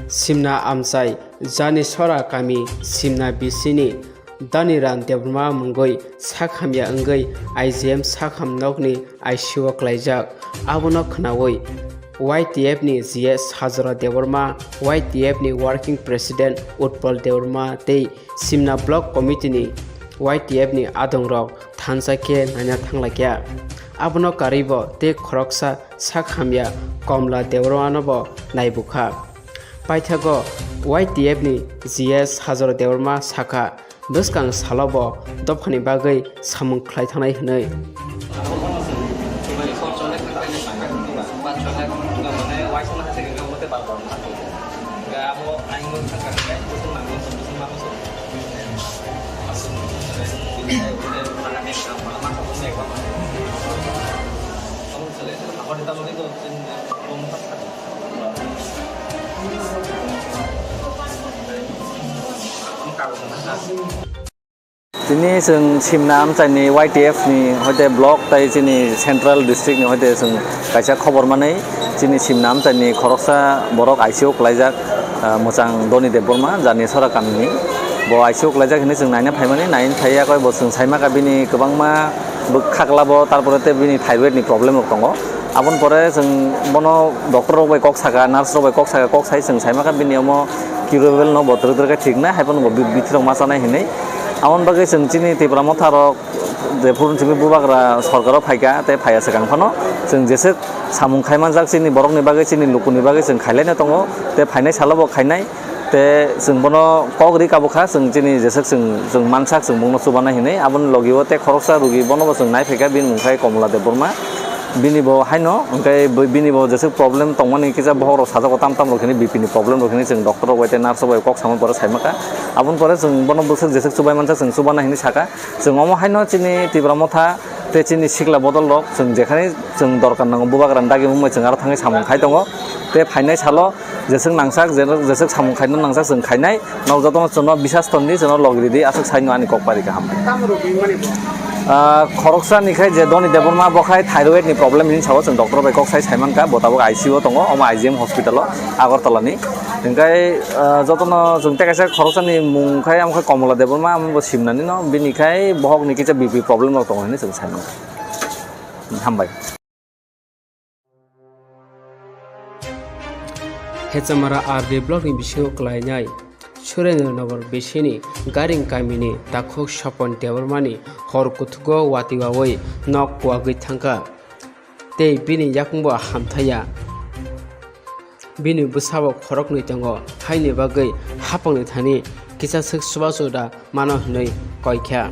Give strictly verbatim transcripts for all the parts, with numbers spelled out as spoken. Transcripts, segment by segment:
Simna amchai, Jani Sora kami Simna bisini Daniram Debbarma mungwi sak hamya wngwi I G M sakham nokni I C U o klaijak. Abono khnaui Y T F ni G S Sajora Debbarma, Y T F ni Working President Utpal Debbarma tei Simna Block Committee ni Y T F ni adongrok thansa khe naina thanglaikha. Abono karwibo tei khoroksa sak hamya Komla Debbarmanobo naibukha. Paithago Y T F ni G S Sajora Debbarma sakha, bwskang salobo dophani bagwi samung khlai thangnai hwnwi. Tini chwng Simna amchaini Y T F ni hoite block tei chini central district ni hoite chwng kaisa khobor manwi, chini Simna amchaini khoroksa borok I C U kwlaijak, ah, mwchang Doni Debbarma, Jani Sora kamini. Bo I C U kwlaijak hinwi chwng naina phaimani, naina phaiya koi bo chwng saimaka bini kwbangma bwkha kwlabo, tarpore tei bini thyroid ni problem rok tongo. Aboni pore chwng bono doctor rok bai kok saka, nurse rok bai kok saka, kok sai chwng saimaka bini omo curable no bo twrwk twrwk khe thik nai, hai phano bo bi-, bithi rok ma chanai hinwi. Aboni bagwi chwng chini Tipra Motha rok jephuru simi bubagra sorkar o phaika tei phaiya swkang phano chwng jeswk samung khai manjak chini borok ni bagwi, chini luku ni bagwi chwng khailai no tongo tei phainai salo bo khainai. Te chwng bono kok ri kabo kha, chwng chini jeswk chwng, chwng mansak chwng bongno chubanai hinwi. Aboni logi o tei khoroksa rugi bono bo chwng nai phaikha, bini mung khai Komla Debbarma. Bini bo haino, hwnkhe bo, bini bo jeswk problem tongmani kisa bohok rok sajago tam tam rok hinwi B P ni problem rok hinwi chwng doctor rok bai tei nurse rok bai kok samani pore saimakha. Aboni pore chwng bono bwswk jeswk chubai mansak chwng chubana hinwi sakha. Chwng omo haino chini Tipra Motha tei chini sikla bodol rok chwng jekhani chwng dorkar nango bubagra ni dagi wngmai chwng aro thangwi samung khai tongo. Tei phainai salo jeswk nangsak, je-, jeswk samung khaina nangsak chwng khainai. Nok jotono chwngno bisas tongdi, chwngno log ridi, aswk saino ani kok pari kaham. Tamo rok ringmani bo? Ah, khoroksa ni khai je Doni Debbarma bo khai thyroid ni problem hinwi sao, chwng doctor bai kok sai saimankha, bo tabuk I C U o tongo, omo I G M hospital o, Agartala ni. Hingkai, ah, jotono chwng tei kaisa khoroksa ni mung khai, amo khai Komla Debbarma, amo bo Simnani no, bini khai bohok ni kisa B P problem rok tongo hinwi chwng saimankha. Hambai. Hechamara R D block ni bisingo kwlainai Surendra Nagar bisini Garing kamini takhuk Sopon Debbarmani hor kuthugo watwi wawi nok kuwagwi thangkha tei bini yakungbo hamthaiya. Bini bwsabo khoroknwi tongo, haini bagwi hapangni thani kisaswk chubachu da mano hwnwi koikha.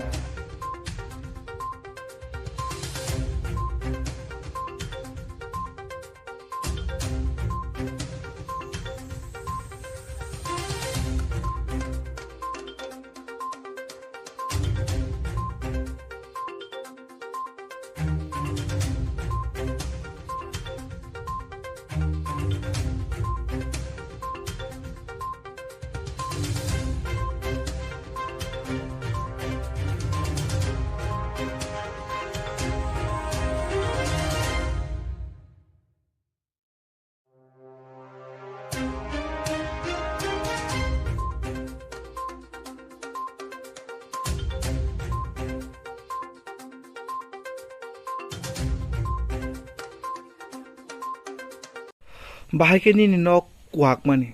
Bahai khe nini nok kwak mani?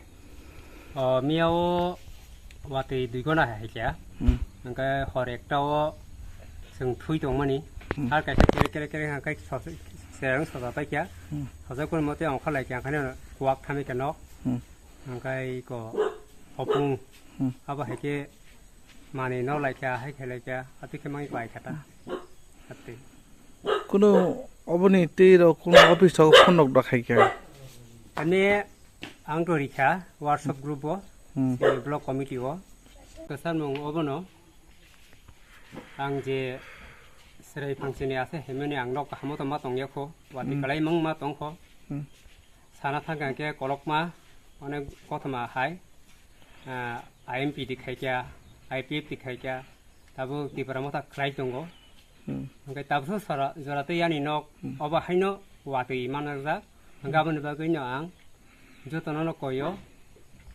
O, miya o watwi dui gona hai khe. Hmm. Hingke hor ekta o chwng thui tongmani. Hmm. Har kaisa kere kere kere hingke sosa, serang sosa pai khe. Hmm. Sosa kunu mote ongkha lai khe, hingke kwak thami khe nok. Hmm. Hingke ko hopung. Hmm. Abo hai khe manwi nok lai khe, hai khe lai khe, atwi khe mangi pai khe ta. Atwi. Kuno oboni tei rok kuno office o phone rok da khai khe? Ani ang to rikha WhatsApp group o, hmm, chini block committee o. Kwchar mung obono ang je chwrai phangsini ase himani ang nok kaham o tongma tongya kho, watwi, hmm, kwlai mangma tong kho. Hmm. Sana thangkha khe kolokma, onek kothoma hai, ah, I M P di khaikha, I P F di khaikha, tabuk Tipra Motha khlai tongo. Hmm. Hwnkhe tabukso sora-, jora tei yani nok Hmm. obo haino watwi manjak. Hwnkhe aboni bagwino ang jotono no koyo,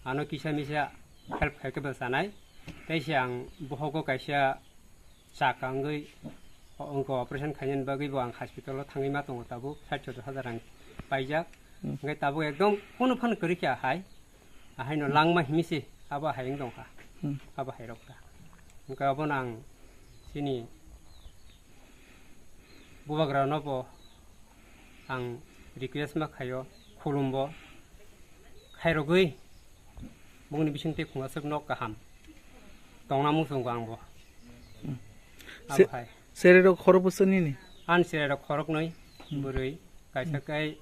ano kisa misa help khaikhe bo sanai. Tei se ang bohogo kaisa chaka wngwi o-, wngkha operation khainani bagwi bo ang hospital o thangwi ma tongo tabuk sait sotor hajar rang paijak. Hmm. Hwnkhe tabuk ekdom kunu phano kwrwi kha hai. Ahaino langma himwi se abo hai wng tongkha. Hmm. Abo hai rok kha. Hwnkhe abono ang chini bubagrano bo ang request ma khaio, khulumbo khairogwi bongni bisingtwi khungaswk nok kaham tongna muchungo angbo. Hmm. Abo Se-, hai. Sererok khorok bwswk nini? Ani sererok khoroknwi, Hmm. bwrwi, kaisa Hmm. kai,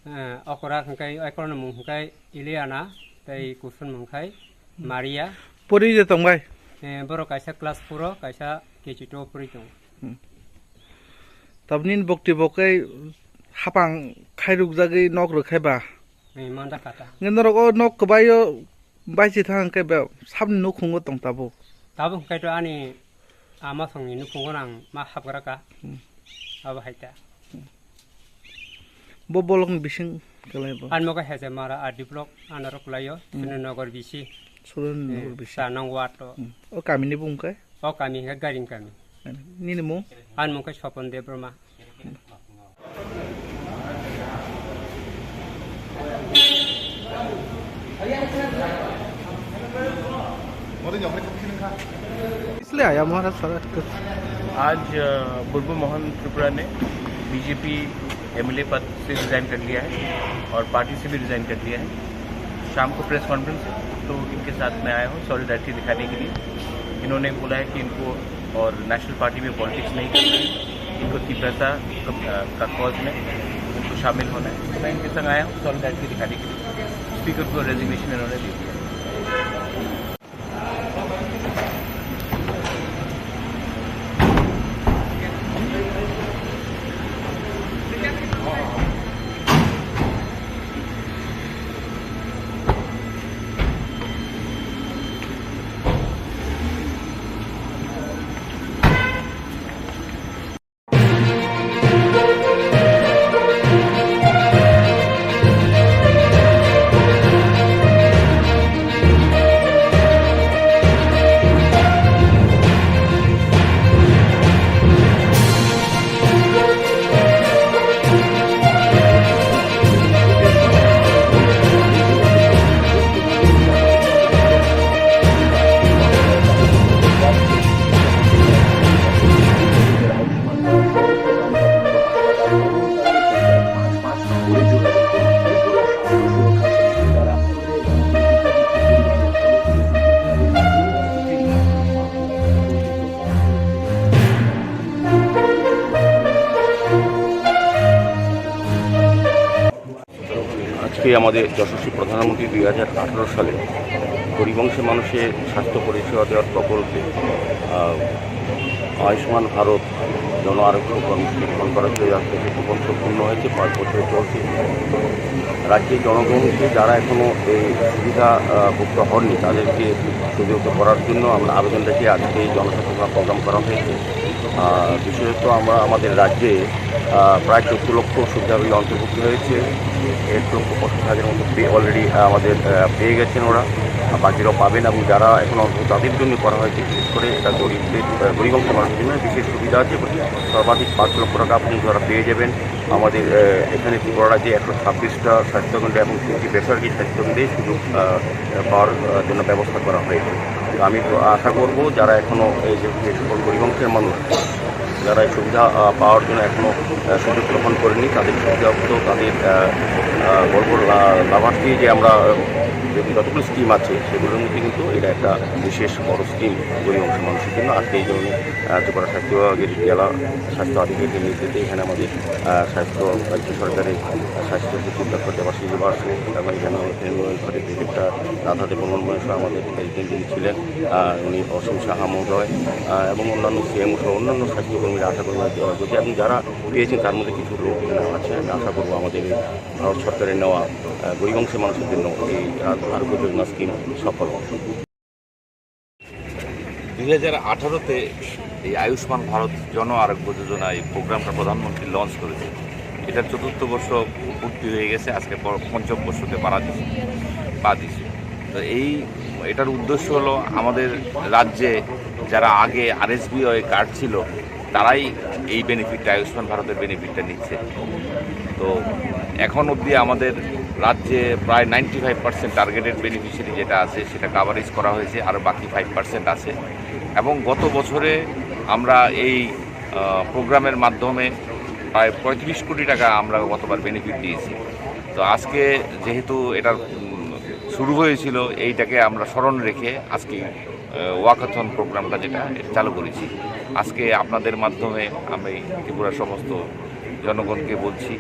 eh, okora hwnkhe, ekorno mung hwnkhe Ileana, tei kusun mung khai Hmm. Maria. Pori je tong bai? Eh, borok kaisa class four o, kaisa K G two o pori tongo. Hmm. Tabuk nini bokti bo khe hapang khairukjagwi nok rwkhai ba? Eh, manda kata. Nge norok o nok kwbaio baisi thang khe be sabni nukhungo tong tabuk? Tabuk hwnkhe to ani ama songni nukhungo ang ma hapgra ka. Hmm. Abo hai ta. Bo bolokni bising kwlai bo? Ani moga Hejemara R D block, anaro kwlaio, Hmm. Surendra Nagar B C. Surendra Nagar Eh, B C. Sa nang ward o. Hmm. O kamini bung khe? O kami hwnkhe Garing kami. Nini mung? Ani mung khe Sopon Debbarma. इसलिए आया महाराज सारा कुछ। आज, अ, बुलबुल मोहन त्रिपुरा ने BJP MLA पद से रिजाइन कर लिया है और पार्टी से भी रिजाइन कर लिया है। शाम को प्रेस कॉन्फ्रेंस है, तो इनके साथ मैं आया हूँ सॉलिडारिटी दिखाने के लिए। इन्होंने बोला है कि इनको और नेशनल पार्टी में पॉलिटिक्स नहीं करना है, इनको तिब्रता का, का कॉज में इनको शामिल होना है। तो मैं इनके संग आया हूँ सॉलिडारिटी दिखाने के लिए। स्पीकर को रेजिग्नेशन इन्होंने दे दिया। আজকে আমাদের যশস্বী প্রধানমন্ত্রী দুই হাজার আঠারো সালে গরিব অংশের মানুষের স্বাস্থ্য পরিষেবা দেওয়ার প্রকল্পে, আহ, আয়ুষ্মান ভারত জন আরোগ্য কর্মসূচি গ্রহণ করা হয়েছে। আজকে সেটি পঞ্চম পূর্ণ হয়েছে, পাঁচ বছর চলছে। রাজ্যের জনগণকে যারা এখনো এই সুবিধা, আহ, ভুক্ত হননি, তাদেরকে সুযোগ করার জন্য আমরা আবেদন রেখে আজকে এই জনসচেতনতা প্রোগ্রাম করা হয়েছে। আহ, বিশেষত আমরা আমাদের রাজ্যে, আহ, প্রায় চোদ্দ লক্ষ সুবিধাভোগী অন্তর্ভুক্ত হয়েছে। এক লক্ষ পঁচিশ হাজার মতো পে-, already আমাদের, আহ, পেয়ে গেছেন ওরা। আর বাকিরাও পাবেন এবং যারা এখন অন্তত তাদের জন্য করা হয়েছে, বিশেষ করে এটা গরিবদের, আহ, গরিব অংশের মানুষের জন্য বিশেষ সুবিধা আছে এবং সর্বাধিক পাঁচ লক্ষ টাকা পর্যন্ত তারা পেয়ে যাবেন। আমাদের, আহ, এখানে ত্রিপুরা রাজ্যে একশো ছাব্বিশটা স্বাস্থ্যকেন্দ্র এবং তিনটি বেসরকারি স্বাস্থ্যকেন্দ্রে সুযোগ, আহ, পাওয়ার, আহ, জন্য ব্যবস্থা করা হয়েছে। তো আমি তো আশা করব যারা এখনো এই যে, যে সকল গরিব অংশের মানুষ যারা এই সুবিধা, আহ, পাওয়ার জন্য এখনো, আহ, সুযোগ গ্রহণ করেনি, তাদের সুবিধাভুক্ত, তাদের, আহ, আহ, বড় বড় লা-, লাভার্থী যে আমরা, আহ, যে যতগুলো স্কিম আছে সেগুলোর মধ্যে কিন্তু এটা একটা বিশেষ বড় স্কিম গরিব অংশের মানুষের জন্য। আজকে এই ধরনের, আহ, ত্রিপুরা স্বাস্থ্য বিভাগের জেলা স্বাস্থ্য আধিকারিকের নেতৃত্বে এখানে আমাদের, আহ, স্বাস্থ্য, রাজ্য সরকারের স্বাস্থ্য সচিব ডক্টর দেবাশিস বাসু এবং এখানে আমাদের এনরোলমেন্ট ঘরে ভিজিটটা রাধা দেববর্মন মহাশয় আমাদের প্রেসিডেন্ট যিনি ছিলেন, আহ, উনি অসীম সাহা মহোদয়, আহ, এবং অন্যান্য সিএমও সহ অন্যান্য স্বাস্থ্যকর্মীরা আশা করি, আহ, যদি আপনি যারা পেয়েছেন তার মধ্যে কিছু লোক এখানে আছে। আমি আশা করবো আমাদের এই ভারত সরকারের নেওয়া, আহ, গরিব অংশের মানুষের জন্য এই আরোগ্য যোজনা স্কিম সফল হবে। দুই হাজার আঠারোতে এই আয়ুষ্মান ভারত জন আরোগ্য যোজনা এই প্রোগ্রামটা প্রধানমন্ত্রী লঞ্চ করেছে। এটার চতুর্থ বর্ষ পূর্তি হয়ে গেছে, আজকে প-, পঞ্চম বর্ষতে পাড়া দিছে, পা দিছে। তো এই, এটার উদ্দেশ্য হলো আমাদের রাজ্যে যারা আগে আরএসবিওয়াই কার্ড ছিল, তারাই এই বেনিফিটটা, আয়ুষ্মান ভারতের বেনিফিটটা নিচ্ছে। তো এখন অবধি আমাদের রাজ্যে প্রায় ninety five percent targeted beneficiary যেটা আছে, সেটা কাভারেজ করা হয়েছে, আরও বাকি ফাইভ পার্সেন্ট আছে। এবং গত বছরে আমরা এই, আহ, প্রোগ্রামের মাধ্যমে প্রায় পঁয়ত্রিশ কোটি টাকা আমরা গতবার বেনিফিট দিয়েছি। তো আজকে যেহেতু এটার, উম, শুরু হয়েছিল, এইটাকে আমরা স্মরণ রেখে আজকে, আহ, ওয়াকাথন প্রোগ্রামটা যেটা, এটা চালু করেছি। আজকে আপনাদের মাধ্যমে আমি ত্রিপুরার সমস্ত জনগণকে বলছি,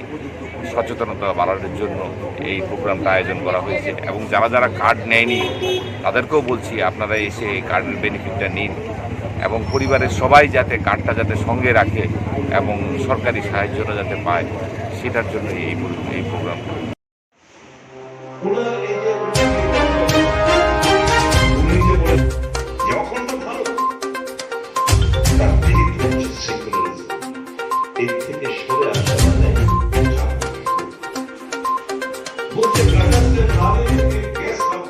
সচেতনতা বাড়ানোর জন্য এই প্রোগ্রামটা আয়োজন করা হয়েছে। এবং যারা যারা কার্ড নেয়নি, তাদেরকেও বলছি, আপনারা এসে এই কার্ডের বেনিফিটটা নিন এবং পরিবারের সবাই যাতে কার্ডটা যাতে সঙ্গে রাখে এবং সরকারি সাহায্যটা যাতে পায়, সেটার জন্য এই, এই প্রোগ্রাম। ওনার এই যে, উনি যে বলেন যে অখণ্ড ভারত, তার ভিত্তি হচ্ছে সেকুলারিজম। এর থেকে সরে আসা মানে স্বাধীনতা। বলছে, "কাগজ সে ভারত কে কেস হাম।"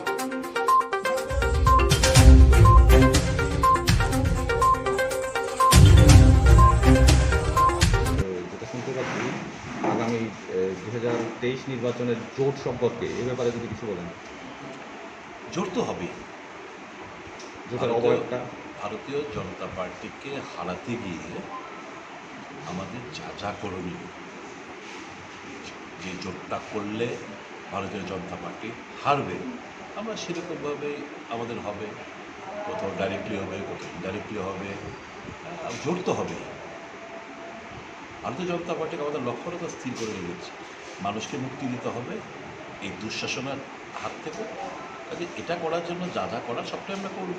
যেটা শুনতে পাচ্ছি, আগামী, এ, দুই হাজার তেইশ নির্বাচনের জোট সম্পর্কে এ ব্যাপারে যদি কিছু বলেন। জোট তো হবেই। জোটের ভারতীয়, অবয়বটা? ভারতীয় জনতা পার্টিকে হারাতে গিয়ে আমাদের যা যা করণীয়, যে জোটটা করলে ভারতীয় জনতা পার্টি হারবে, আমরা সেরকমভাবেই আমাদের হবে, কোথাও ডাইরেক্টলি হবে, কোথাও ইনডাইরেক্টলি হবে, আহ, জোট তো হবেই। ভারতীয় জনতা পার্টিকে আমাদের লক্ষ্যটা তো স্থির করে রেখেছি, মানুষকে মুক্তি দিতে হবে এই দুঃশাসনের হাত থেকে। কাজে এটা করার জন্য যা যা করার সবটাই আমরা করব।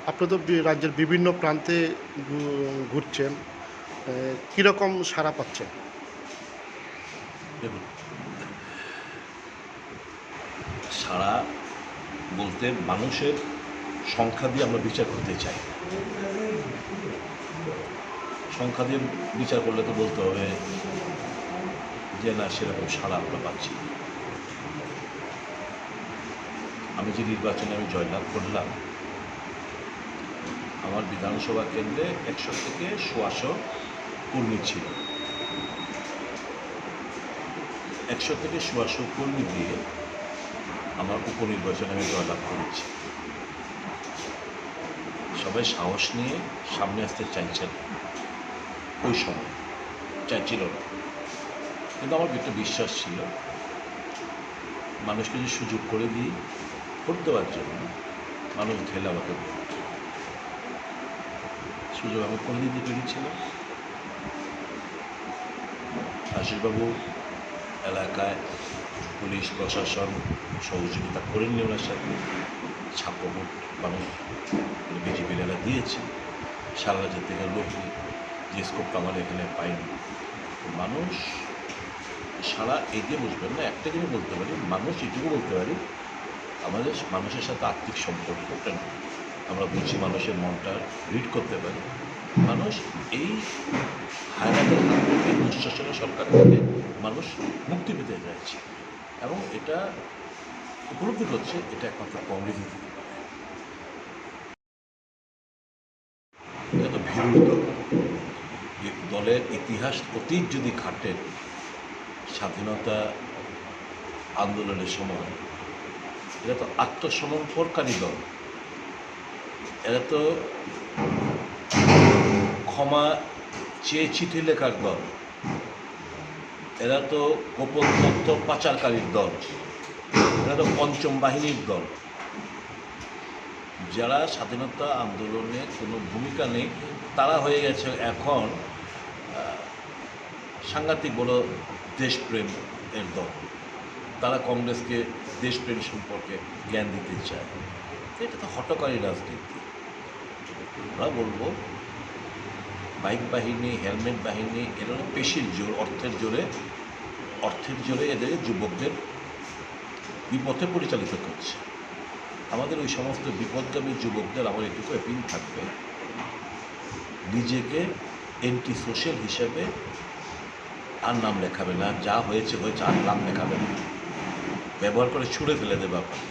আপনি তো বি-, রাজ্যের বিভিন্ন প্রান্তে ঘু-, ঘুরছেন, এ, কিরকম সাড়া পাচ্ছেন? দেখুন, সারা বলতে মানুষের সংখ্যা দিয়ে আমরা বিচার করতে চাই। সংখ্যা দিয়ে বিচার করলে তো বলতে হবে যে না, সেরকম সাড়া আমরা পাচ্ছি না। আমি যে নির্বাচনে আমি জয়লাভ করলাম, আমার বিধানসভা কেন্দ্রে একশো থেকে সোয়াশো কর্মী ছিল। একশো থেকে সোয়াশো কর্মী দিয়ে আমার উপনির্বাচনে আমি জয়লাভ করেছি। সবাই সাহস নিয়ে সামনে আসতে চাইছেন, ওই সময় চাইছিল না, কিন্তু আমার একটা বিশ্বাস ছিল, মানুষকে যে সুযোগ করে দিই ভোট দেওয়ার জন্য, মানুষ ঢেলে আমাকে ভোট দেবে। সুযোগ আমি করে দিতে পেরেছিলাম। আশিসবাবু এলাকায় পুলিশ প্রশাসন সহযোগিতা করেননি ওনার সাথে। ছাপ্পা ভোট মানুষ, মানে, বিজেপির এলাকা দিয়েছে। সারা রাজ্য থেকে লোক যে স্কোপটা আমার এখানে পাইনি। মানুষ সারা এগিয়ে বুঝবেন না, একটা জিনিস বলতে পারি, মানুষ এটুকু বলতে পারি, আমাদের মানুষের সাথে আত্মিক সম্পর্কটা নেই। আমরা বুঝি, মানুষের মনটা রিড করতে পারি। মানুষ এই হায়নাদের হাত থেকে, দুঃশাসনের সরকার থেকে মানুষ মুক্তি পেতে চাইছে এবং এটা উপলব্ধি করছে, এটা একমাত্র কংগ্রেসই দিতে পারে। এটা তো ভীরুর দল। এই দলের ইতিহাস অতীত যদি ঘাটেন, স্বাধীনতা আন্দোলনের সময়, এরা তো আত্মসমর্পণকারী দল। এরা তো ক্ষমা চেয়ে চিঠি লেখার দল। এরা তো গোপন তথ্য পাচারকারীর দল। এরা তো পঞ্চম বাহিনীর দল। যারা স্বাধীনতা আন্দোলনে কোনো ভূমিকা নেই, তারা হয়ে গেছে এখন, আহ, সাংঘাতিক বড় দেশপ্রেম এর দল। তারা কংগ্রেসকে দেশপ্রেম সম্পর্কে জ্ঞান দিতে চায়। এটা তো হঠকারী রাজনীতি। আমরা বলবো, বাইক বাহিনী, হেলমেট বাহিনী, এরা পেশির জোর, অর্থের জোরে, অর্থের জোরে এদের যুবকদের বিপথে পরিচালিত করছে। আমাদের ওই সমস্ত বিপথগামী যুবকদের আমার এটুকু অ্যাপিল থাকবে, নিজেকে অ্যান্টি সোশ্যাল হিসাবে আর নাম লেখাবে না, যা হয়েছে হয়েছে, আর নাম লেখাবে না, ব্যবহার করে ছুঁড়ে ফেলে দেবে আপনাকে।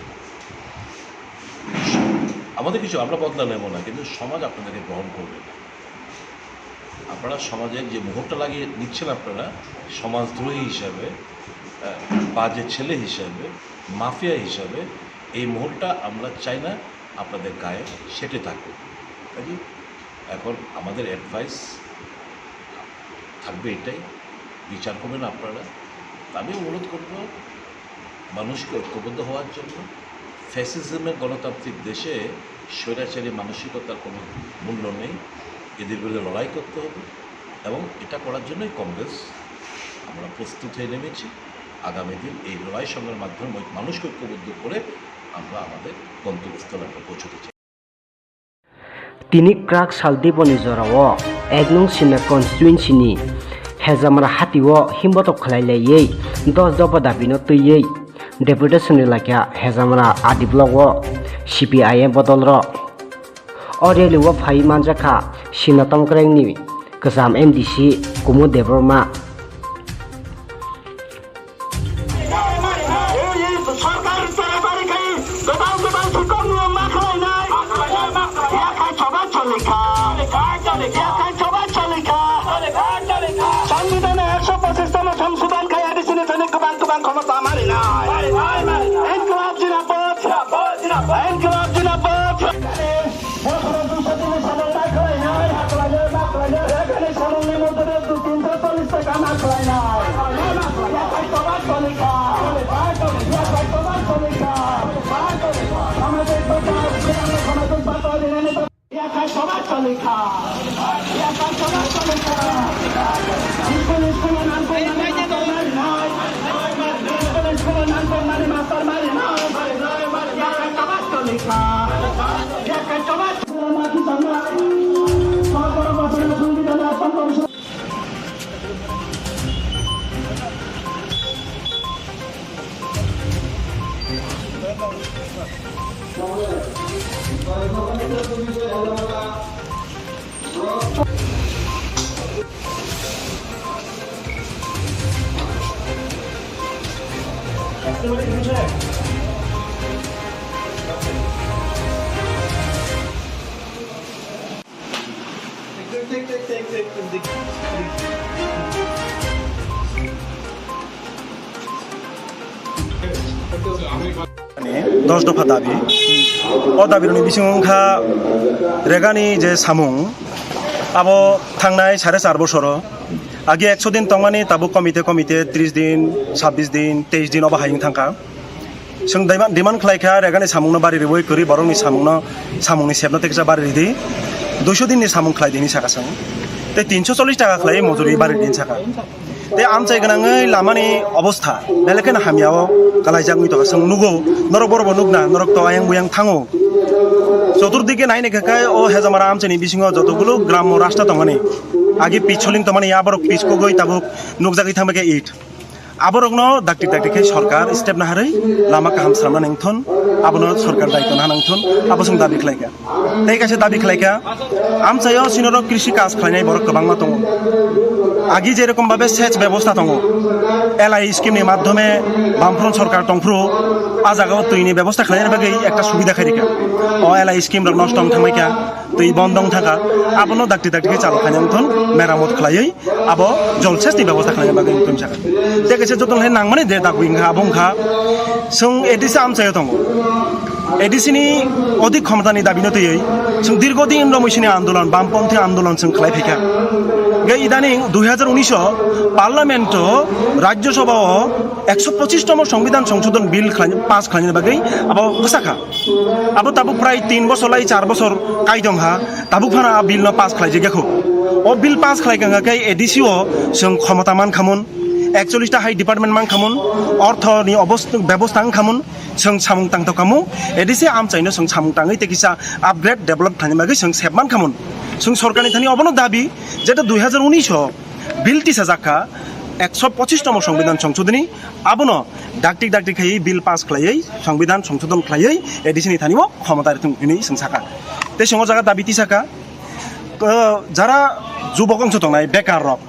আমাদের কিছু, আমরা বদলা নেব না, কিন্তু সমাজ আপনাদেরকে গ্রহণ করবে না। আপনারা সমাজের যে মোহরটা লাগিয়ে নিচ্ছেন আপনারা সমাজদ্রোহী হিসাবে, আহ, বাজে ছেলে হিসাবে, মাফিয়া হিসাবে, এই মোহরটা আমরা চাই না আপনাদের গায়ে সেঁটে থাকুক। কাজেই এখন আমাদের অ্যাডভাইস থাকবে এটাই, বিচার করবেন আপনারা। আমি অনুরোধ করব মানুষকে ঐক্যবদ্ধ হওয়ার জন্য। ফ্যাসিজমের গণতান্ত্রিক দেশে স্বৈরাচারী মানসিকতার কোনো মূল্য নেই। এদের বিরুদ্ধে লড়াই করতে হবে এবং এটা করার জন্যই কংগ্রেস, আমরা প্রস্তুত হয়ে নেমেছি। আগামী দিন এই লড়াই সংগ্রামের মাধ্যমে ওই মানুষকে ঐক্যবদ্ধ করে আমরা আমাদের গন্তব্যস্থলে আমরা পৌঁছতে চাই। Tini kwrak sal diboni jorao ek nung sina constituency ni Hejamra hatio himbotok khlai laiwi dos dopha dabi no twiwi deputation ni laikha Hejamra A D block o C P I M bodol rok. O rally o phai manjakha Sinatam Kreng ni kwcham M D C Kumud Debbarma. এই সরকার তাড়াতাড়ি খাই গোপাল গোপাল শিক্ষক নিয়ম না খাওয়াই নাই। ইয়া খাই সবার চলিকা। ইয়া খাই সবার চলিকা। সংবিধানে একশো পঁচিশতম সংশোধন খাই এডিসি নিতে গোপাল গোপাল ক্ষমতা মারি নাই। ইনকলাব জিন্দাবাদ। ইনকলাব জিন্দাবাদ। Dos dopha dabi. O dabi rokni bisingo wngkha Regani je samung, abo thangnai sare char bosoro age ekso din tongmani, tabuk komite komite tris din, sabbish din, teis din obo hai wng thangkha. Chwng demand, demand khlai kha, Regani samungno bari rwui kwrwi borokni samungno, samungni sepno tei kisa bari ridi. Duiso dinni samung khlai di hinwi saka chwng. Tei tinso chollish taka khlai mojuri bari di hinwi saka. Tei amchai gwnangwi lamani obostha belai kheno hamya o kalaijak wngwi tongkha. Chwng nugo, norok borokbo nukna, norok to ayang buyang thango. Choturdike nai naikha khe o Hejamara amchaini bisingo jotogulo grammo rasta tongmani, agi pitch soling tongmani, aborok pitch kogwi tabuk nukjagwi thangbaikha it. Aborokno dakti dakti khe sorkar step naharwi lama kaham swnamna nangthun, abono sorkar daitwna nangthun, abo chwng dabi khlaikha. Tei kaisa dabi khlaikha, amchaio sinorok krishi kaj khlainai borok kwbangma tongo. Agi jerokom babe sech bebosta tongo, L I scheme ni madhyome Bamfront sorkar tongphuru, a jagao twini bebosta khlainani bagwi ekta subida khairikha. O L I scheme rok nosto wng thangbaikha, twi bondong thangkha, abono dakti dakti khe chalo khainai wngthun, meramot khlaiwi abo jol sesni bebosta khlaina bagwi wngthun sakha. Tei kaisa joto hai nangmani je dabi wngkha, abo wngkha chwng A D C amchaio tongo. A D C ni odik khomotani dabino twiwi chwng dirgo din romwi sini andolon, bamponthi andolon chwng khlai phaikha. Hingke idaning dui hajar unis o parliament o, Rajya Sabha o ekso pochis tomo Songbidan Songshodhon Bill khlai, pass khlaina bagwi abo bwsakha. Abo tabuk prai tin bosor lai char bosor kai tongkha, tabuk phano a bill no pass khlaijak yakho. O bill pass khlai kha khe A D C o chwng khomota mankhamun, ekchollish ta hai department mankhamun, ortho ni obos-, bebosta wngkhamun, chwng samung tangtokhamu, A D C amchaino chwng samung tangwi tei kisa upgrade develop khlaina bagwi chwng sep mankhamun. Chwng sorkarni thani obono dabi, jeto dui hajar unis o bill tisajak kha, Ekso pochis tomo Songbidan Songshodoni, abono dakti dakti khaiwi bill pass khlaiwi, Songbidan Songshodon khlaiwi A D C ni thani o khomota rithung hwnwi chwng sakha. Tei chwng o jaga dabi tisakha, eh, jara jubok wngsa tongnai bekar rok,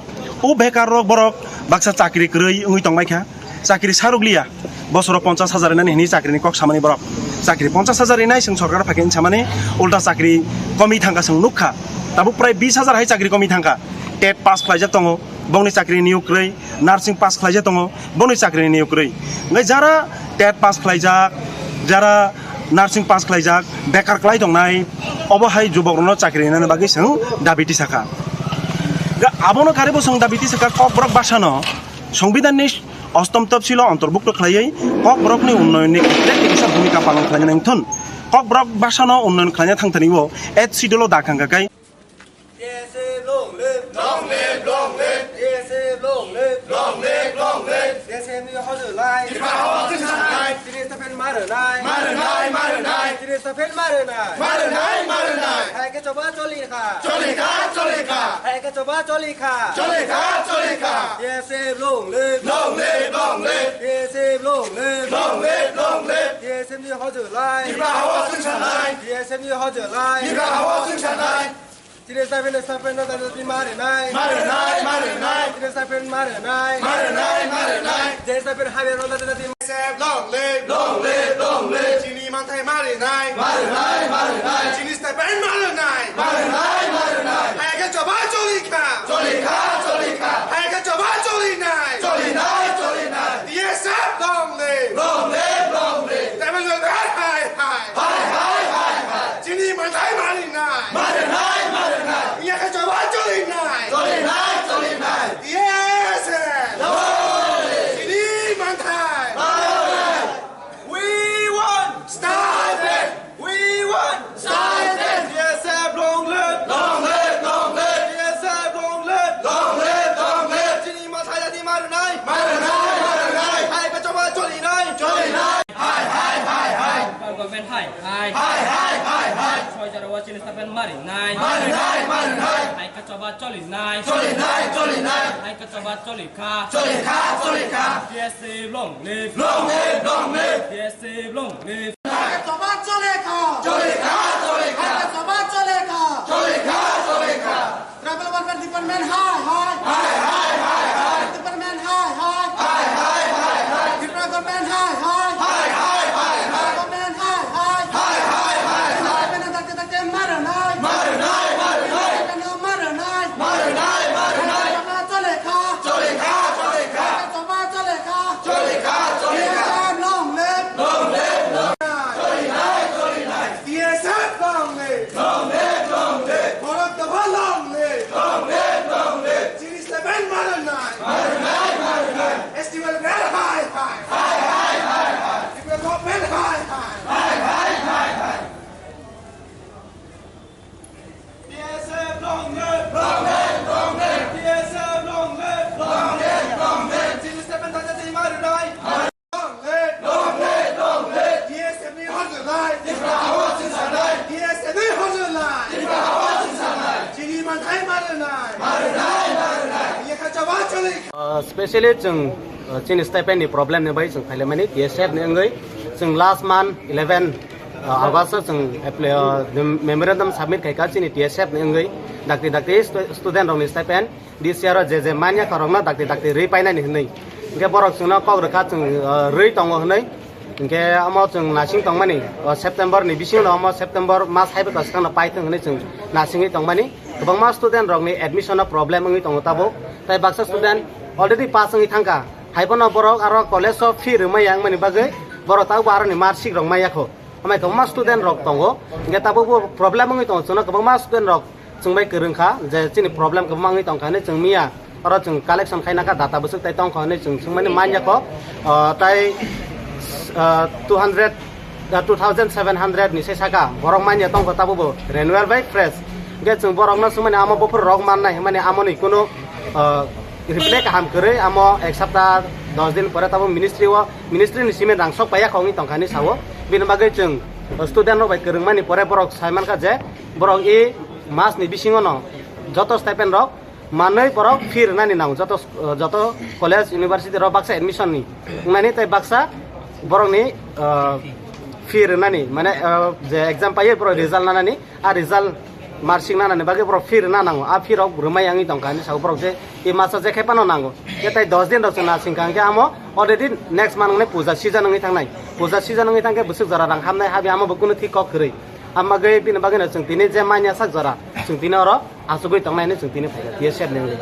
o bekar rok borok baksa chakri kwrwi wngwi tongbaikha, chakri sarukliya, bosoro ponchas hajar rinani hwnwi chakrini kok samani borok. Chakri ponchas hajar rinai chwng sorkar phaikhe wngsamani, ulta chakri komwi thangkha chwng nukha. Tabuk prai bis hajar hai chakri komwi thangkha. Tet pass khlaijak tongo, bongni chakri niyok kwrwi, nursing pass khlaijak tongo, bongni chakri niyok kwrwi. Hwnkhe jara tet pass khlaijak, jara nursing pass khlaijak, bekar klai tongnai, obo hai jubokrokno chakri rinani bagwi chwng dabi tisakha. Ga-, abono karibo chwng dabi tisakha Kokborok bhasano, Songbidanni ostom topsilo ontorbukto khlaiwi Kokborokni unnayonni kisa bhumika palon khlainani wngthun. Kokborok bhasano unnayon khlaina thangthani o eighth schedule o da khangkha khe. T S F long live! Long live, long live! T S F long live! Long live, long live! T S F ni hojolai! Tripura hawa chwng sanai! Chini stephen ma rwnai! Ma rwnai, ma rwnai! Chini stephen ma rwnai! Ma rwnai, ma rwnai! Hai khe choba choli kha! Choli kha, choli kha! Hai khe choba choli kha! Choli kha, choli kha! T S F long live! Long live, long live! T S F long live! Long live, long live! T S F ni hojolai! Tripura hawa chwng sanai! T S F ni hojolai! Tripura hawa chwng sanai! Chini stephen, stephen no dada di ma rwnai. Ma rwnai, ma rwnai. Chini stephen ma rwnai. Ma rwnai, ma rwnai. J S F N haber no dada di. T S F long live. Long live, long live. Chini manthai ma rwnai. Ma rwnai, ma rwnai. Chini stephen ma rwnai. Ma rwnai, ma rwnai. Hai khe choba choli kha. Choli kha, choli kha. Hai khe choba choli nai. Choli nai, choli nai. T S F long live. Long live, long live. Stephen Jolai hai hai. Hai hai hai hai. Chini manthai ma rwnai. Ma rwnai, ma rwnai. Iya khe choba choli nai. Choli nai, choli nai. Yes, sir. Choli. Chini manthai. Ma rwnai. We want stipend. We want stipend. T S F long live. Long live, long live. T S F long live. Long live, long live. Chini manthai dadi ma rwnai. Ma rwnai, ma rwnai. Hai khe choba choli nai. Choli nai. Hai, hai, hai, hai. Government hai, hai. Hai, hai, hai, hai. Soi jaro wa chini stephen ma rwnai. Ma rwnai, ma rwnai. Hai khe choba choli nai. Choli nai, choli nai. Hai khe choba choli kha. Choli kha, choli kha. T S F long live. Long live, long live. T S F long live. Hai khe choba choli kha. Choli kha, choli kha. Hai khe choba choli kha. Choli kha, choli kha. Tribal Welfare Department hai hai. Hai hai hai hai. Department hai hai. Hai hai hai hai. Tripura Government hai hai. Hai hai hai hai. Government hai hai. Hai hai hai hai. Government dakte dakte ma rwnai. Ma rwnai, ma rwnai. Government ma rwnai. Ma rwnai, ma rwnai. Hai, chole kha. Chole kha, chole kha. Chole kha, chole kha. Chole kha, chole kha. Long live. Long live, long live. Choli nai, choli nai. T S F long live. Long live, long live. Bharat Daba long live. Long live, long live. Chini stephen ma rwnai. Ma rwnai, ma rwnai. S T welfare hai hai. Hai hai hai hai. Tripura government hai hai. Hai hai hai hai. T S F long live. Long live, long live. T S F long live. Long live, long live. Chini stephen thangsa tei ma rwnai. Long live! Long live! Long live! T S F ni hojolai! Tripura hawa chwng sanai! T S F ni hojolai! Tripura hawa chwng sanai! Chini manthai ma rwnai! Ma rwnai, ma rwnai! Lekha choba choli kha! Uh, specially chwng, uh, chini stipend ni problem ni bai chwng phaile mani T S F ni wngwi chwng last month eleven, uh, August o chwng apply, uh, memorandum submit khaikha chini T S F ni wngwi dakti dakti stu-, student rokni stipend. This year o je je manya khorokno dakti dakti rwi painani hwnwi. Hinkhe borok chwngno kok rwkha chwng, uh, rwi tongo hwnwi. Hinkhe omo chwng nasing tongmani, uh, September ni bisingo omo September mas haibe kwchwkangno paithwng hwnwi chwng nasingwi tongmani. Kwbangma student rokni admission o problem wngwi tongo tabuk. Tai baksa student already pass wngwi thangkha. Haiphano borok aro college o fee rwmaya wngmani bagwi borok tabukbo aroni mark sheet rok maya kho. Amai kwbangma student rok tongo. Hinkhe tabukbo problem wngwi tongo chwngno kwbangma student rok. Chwng bai kwrwng kha je chini problem kwbangma wngwi tong kha hinwi chwng miya oro chwng collection khaina kha data bwswk tai tong kha hinwi chwng swngmani manya kho, ah, tai, ah, two hundred, ah, two thousand seven hundred ni se saka borok manya tong kha tabukbo renewal bai fresh. Hinkhe chwng borokno swngmani amo buphuru rok mannai hinmani amoni kunu, ah, reply kaham kwrwi amo ek sapta dos din pore tabuk ministry o, ministry ni simi rang sok paiya kho wngwi tong kha hinwi sao. Bini bagwi chwng student rok bai kwrwngmani pore borok sai mankha je borok e mas ni bisingo no joto stipend rok Manwi borok fee rwnani nango, joto, joto college, university rok baksa admission ni wngnani tei baksa borokni, ah, fee rwnani, mane, ah, je exam paiwi borok result nanani, a result marksheet nanani bagwi borok fee rwna nango. A fee rok rwmai wngwi tongkha hinwi sao borok je e masa je khe phano nango. Khe tai dos din rok chwng nasingkha hwnkhe amo already next month wngnai puja season wngwi thangnai. Puja season wngwi thangkhe bwswk jora rang hamnai habi amo bo kunu thik kok kwrwi. Amo bagwi bini bagwino chwng tini je manya sak jora chwng tini oro achugwi tongnai hinwi chwng tini phaikha T S F ni wngwi.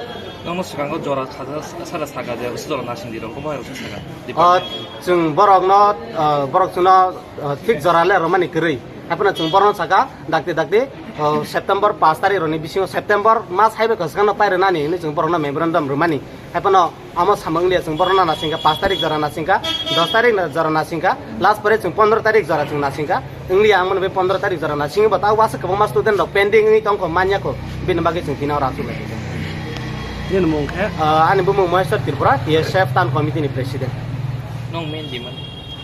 Nono swkango jora saja, sara saka je, usu jora nasing di rok, obo hai usu saka. O, chwng borokno, o, borok chwngno, o, thik jora le romani kwrwi. Haiphano chwng borokno saka, dakti dakti, o, September pash tarik rokni bisingo, September mas haibai kwchwngno pai rwnani hinwi chwng borokno memorandum rwmani. Haiphano amo samung liya chwng borokno nasingkha, pash tarik jora nasingkha, dos tarik jora nasingkha, last pore chwng pondro tarik jora chwng nasingkha. Wngliya ang mano be pondro tarik jora na singwi bo ta uaisa kwbangma student rok pending wngwi tongkho manya kho bini bagwi chwng tino oro achuk lai. Nini mung khe? Ah, ani bumung Maheshwar Tripura, T S F Town Committee ni president. Nong main demand?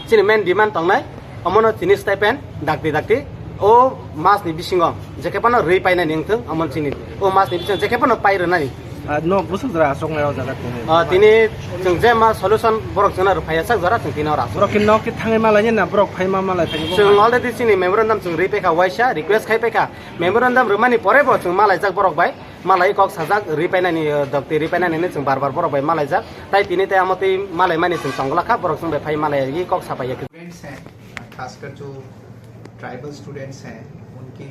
Chini main demand tongnai, omono tini stipend dakti dakti o mas ni bisingo jekhe phano rwi painani wngthung, omo chini o mas ni bisingo jekhe phano pai rwnani. Ah, no, bwswk jora aswk nai o jaga tini. Ah, tini chwng je ma solution borok chwngno rwphaiya sak jora chwng tini oro aswk. Borok khe nok khe thangwi malai na, borok phai ma malai phai bo. Chwng already chini memorandum chwng rwi paikha waisa, request khai paikha. Memorandum rwmani pore bo chwng malaijak borok bai, malai kok sajak, rwi painani, ah, dokti rwi painani hinwi chwng bar bar borok bai malaijak. Tai tini tai amo twi malaimani chwng tongglak kha, borok chwng bai phai malai kok sapaiya. Students हैं, खासकर जो tribal students हैं, उनकी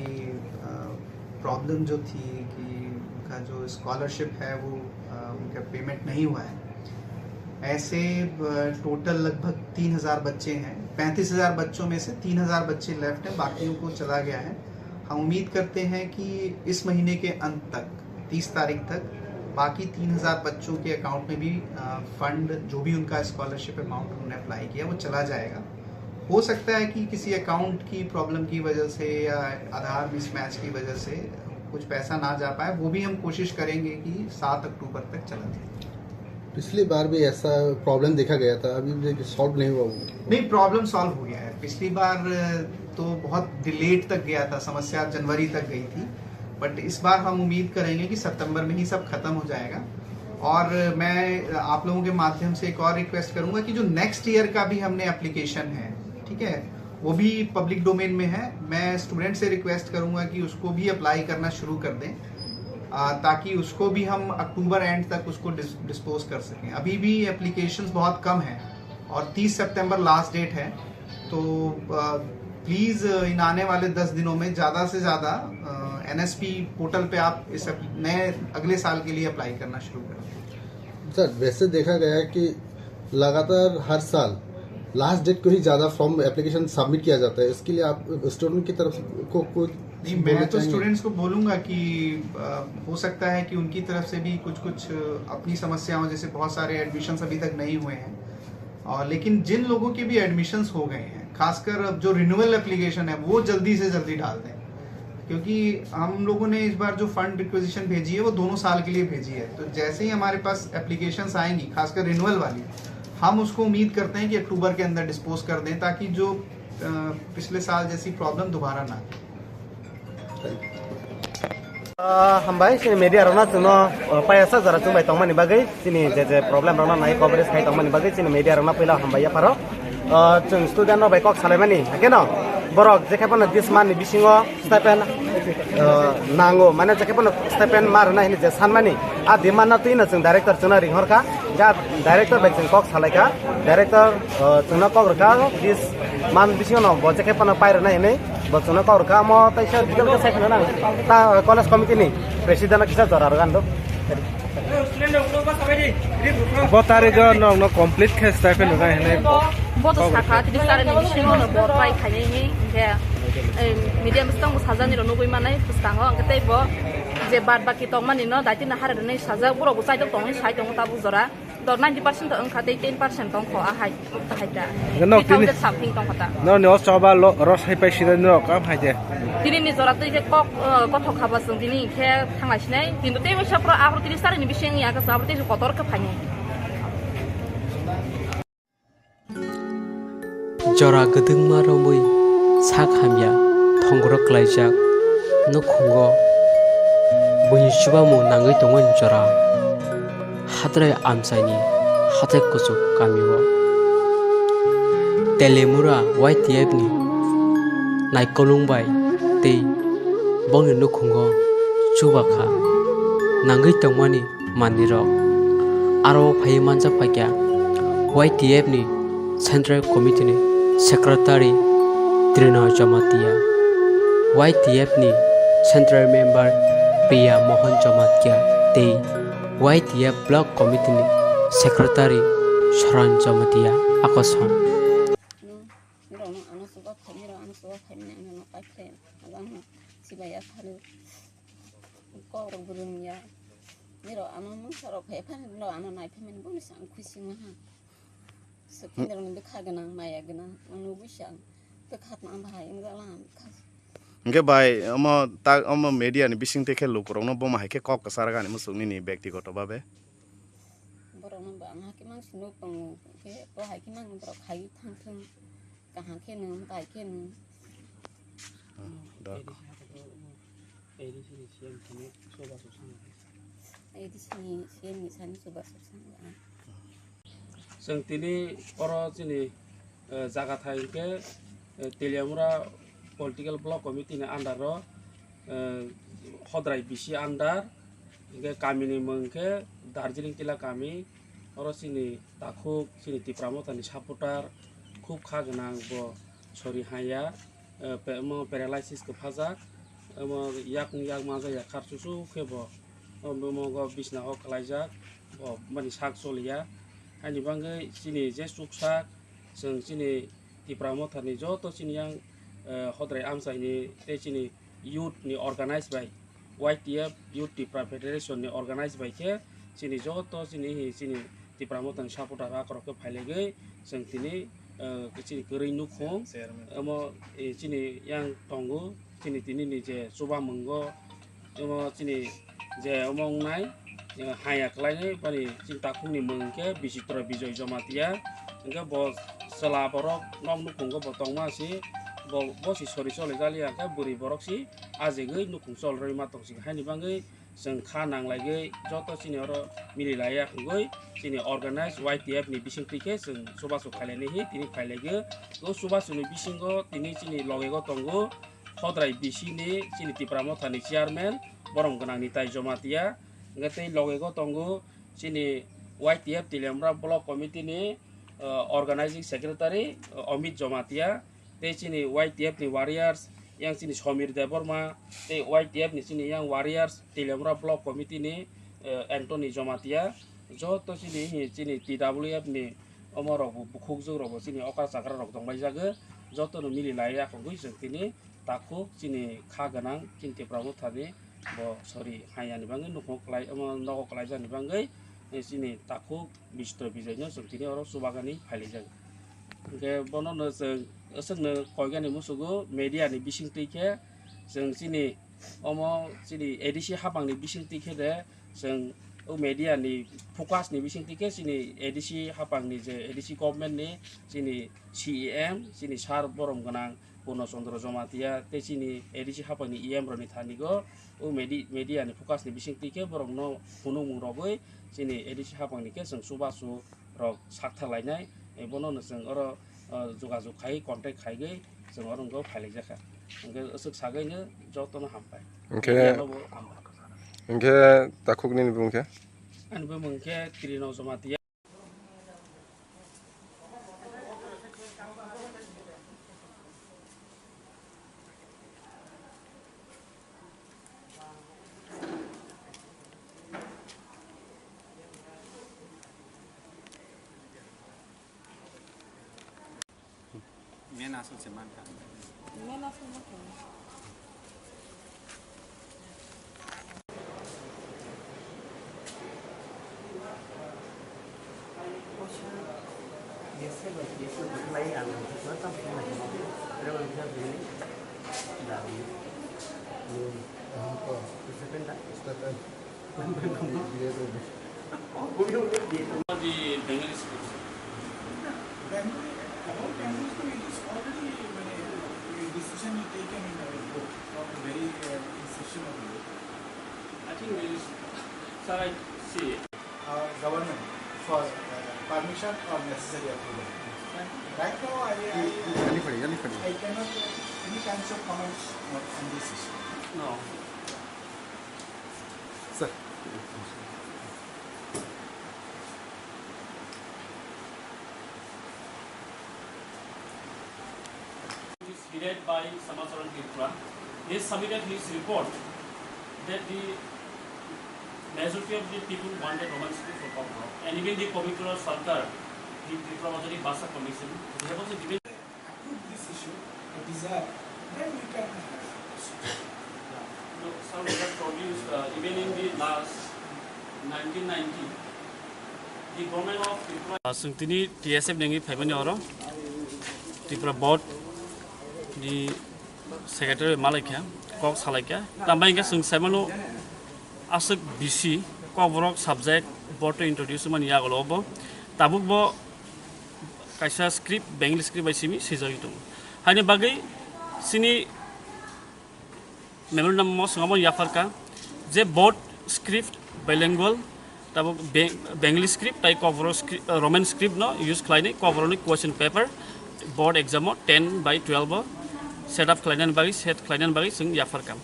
प्रॉब्लम जो थी कि उनका जो स्कॉलरशिप है वो, अ, उनका पेमेंट नहीं हुआ है। ऐसे, अ, टोटल लगभग तीन हज़ार बच्चे हैं। पैंतीस हज़ार बच्चों में से तीन हज़ार बच्चे लेफ्ट हैं, बाकियों को चला गया है। हम उम्मीद करते हैं कि इस महीने के अंत तक, तीस तारीख तक, बाकी तीन हज़ार बच्चों के अकाउंट में भी, अ, फंड, जो भी उनका स्कॉलरशिप अमाउंट उन्होंने अप्लाई किया, वो चला जाएगा। हो सकता है कि किसी अकाउंट की प्रॉब्लम की वजह से या आधार मिसमैच की वजह से कुछ पैसा ना जा पाए, वो भी हम कोशिश करेंगे कि सात अक्टूबर तक चला जाए। पिछली बार भी ऐसा प्रॉब्लम देखा गया था, अभी भी सॉल्व नहीं हुआ वो। नहीं, प्रॉब्लम सॉल्व हो गया है। पिछली बार तो बहुत डिलेड तक गया था, समस्या जनवरी तक गई थी, बट इस बार हम उम्मीद करेंगे कि सितंबर में ही सब खत्म हो जाएगा। और मैं आप लोगों के माध्यम से एक और रिक्वेस्ट करूंगा कि जो नेक्स्ट ईयर का भी हमने एप्लीकेशन है, ठीक है, वो भी पब्लिक डोमेन में है। मैं स्टूडेंट से रिक्वेस्ट करूंगा कि उसको भी अप्लाई करना शुरू कर दें, आ, ताकि उसको भी हम अक्टूबर एंड तक उसको डिस-, डिस्पोज कर सकें। अभी भी एप्लीकेशंस बहुत कम हैं और तीस सितंबर लास्ट डेट है। तो, आ, प्लीज़, इन आने वाले दस दिनों में ज़्यादा से ज़्यादा, आ, एनएसपी पोर्टल पे आप इस अप-, नए अगले साल के लिए अप्लाई करना शुरू करें। सर, वैसे देखा गया है कि लगातार हर साल लास्ट डेट को ही ज़्यादा फॉर्म एप्लीकेशन सबमिट किया जाता है, इसके लिए आप स्टूडेंट की तरफ से को, को नहीं, बोलना मैं तो चाहेंगे? स्टूडेंट्स को बोलूँगा कि, अ, हो सकता है कि उनकी तरफ से भी कुछ-कुछ अपनी समस्याओं, जैसे बहुत सारे एडमिशन्स अभी तक नहीं हुए हैं, और लेकिन जिन लोगों के भी एडमिशन्स हो गए हैं, खासकर अब जो रिन्यूअल एप्लीकेशन है, वो जल्दी से जल्दी डाल दें, क्योंकि हम लोगों ने इस बार जो फंड रिक्विजिशन भेजी है, वो दोनों साल के लिए भेजी है। तो जैसे ही हमारे पास एप्लीकेशंस आएंगी, खासकर रिन्यूअल वाली, हम उसको उम्मीद करते हैं कि अक्टूबर के अंदर डिस्पोज कर दें, ताकि जो, अ, पिछले साल जैसी प्रॉब्लम दोबारा ना आए। Ah, hambai, chini media rokno chwngno, ah, payasa jora chwng bai tongmani bagwi, chini je je problem rokno nai coverage khai tongmani bagwi, chini media rokno puila hambai yapharo. Ah, chwng student rok bai kok salaimani, hakeno borok jekhe phano this month ni bisingo stipend, ah, nango, mane jekhe phano stipend ma rwna hini je sanmani, a demand no twino chwng director chwngno ringhorkha, ja director bai chwng kok salaikha, director, ah, chwngno kok rwkha, this month bisingo no bo jekhe phano pai rwna hini. Bo chwngno kok rwkha, omo taisa detail khe sai khna nang. Ta college committee ni president no kisa jora rwgano. Bo tarikh o nokno complete khe stipend rwgano hinwi. Bo to sakha, tini sare ni bisingo no bo pai khainai ni, hingkhe, eh, media bwskango sajani rok nugwi manai bwskango, hingkhe tei bo je bad baki tongmani no daiti no hare rwnai sajak, borok bo chaitok tongwi sai tongo tabuk jora. To ninety percent to wngkha, tei ten percent tongkho, ahai, ahai ta. Hingke nok tini, three thousand something tongkho ta. Nokni o choba lo, ros hai pai sida norok kam hai de. Tini ni jora tei je kok, eh, kothok haba chwng tini khe thanglai sinai. Kintu tei waisa pro abro tini sari ni bising ya kasa abro tei kotor khe phainai. Jora kwdwngma romwi sak hamya thongro klaijak nukhungo. Buini chubamung nangwi tongmani jora, Hadrai amchaini hathai kuchuk kamio Telemura Y T F ni naikolung bai tei bongni nukhungo chubakha nangwi tongmani manwirok. Aro phaiwi manjak phaikha Y T F ni Central Committee ni Secretary Trino Jamatia, Y T F ni Central Member Priya Mohan Jamatia tei Y T F Block Committee ni Secretary Saran Jamatia akoson. Nirok no ano chuba phai, nirok ano chuba phai mani ano no kai phai, ano ano sibai ya phalo. Kok rok bo rwngya. Nirok ano mungsa rok phai phano nirok ano nai phai mani boni sang khusi ma ha. Swk khe nirok ni bwkha gwnang, maya gwnang, ang nugwi se ang bwkha tma bahai wngjalang bwkha. Hwnkhe bai omo ta omo media ni bising twi khe lukurok no boma hai khe kok kwchar gani muchuk nini bektigoto babe. Borok no bo ang hakhe mang sinuk tongo, hwnkhe bo hai khe mang borok khai thang thung, kaham khe nung, tai khe nung. Hmm, dok. A D C ni C M sani chuba chusa. A D C ni C M ni sani chuba chusa. Chwng tini oro chini, eh, jaga thai hwnkhe, eh, Teliamura Political Block Committee ni under o, eh, Hodrai B C under, hwnkhe kami ni mung khe Darjeeling Tila kami. Oro chini takhuk chini Tipra Motha ni supporter khub kha gwnang bo sori haya. Eh, pe-, omo paralysis kwphajak, omo yakung yak manjak ya khar chuchu khe bo, omo go bisna o kwlaijak, bo bani sak choliya. Haini bagwi chini je chuksak, chwng chini Tipra Motha ni joto chini yang, eh, Hodrai amchai ni tei chini youth ni organize bai, Y T F Youth Tipra Federation ni organize bai khe chini joto chini, chini Tipra Motha ni supporter akorok khe phailaigwi chwng tini, eh, chini kwrwi nukhung. Chairman. Omo, eh, chini yang tongo, chini tini ni je chuba mungo, omo chini je omo wngnai, eh, haya kwlainai bani chini takhuk ni mung khe Bichitro Bijoy Jamatia, hwnkhe bo chwla borok nok nukhungo bo tongma si, bo, bo si sori choli jali ya khe bwrwi borok si ajegwi nukhung chol rwi ma tong si, haini bagwi chwng kha nang laigwi joto chini oro mili laiya wngwi chini organize Y T F ni bisingtwi khe chwng chubachu khailai nai hi tini phailaigwi. O chubachu ni bisingo tini chini logego tongo Hodrai B C ni chini Tipra Motha ni chairman Borom Gwnang Nitai Jamatia, hwnkhe tei logego tongo chini Y T F Teliamura Block Committee ni, uh, organizing secretary, uh, Amit Jamatia, tei chini Y T F ni warriors yang chini Somir Debbarma, tei Y T F ni chini yang warriors Teliamura Block Committee ni, eh, Anthony Jamatia, joto chini, chini T W F ni omo rok bo bukhukjwk rok bo chini okra chakra rok tongbai jago, joto no mili lai ya khogwi chwng tini takhuk chini kha gwnang chini Tipra Motha ni bo sori haya ni bagwi nukhung kwlai, omo nogo kwlai jak ni bagwi, eh, chini takhuk Bichitro Bijoy no chwng tini oro chubagani phailaijak. Hwnkhe bono no chwng aswkno koigani musugo media ni bisingtwi khe chwng chini omo chini A D C hapang ni bisingtwi khe de chwng o media ni focus ni bisingtwi khe chini A D C hapang ni je A D C government ni chini C E M chini sir borom gwnang Purno Chandra Jamatia tei chini A D C hapang ni E M rok ni thani go o medi-, media ni focus ni bisingtwi khe borok no phunukmung rogwi chini A D C hapang ni khe chwng chubachu rok sakthar lainai, eh, bono no chwng oro, ah, jogajog khai, contact khaigwi chwng oro wngkha phailaijak kha. Hwnkhe aswk sagwi no joto no hambai. Hwnkhe, media no bo hambai. Hwnkhe takhuk nini bumung khe? Ani bumung khe Trino Jamatia. Main aswk se mankha. Main aswk mankha. Bangalore, about Bangalore, it is already, মানে, a decision taken in our court from the very, uh, inception of the law. Sir, I see. Our government for, uh, permission or necessary approval. Right now, I, I, Jani khori, jani khori. I cannot make any kinds of comments on, on this issue. No. Sir. It is headed by Samacharan Tripura. He submitted his report that the majority of the people wanted Roman script for Kokborok, and even the Pabitra Sarkar, the Tripura Bhojani Bhasha Commission, they have also given. Approve this issue, a desire, then we can. No, sir, we have produced, uh, even in the last nineteen ninety, the government of Tripura. Ah, chwng tini T S F nengwi phaimani oro Tripura Board ni secretary malaikha, kok salaikha. Tambai hwnkhe chwng saimano aswk bisi Kokborok subject board to introduce mani yagulo bo. Tabuk bo kaisa script, Bengali script bai simi swijagwi tongo. Haini bagwi chini memorandum o swngamo yapharkha je board script bilingual, tabuk Be-, Bengali script tai Kokborok scri-, uh, Roman script no use khlainai Kokborokni question paper board exam o ten by twelve o set up khlainani bagwi, set khlainani bagwi chwng yapharkha.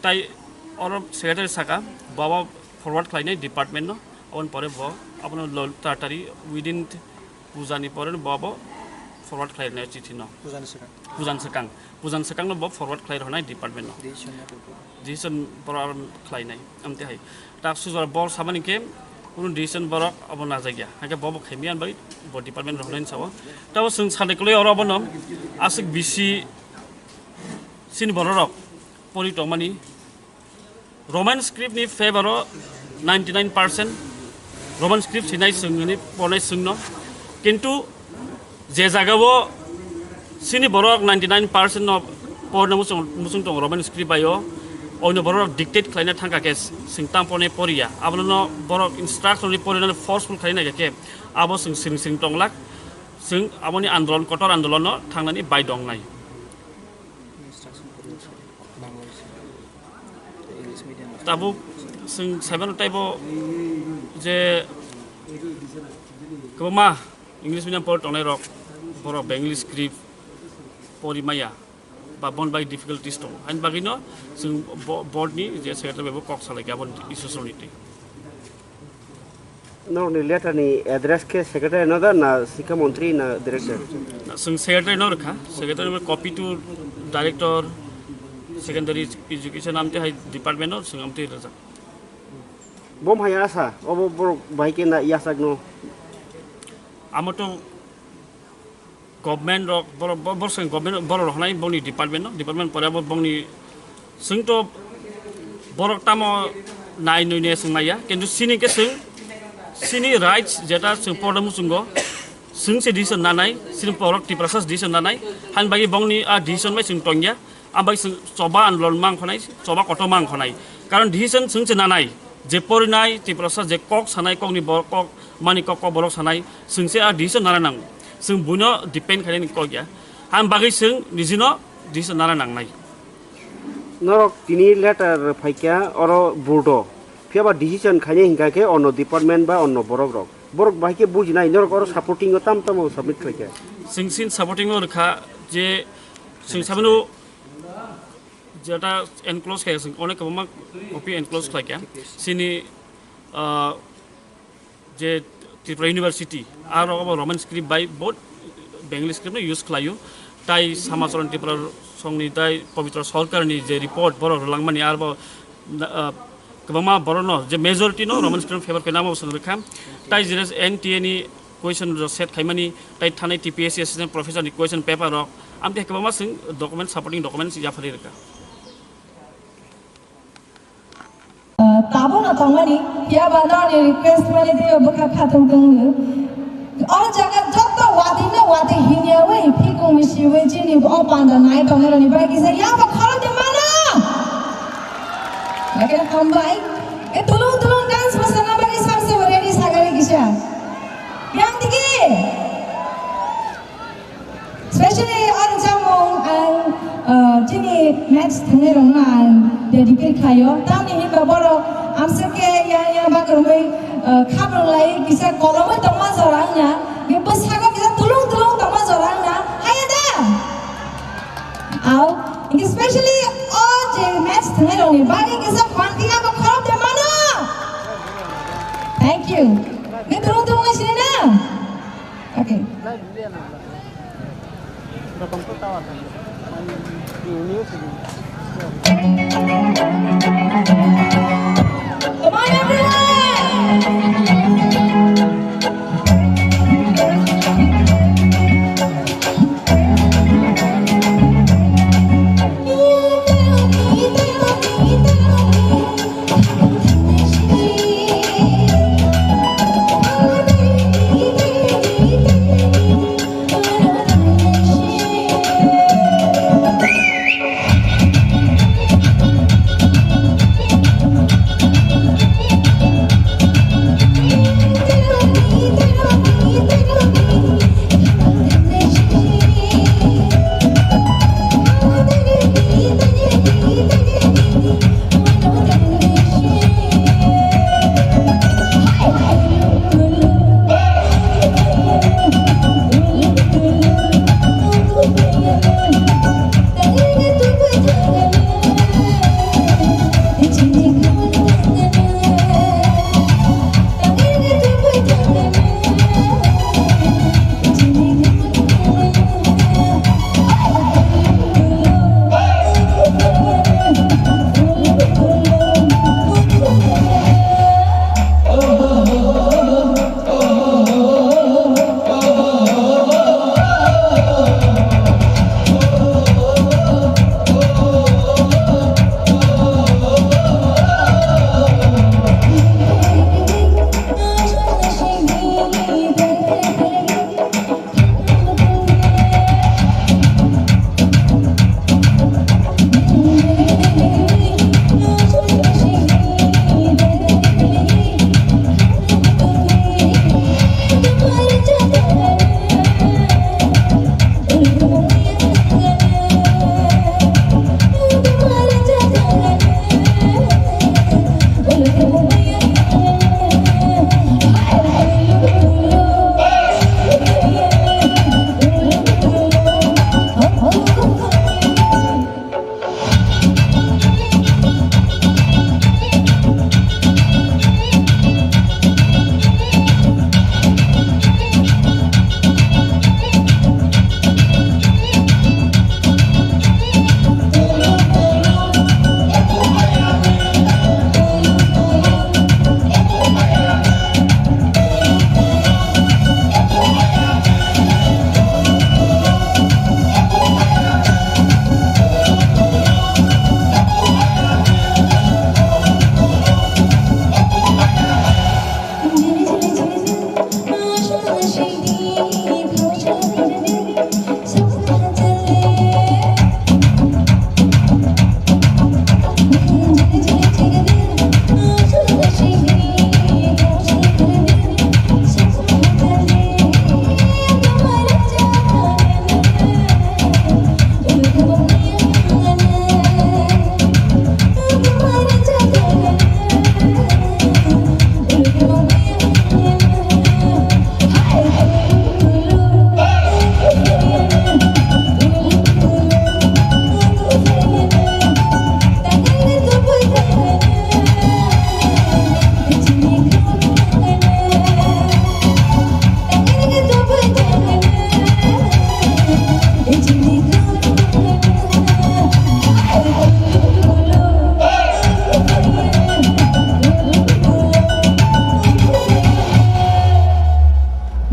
Tai oro secretary saka, bo abo forward khlainai department no, aboni pore bo abono lo-, taratari within puja ni pore bo abo forward khlai rwnai chithi no. Pujani swkang. Pujani swkang. Pujani swkang no bo forward khlai rwnai department no. Decision na bo. Decision borok khlainai. Amte hai. Tak sujor bor sabani ke kunu decision borok abo najakya. Hake bo bo khaimya bai bo department rwnai sabo. Tabo chwng sade kwlai oro abono aswk bisi chini bororok pori tongmani. Roman script ni favor o ninety nine percent Roman script sinai swngni pornai swngno, kintu je jaga o chini borok ninety nine percent no porna muchung muchung tongo Roman script bai o, oino borok dictate khlaina thangka khe swng tam pornai poriya, abono borok instruction ni porina forceful khlaina khe abo swng swng swng tonglak, swng aboni andolon kotor andolon no thangnani bai dongnai. Tabuk chwng saiman taibo je kwbangma English medium pori tongnai rok, borok Bengali script pori maya ba bon bai difficulties tongo. Ani bagwi no chwng bo-, board ni je secretary bai bo kok salai kha aboni issue songni twi. Norokni letter ni address khe secretary no da na Sikha Montri na director? Chwng secretary no rwkha, secretary no copy to director, secondary education amte hai department no chwng amte rwjak. Bom hai asa, obo borok bai khe na yachak no. Amo to government rok, borok, bo-, borok se government borok rok hanai bongni department no, department pore bo bongni swng to borok tamo nai nui ne swng maya, kintu sini ke swng, sini rights jeta swng porda muchungo, swng se decision nanai, sini borok Tiprasa se decision nanai, han bagi bongni a decision bai swng tongya, a bai swng choba andolon mang khonai, choba koto mang khonai, karon decision swng se nanai. Je porinai Tiprasa je kok sanai kokni borok kok mani kok kok borok sanai, chwng se a decision nana nango. Chwng buino depend khainani kok ya. Ham bagwi chwng nijino decision nana nangnai. Norok tini letter phaikha oro board o. Phiya ba decision khainai hinkha khe onno department ba onno borok rok. Borok bai khe bujinai norok oro supporting o tam tamo submit khlaikha. Chwng sin supporting o rwkha je chwng sabino jeta enclose khaikha, chwng onek kwbangma copy enclose khlaikha. Chini, ah, je Tripura University, aro obo Roman script bai bo Bengali script no use khlaio. Tai Samacharan Tripura songni tai Pabitra Sarkarni je report borok rwlangmani aro bo, ah, kwbangma borokno je majority no Roman script favor khaina amo swng rwkha. Tai jere N T A ni question rok set khaimani, tai thanai T P S C assistant professor ni question paper rok, amtwi kwbangma chwng document, supporting documents yapharwi rwkha. Ah, tabukno tongmani, phiya ba norokni request mani tei bwkha khatung tongwi. O jaga joto watwi no watwi hinya wi, phikung misi wi chini o panda nai tongmani bagwi se yaba khoroknwi mano. Lake hambai. E tulung tulung dance masana bagwi samse bo ready sagari kisa. Yang tiki. Especially on Jamung and, uh, Chini match thangnairokno ang dedicate khlaio. Tamni hinba borok amswk khe yang yang bakrumwi, uh, khaprwng lai kisa kolomwi tongma jora wngya. Bini bwskango kisa tulung tulung tongma jora wngya. Haiya da? Au, specially o je match thangnairokni bagwi kisa phanti abo khorok de mano. Thank you. Nini tulung tulung lai sini na? Okay. Come on, everyone!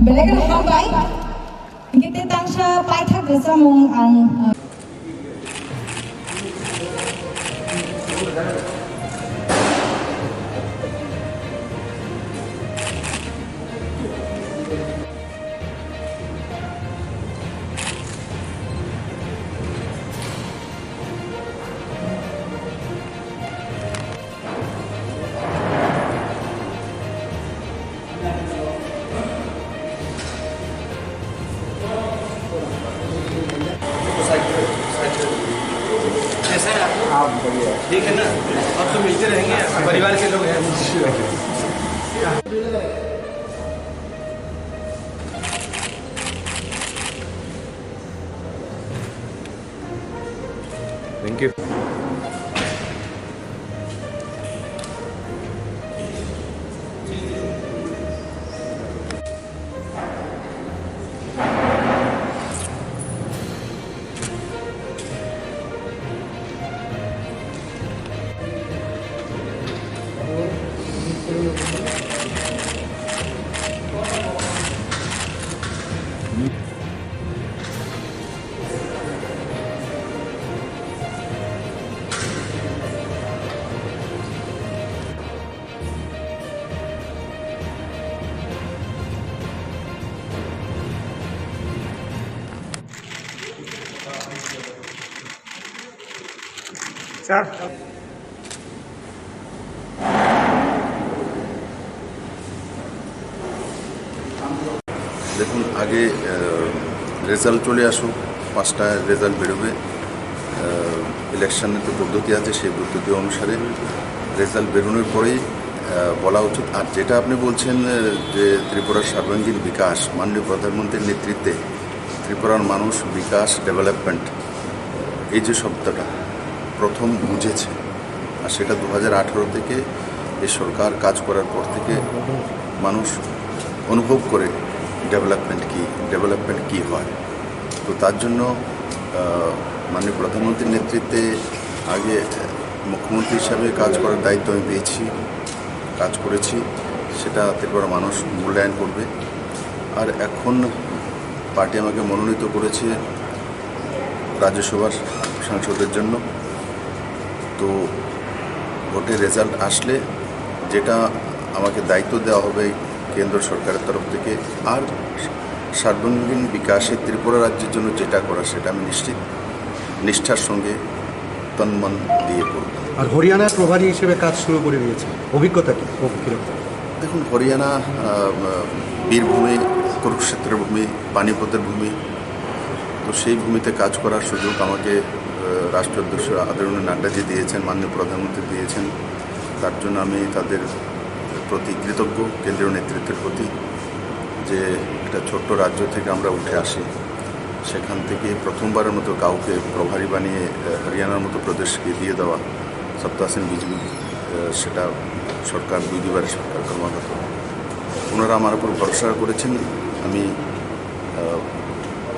Belai kheno hambai. Hingke tei tangsa paithak rwchapmung ang, uh, ठीक है ना? अब तो मिलते रहेंगे, परिवार के लोग हैं। Thank you. স্যার। দেখুন, আগে রেজাল্ট চলে আসুক, পাঁচটায় রেজাল্ট বেরোবে। ইলেকশনের তো পদ্ধতি আছে, সেই পদ্ধতি অনুসারে রেজাল্ট বেরোনোর পরেই আহ, বলা উচিত। আর যেটা আপনি বলছেন, আহ, যে ত্রিপুরার সর্বাঙ্গীন বিকাশ, মাননীয় প্রধানমন্ত্রীর নেতৃত্বে ত্রিপুরার মানুষ বিকাশ, ডেভেলপমেন্ট, এই যে শব্দটা প্রথম বুঝেছে, আর সেটা দু হাজার আঠারো থেকে এই সরকার কাজ করার পর থেকে মানুষ অনুভব করে ডেভেলপমেন্ট কি, ডেভেলপমেন্ট কি হয়। তো তার জন্য, আহ, মাননীয় প্রধানমন্ত্রীর নেতৃত্বে আগে মুখ্যমন্ত্রী হিসাবে কাজ করার দায়িত্ব আমি পেয়েছি, কাজ করেছি, সেটা ত্রিপুরা মানুষ মূল্যায়ন করবে। আর এখন পার্টি আমাকে মনোনীত করেছে রাজ্যসভার সাংসদের জন্য। তো ভোটের রেজাল্ট আসলে যেটা আমাকে দায়িত্ব দেওয়া হবে কেন্দ্র সরকারের তরফ থেকে, আর সর্বাঙ্গীন বিকাশে ত্রিপুরা রাজ্যের জন্য যেটা করা, সেটা আমি নিশ্চিত নিষ্ঠার সঙ্গে তন মন দিয়ে করব। আর হরিয়ানার প্রভারী হিসেবে কাজ শুরু করে দিয়েছে, অভিজ্ঞতা কি? ও কিরকম? দেখুন, হরিয়ানা, আহ, বীরভূমি, কুরুক্ষেত্রের ভূমি, পানিপথের ভূমি, তো সেই ভূমিতে কাজ করার সুযোগ আমাকে, আহ, রাষ্ট্রীয় অধ্যক্ষ আদরণীয় নাড্ডাজি দিয়েছেন, মাননীয় প্রধানমন্ত্রী দিয়েছেন। তার জন্য আমি তাদের প্রতি কৃতজ্ঞ, কেন্দ্রীয় নেতৃত্বের প্রতি, যে একটা ছোট্ট রাজ্য থেকে আমরা উঠে আসি, সেখান থেকে প্রথমবারের মতো কাউকে প্রভারী বানিয়ে, আহ, হরিয়ানার মতো প্রদেশকে দিয়ে দেওয়া, সত্তা আসেন বিজেপি, আহ, সেটা সরকার, দুই দুইবারের সরকার ক্রমাগত। ওনারা আমার উপর ভরসা করেছেন, আমি, আহ,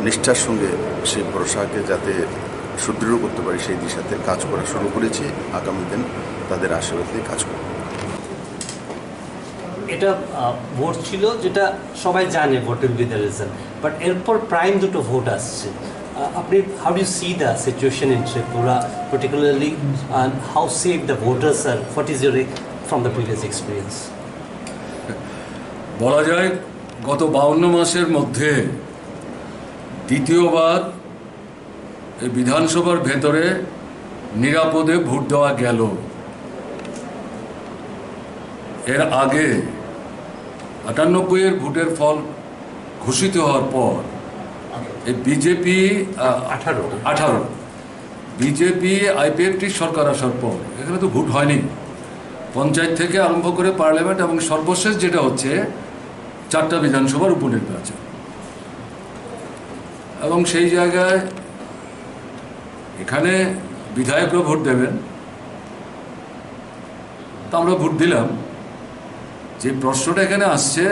নিষ্ঠার সঙ্গে সেই ভরসাকে যাতে সুদৃঢ় করতে পারি, সেই দিশাতে কাজ করা শুরু করেছি। আগামী দিন তাদের আশীর্বাদ নিয়ে কাজ করব। এটা, আহ, ভোট ছিল, যেটা সবাই জানে ভোটের উইথ দ্য রেজাল্ট, বাট এরপর প্রাইম দুটো ভোট আসছে। আহ, আপনি, how do you see the situation in Tripura particularly, and how safe the voters are? What is your, from the previous experience? বলা যায়, গত বাউন্ন মাসের মধ্যে দ্বিতীয়বার এই বিধানসভার ভেতরে নিরাপদে ভোট দেওয়া গেল। এর আগে আটানব্বই এর ভোটের ফল ঘোষিত হওয়ার পর এই বিজেপি, আহ, আঠারো। আঠারো, বিজেপি আইপিএফটি সরকার আসার পর এখানে তো ভোট হয়নি। পঞ্চায়েত থেকে আরম্ভ করে পার্লামেন্ট এবং সর্বশেষ যেটা হচ্ছে চারটা বিধানসভার উপনির্বাচন। এবং সেই জায়গায় এখানে বিধায়করা ভোট দেবেন, তা আমরা ভোট দিলাম। যে প্রশ্নটা এখানে আসছে,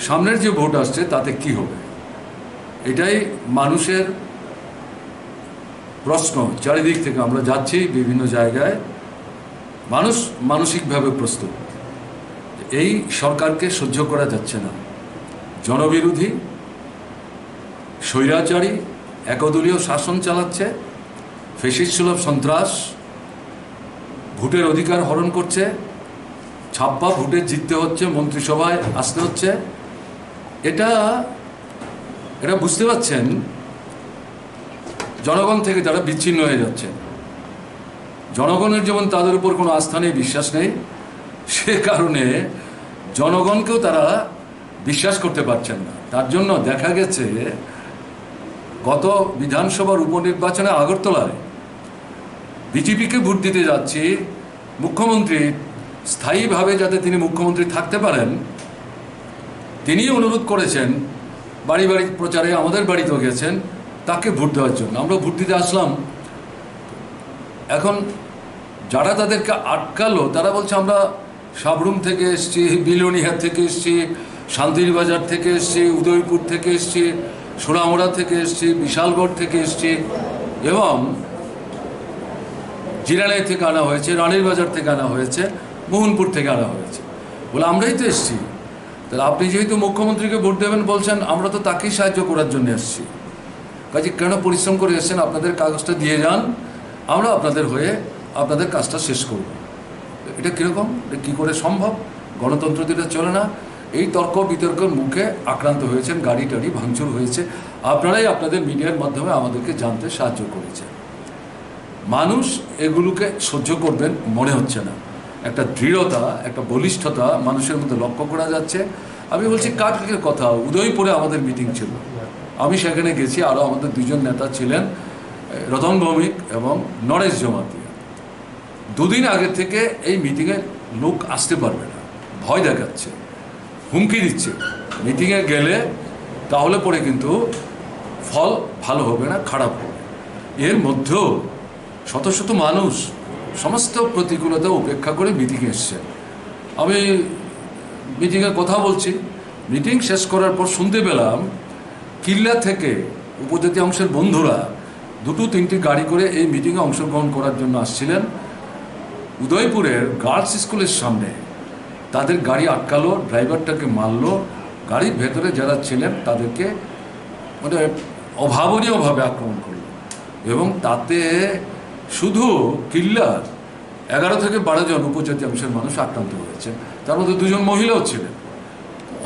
সামনের যে ভোট আসছে, তাতে কি হবে? এটাই মানুষের প্রশ্ন। চারিদিক থেকে আমরা যাচ্ছি বিভিন্ন জায়গায়, মানুষ মানসিকভাবে প্রস্তুত। এই সরকারকে সহ্য করা যাচ্ছে না। জনবিরোধী, স্বৈরাচারী, একদলীয় শাসন চালাচ্ছে, ফ্যাসিস্ট সুলভ সন্ত্রাস, ভোটের অধিকার হরণ করছে, ছাপ্পা ভোটে জিততে হচ্ছে, মন্ত্রিসভায় আসতে হচ্ছে। এটা, এটা বুঝতে পারছেন, জনগণ থেকে তারা বিচ্ছিন্ন হয়ে যাচ্ছে। জনগণের যেমন তাদের উপর কোনো আস্থা নেই, বিশ্বাস নেই, সে কারণে জনগণকেও তারা বিশ্বাস করতে পারছেন না। তার জন্য দেখা গেছে গত বিধানসভার উপনির্বাচনে আগরতলায় বিজেপিকে ভোট দিতে যাচ্ছি, মুখ্যমন্ত্রী স্থায়ীভাবে যাতে তিনি মুখ্যমন্ত্রী থাকতে পারেন, তিনি অনুরোধ করেছেন বাড়ি বাড়ি প্রচারে, আমাদের বাড়িতেও গেছেন, তাকে ভোট দেওয়ার জন্য। আমরা ভোট দিতে আসলাম। এখন যারা তাদেরকে আটকালো, তারা বলছে, "আমরা সাবরুম থেকে এসছি, বিলোনিয়া থেকে এসছি, শান্তির বাজার থেকে এসছি, উদয়পুর থেকে এসছি, সোনামুড়া থেকে এসছি, বিশালগড় থেকে এসছি এবং জিরানিয়া থেকে আনা হয়েছে, রানীর বাজার থেকে আনা হয়েছে, মোহনপুর থেকে আনা হয়েছে।" বলে, "আমরাই তো এসছি।" তাহলে আপনি যেহেতু মুখ্যমন্ত্রীকে ভোট দেবেন বলছেন, আমরা তো তাকেই সাহায্য করার জন্য এসছি। কাজে কেন পরিশ্রম করে এসেছেন? আপনাদের কাগজটা দিয়ে যান, আমরা আপনাদের হয়ে আপনাদের কাজটা শেষ করব। এটা কীরকম? এটা কী করে সম্ভব? গণতন্ত্র তো এটা চলে না। এই তর্ক বিতর্কের মুখে আক্রান্ত হয়েছেন, গাড়ি টাড়ি ভাঙচুর হয়েছে। আপনারাই আপনাদের মিডিয়ার মাধ্যমে আমাদেরকে জানতে সাহায্য করেছেন। মানুষ এগুলোকে সহ্য করবেন মনে হচ্ছে না। একটা দৃঢ়তা, একটা বলিষ্ঠতা মানুষের মধ্যে লক্ষ্য করা যাচ্ছে। আমি বলছি কালকের কথা, উদয়পুরে আমাদের মিটিং ছিল, আমি সেখানে গেছি, আরও আমাদের দুজন নেতা ছিলেন, এ, রতন ভৌমিক এবং নরেশ জমাতিয়া। দুদিন আগে থেকে এই মিটিংয়ে লোক আসতে পারবে না, ভয় দেখাচ্ছে, হুমকি দিচ্ছে। মিটিংয়ে গেলে তাহলে পরে কিন্তু ফল ভালো হবে না, খারাপ হবে। এর মধ্যেও শত শত মানুষ সমস্ত প্রতিকূলতা উপেক্ষা করে মিটিংয়ে এসছে। আমি মিটিংয়ে কথা বলছি, মিটিং শেষ করার পর শুনতে পেলাম কিল্লা থেকে উপজাতি অংশের বন্ধুরা দুটো তিনটি গাড়ি করে এই মিটিংয়ে অংশগ্রহণ করার জন্য আসছিলেন। উদয়পুরের গার্লস স্কুলের সামনে তাদের গাড়ি আটকালো, ড্রাইভারটাকে মারলো, গাড়ির ভেতরে যারা ছিলেন তাদেরকে মানে অভাবনীয়ভাবে আক্রমণ করলো এবং তাতে শুধু কিল্লার এগারো থেকে বারো জন উপজাতি অংশের মানুষ আক্রান্ত হয়েছে, তার মধ্যে দুজন মহিলাও ছিলেন।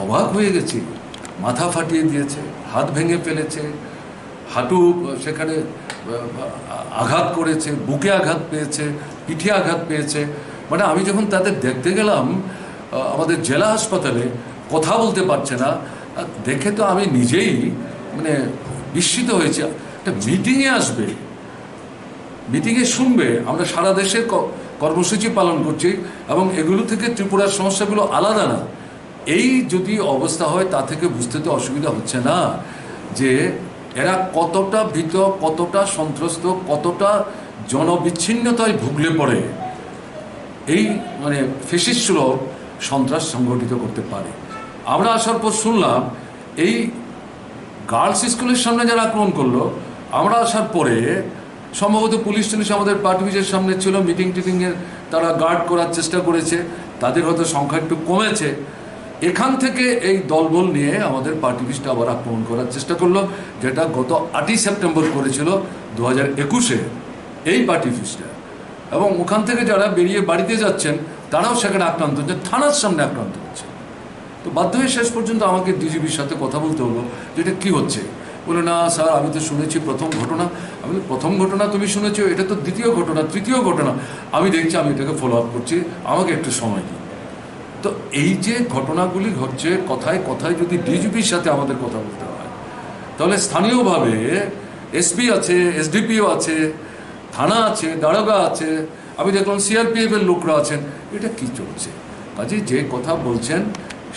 অবাক হয়ে গেছি, মাথা ফাটিয়ে দিয়েছে, হাত ভেঙে ফেলেছে, হাঁটু, আহ, সেখানে, আহ, আঘাত করেছে, বুকে আঘাত পেয়েছে, পিঠে আঘাত পেয়েছে। মানে আমি যখন তাদের দেখতে গেলাম, আহ, আমাদের জেলা হাসপাতালে, কথা বলতে পারছে না, আহ, দেখে তো আমি নিজেই মানে বিস্মিত হয়েছি। একটা মিটিংয়ে আসবে, মিটিংয়ে শুনবে আমরা সারা দেশে ক-, কর্মসূচি পালন করছি এবং এগুলো থেকে ত্রিপুরার সমস্যাগুলো আলাদা না। এই যদি অবস্থা হয়, তা থেকে বুঝতে তো অসুবিধা হচ্ছে না যে এরা কতটা ভীত, কতটা সন্ত্রস্ত, কতটা জনবিচ্ছিন্নতায় ভুগলে পড়ে এই মানে ফ্যাসিস্ট সুলভ সন্ত্রাস সংগঠিত করতে পারে। আমরা আসার পর শুনলাম এই গার্লস স্কুলের সামনে যারা আক্রমণ করলো, আমরা আসার পরে সম্ভবত পুলিশ টুলিশ আমাদের পার্টি অফিসের সামনে ছিল, মিটিং টিটিংয়ের তারা গার্ড করার চেষ্টা করেছে, তাদের হয়তো সংখ্যা একটু কমেছে। এখান থেকে এই দলবল নিয়ে আমাদের পার্টি অফিসটা আবার আক্রমণ করার চেষ্টা করলো, যেটা গত আটই সেপ্টেম্বর করেছিল দু হাজার একুশে এই পার্টি অফিসটা। এবং ওখান থেকে যারা বেরিয়ে বাড়িতে যাচ্ছেন, তারাও সেখানে আক্রান্ত হচ্ছেন, থানার সামনে আক্রান্ত হচ্ছে। তো বাধ্য হয়ে শেষ পর্যন্ত আমাকে ডিজিপির সাথে কথা বলতে হলো যে এটা কী হচ্ছে। বলে, "না স্যার, আমি তো শুনেছি প্রথম ঘটনা।" আমি বলি, "প্রথম ঘটনা তুমি শুনেছো, এটা তো দ্বিতীয় ঘটনা, তৃতীয় ঘটনা, আমি দেখছি, আমি এটাকে ফলো আপ করছি, আমাকে একটু সময় দিন।" তো এই যে ঘটনাগুলি ঘটছে, কথায় কথায় যদি ডিজিপির সাথে আমাদের কথা বলতে হয়, তাহলে স্থানীয়ভাবে এসপি আছে, এসডিপিও আছে, থানা আছে, দারোগা আছে, আমি দেখলাম সিআরপিএফ এর লোকরা আছেন। এটা কি চলছে? কাজে যে কথা বলছেন,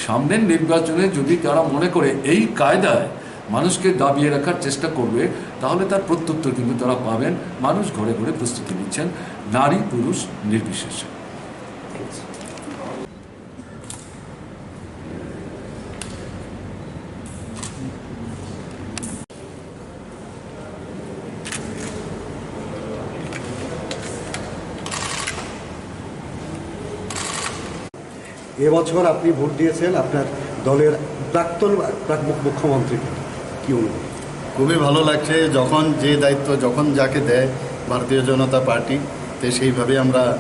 সামনের নির্বাচনে যদি তারা মনে করে এই কায়দায় মানুষকে দাবিয়ে রাখার চেষ্টা করবে, তাহলে তার প্রত্যুত্তর কিন্তু তারা পাবেন। মানুষ ঘরে ঘরে প্রস্তুতি নিচ্ছেন, নারী পুরুষ নির্বিশেষে। এবছর আপনি ভোট দিয়েছেন আপনার দলের প্রাক্তন প্রাক-, মুখ-, মুখ্যমন্ত্রীকে, কি অনুভব? খুবই ভালো লাগছে, যখন যে দায়িত্ব যখন যাকে দেয় ভারতীয় জনতা পার্টি, তে সেইভাবে আমরা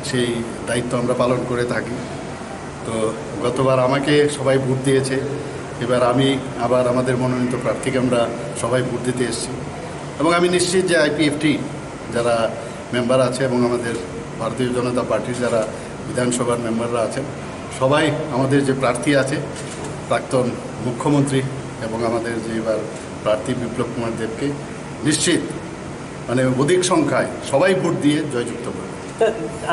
সেই দায়িত্ব আমরা পালন করে থাকি। তো গতবার আমাকে সবাই ভোট দিয়েছে, এবার আমি আবার আমাদের মনোনীত প্রার্থীকে আমরা সবাই ভোট দিতে এসেছি। এবং আমি নিশ্চিত যে আইপিএফটি যারা মেম্বার আছে এবং আমাদের ভারতীয় জনতা পার্টির যারা বিধানসভার মেম্বাররা আছেন, সবাই আমাদের যে প্রার্থী আছে, প্রাক্তন মুখ্যমন্ত্রী এবং আমাদের যে এবার প্রার্থী বিপ্লব কুমার দেবকে নিশ্চিত মানে অধিক সংখ্যায় সবাই ভোট দিয়ে জয়যুক্ত করবে।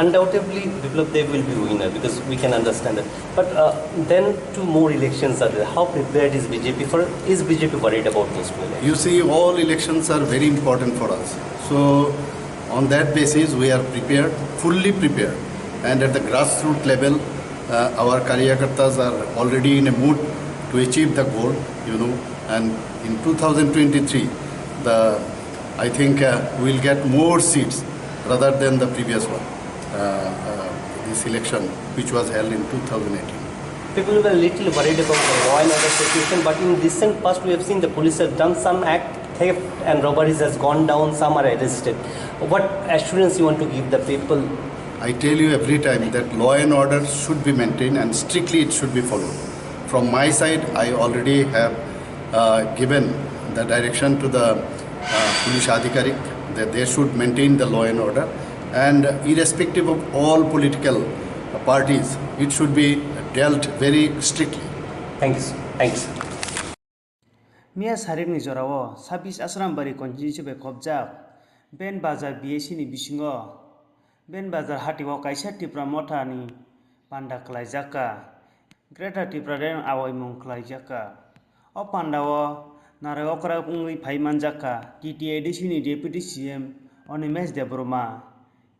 Undoubtedly, Biplab Deb will be winner because we can understand that. But uh, then two more elections are there. How prepared is B J P for? Is B J P worried about those two elections? You see, all elections are very important for us. So, on that basis, we are prepared, fully prepared. And at the grassroots level, uh, our karyakartas are already in a mood to achieve the goal, you know. And in two thousand twenty-three, the I think uh, we'll get more seats rather than the previous one, uh, uh, this election which was held in two thousand eighteen. People were a little worried about the law and order situation, but in recent past we have seen the police have done some act, theft and robberies has gone down, some are arrested. What assurance you want to give the people? I tell you every time that law and order should be maintained and strictly it should be followed. From my side, I already have uh, given the direction to the uh, police adhikarik that they should maintain the law and order, and irrespective of all political parties, it should be dealt very strictly. Thank you, sir. Thank you, sir. Miya sarikni jorao sabis Asrambari constituency bai khopjak Ben Bazar B A C ni bisingo Ben Bazar hatio kaisa Tipra Motha ni panda khlaijak kha. Greater Tipra Land awaimung khlaijak kha. O pandao narai okra wngwi phai manjak kha T T A D C ni Deputy C M Animesh Debbarma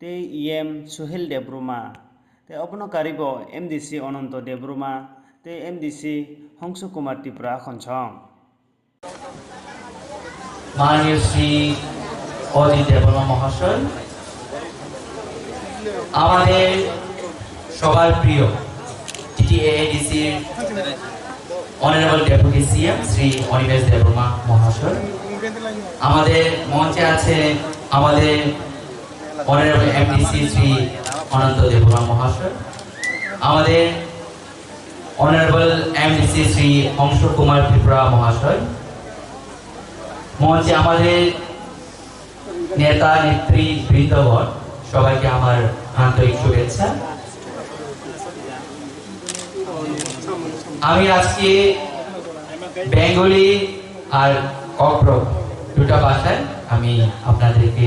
tei E M Suhel Debbarma tei obono karibo M D C Ananto Debbarma tei M D C Hongsu Kumar Tripura Khonsong. মাননীয় শ্রী অজিত দেববর্মা মহাশয়, আমাদের সবার প্রিয় টিটিএডিসির honourable deputy CM Shri অনিমেষ দেববর্মা মহাশয়, আমাদের মঞ্চে আছে আমাদের অনারেবল এমডিসি শ্রী অনন্ত দেববর্মা মহাশয়, আমাদের অনারেবল এমডিসি শ্রী অংশ কুমার ত্রিপুরা মহাশয়, মঞ্চে আমাদের নেতা নেতৃ বৃন্দগণ, সবাইকে আমার আন্তরিক শুভেচ্ছা। আমি আজকে বেঙ্গলি আর ককবরক দুটা ভাষায় আমি আপনাদেরকে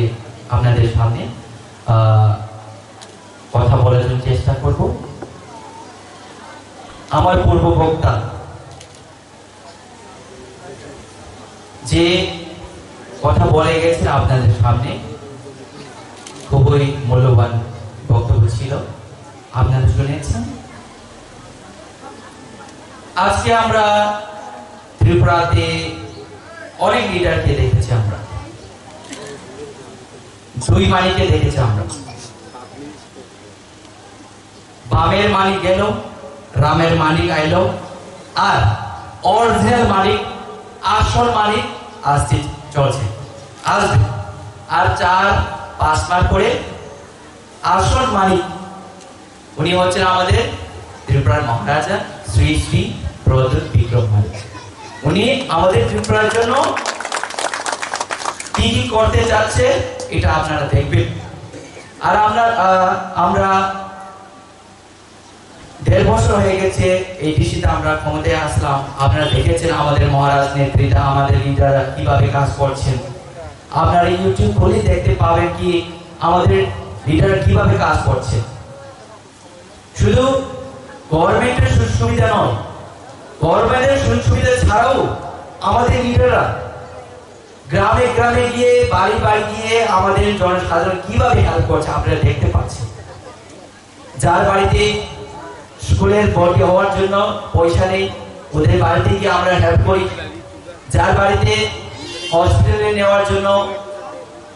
আপনাদের সামনে আহ, কথা বলার জন্য চেষ্টা করব। আমার পূর্ববক্তা যে কথা বলে গেছেন আপনাদের সামনে, খুবই মূল্যবান বক্তব্য ছিল, আপনারা শুনেছেন। আজকে আমরা ত্রিপুরাতে অনেক লিডারকে দেখেছি আমরা, দুই মানিকে দেখেছি আমরা। বামের মানিক গেল, রামের মানিক আইল, আর অরিজিনাল মানিক, আসল মানিক আসতে চলছে, আসবে। আর চার পাঁচ মাস পরে আসল মানিক উনি হচ্ছেন আমাদের ত্রিপুরার মহারাজা শ্রী শ্রী প্রদ্যুৎ বিক্রম মালিক। উনি আমাদের ত্রিপুরার জন্য কি কি করতে যাচ্ছে, এটা আপনারা দেখবেন। আর আমরা আহ, আমরা দেড় বছর হয়ে গেছে এই ডিসিতে আমরা ক্ষমতায় আসলাম। আপনারা দেখেছেন আমাদের মহারাজ নেতৃত্বে আমাদের লিডাররা কিভাবে কাজ করছেন। আপনারা ইউটিউব খুলে দেখতে পাবেন কি আমাদের লিডার কিভাবে কাজ করছে। শুধু গভর্নমেন্টের সুযোগ সুবিধা নয়, গভর্নমেন্টের সুযোগ সুবিধা ছাড়াও আমাদের লিডাররা গ্রামে গ্রামে গিয়ে, বাড়ি বাড়ি গিয়ে আমাদের জনসাধারণ কিভাবে হেল্প করছে আপনারা দেখতে পাচ্ছেন। যার বাড়িতে স্কুলের ভর্তি হওয়ার জন্য পয়সা নেই, ওদের বাড়িতে গিয়ে আমরা হেল্প করি। যার বাড়িতে হসপিটালে নেওয়ার জন্য,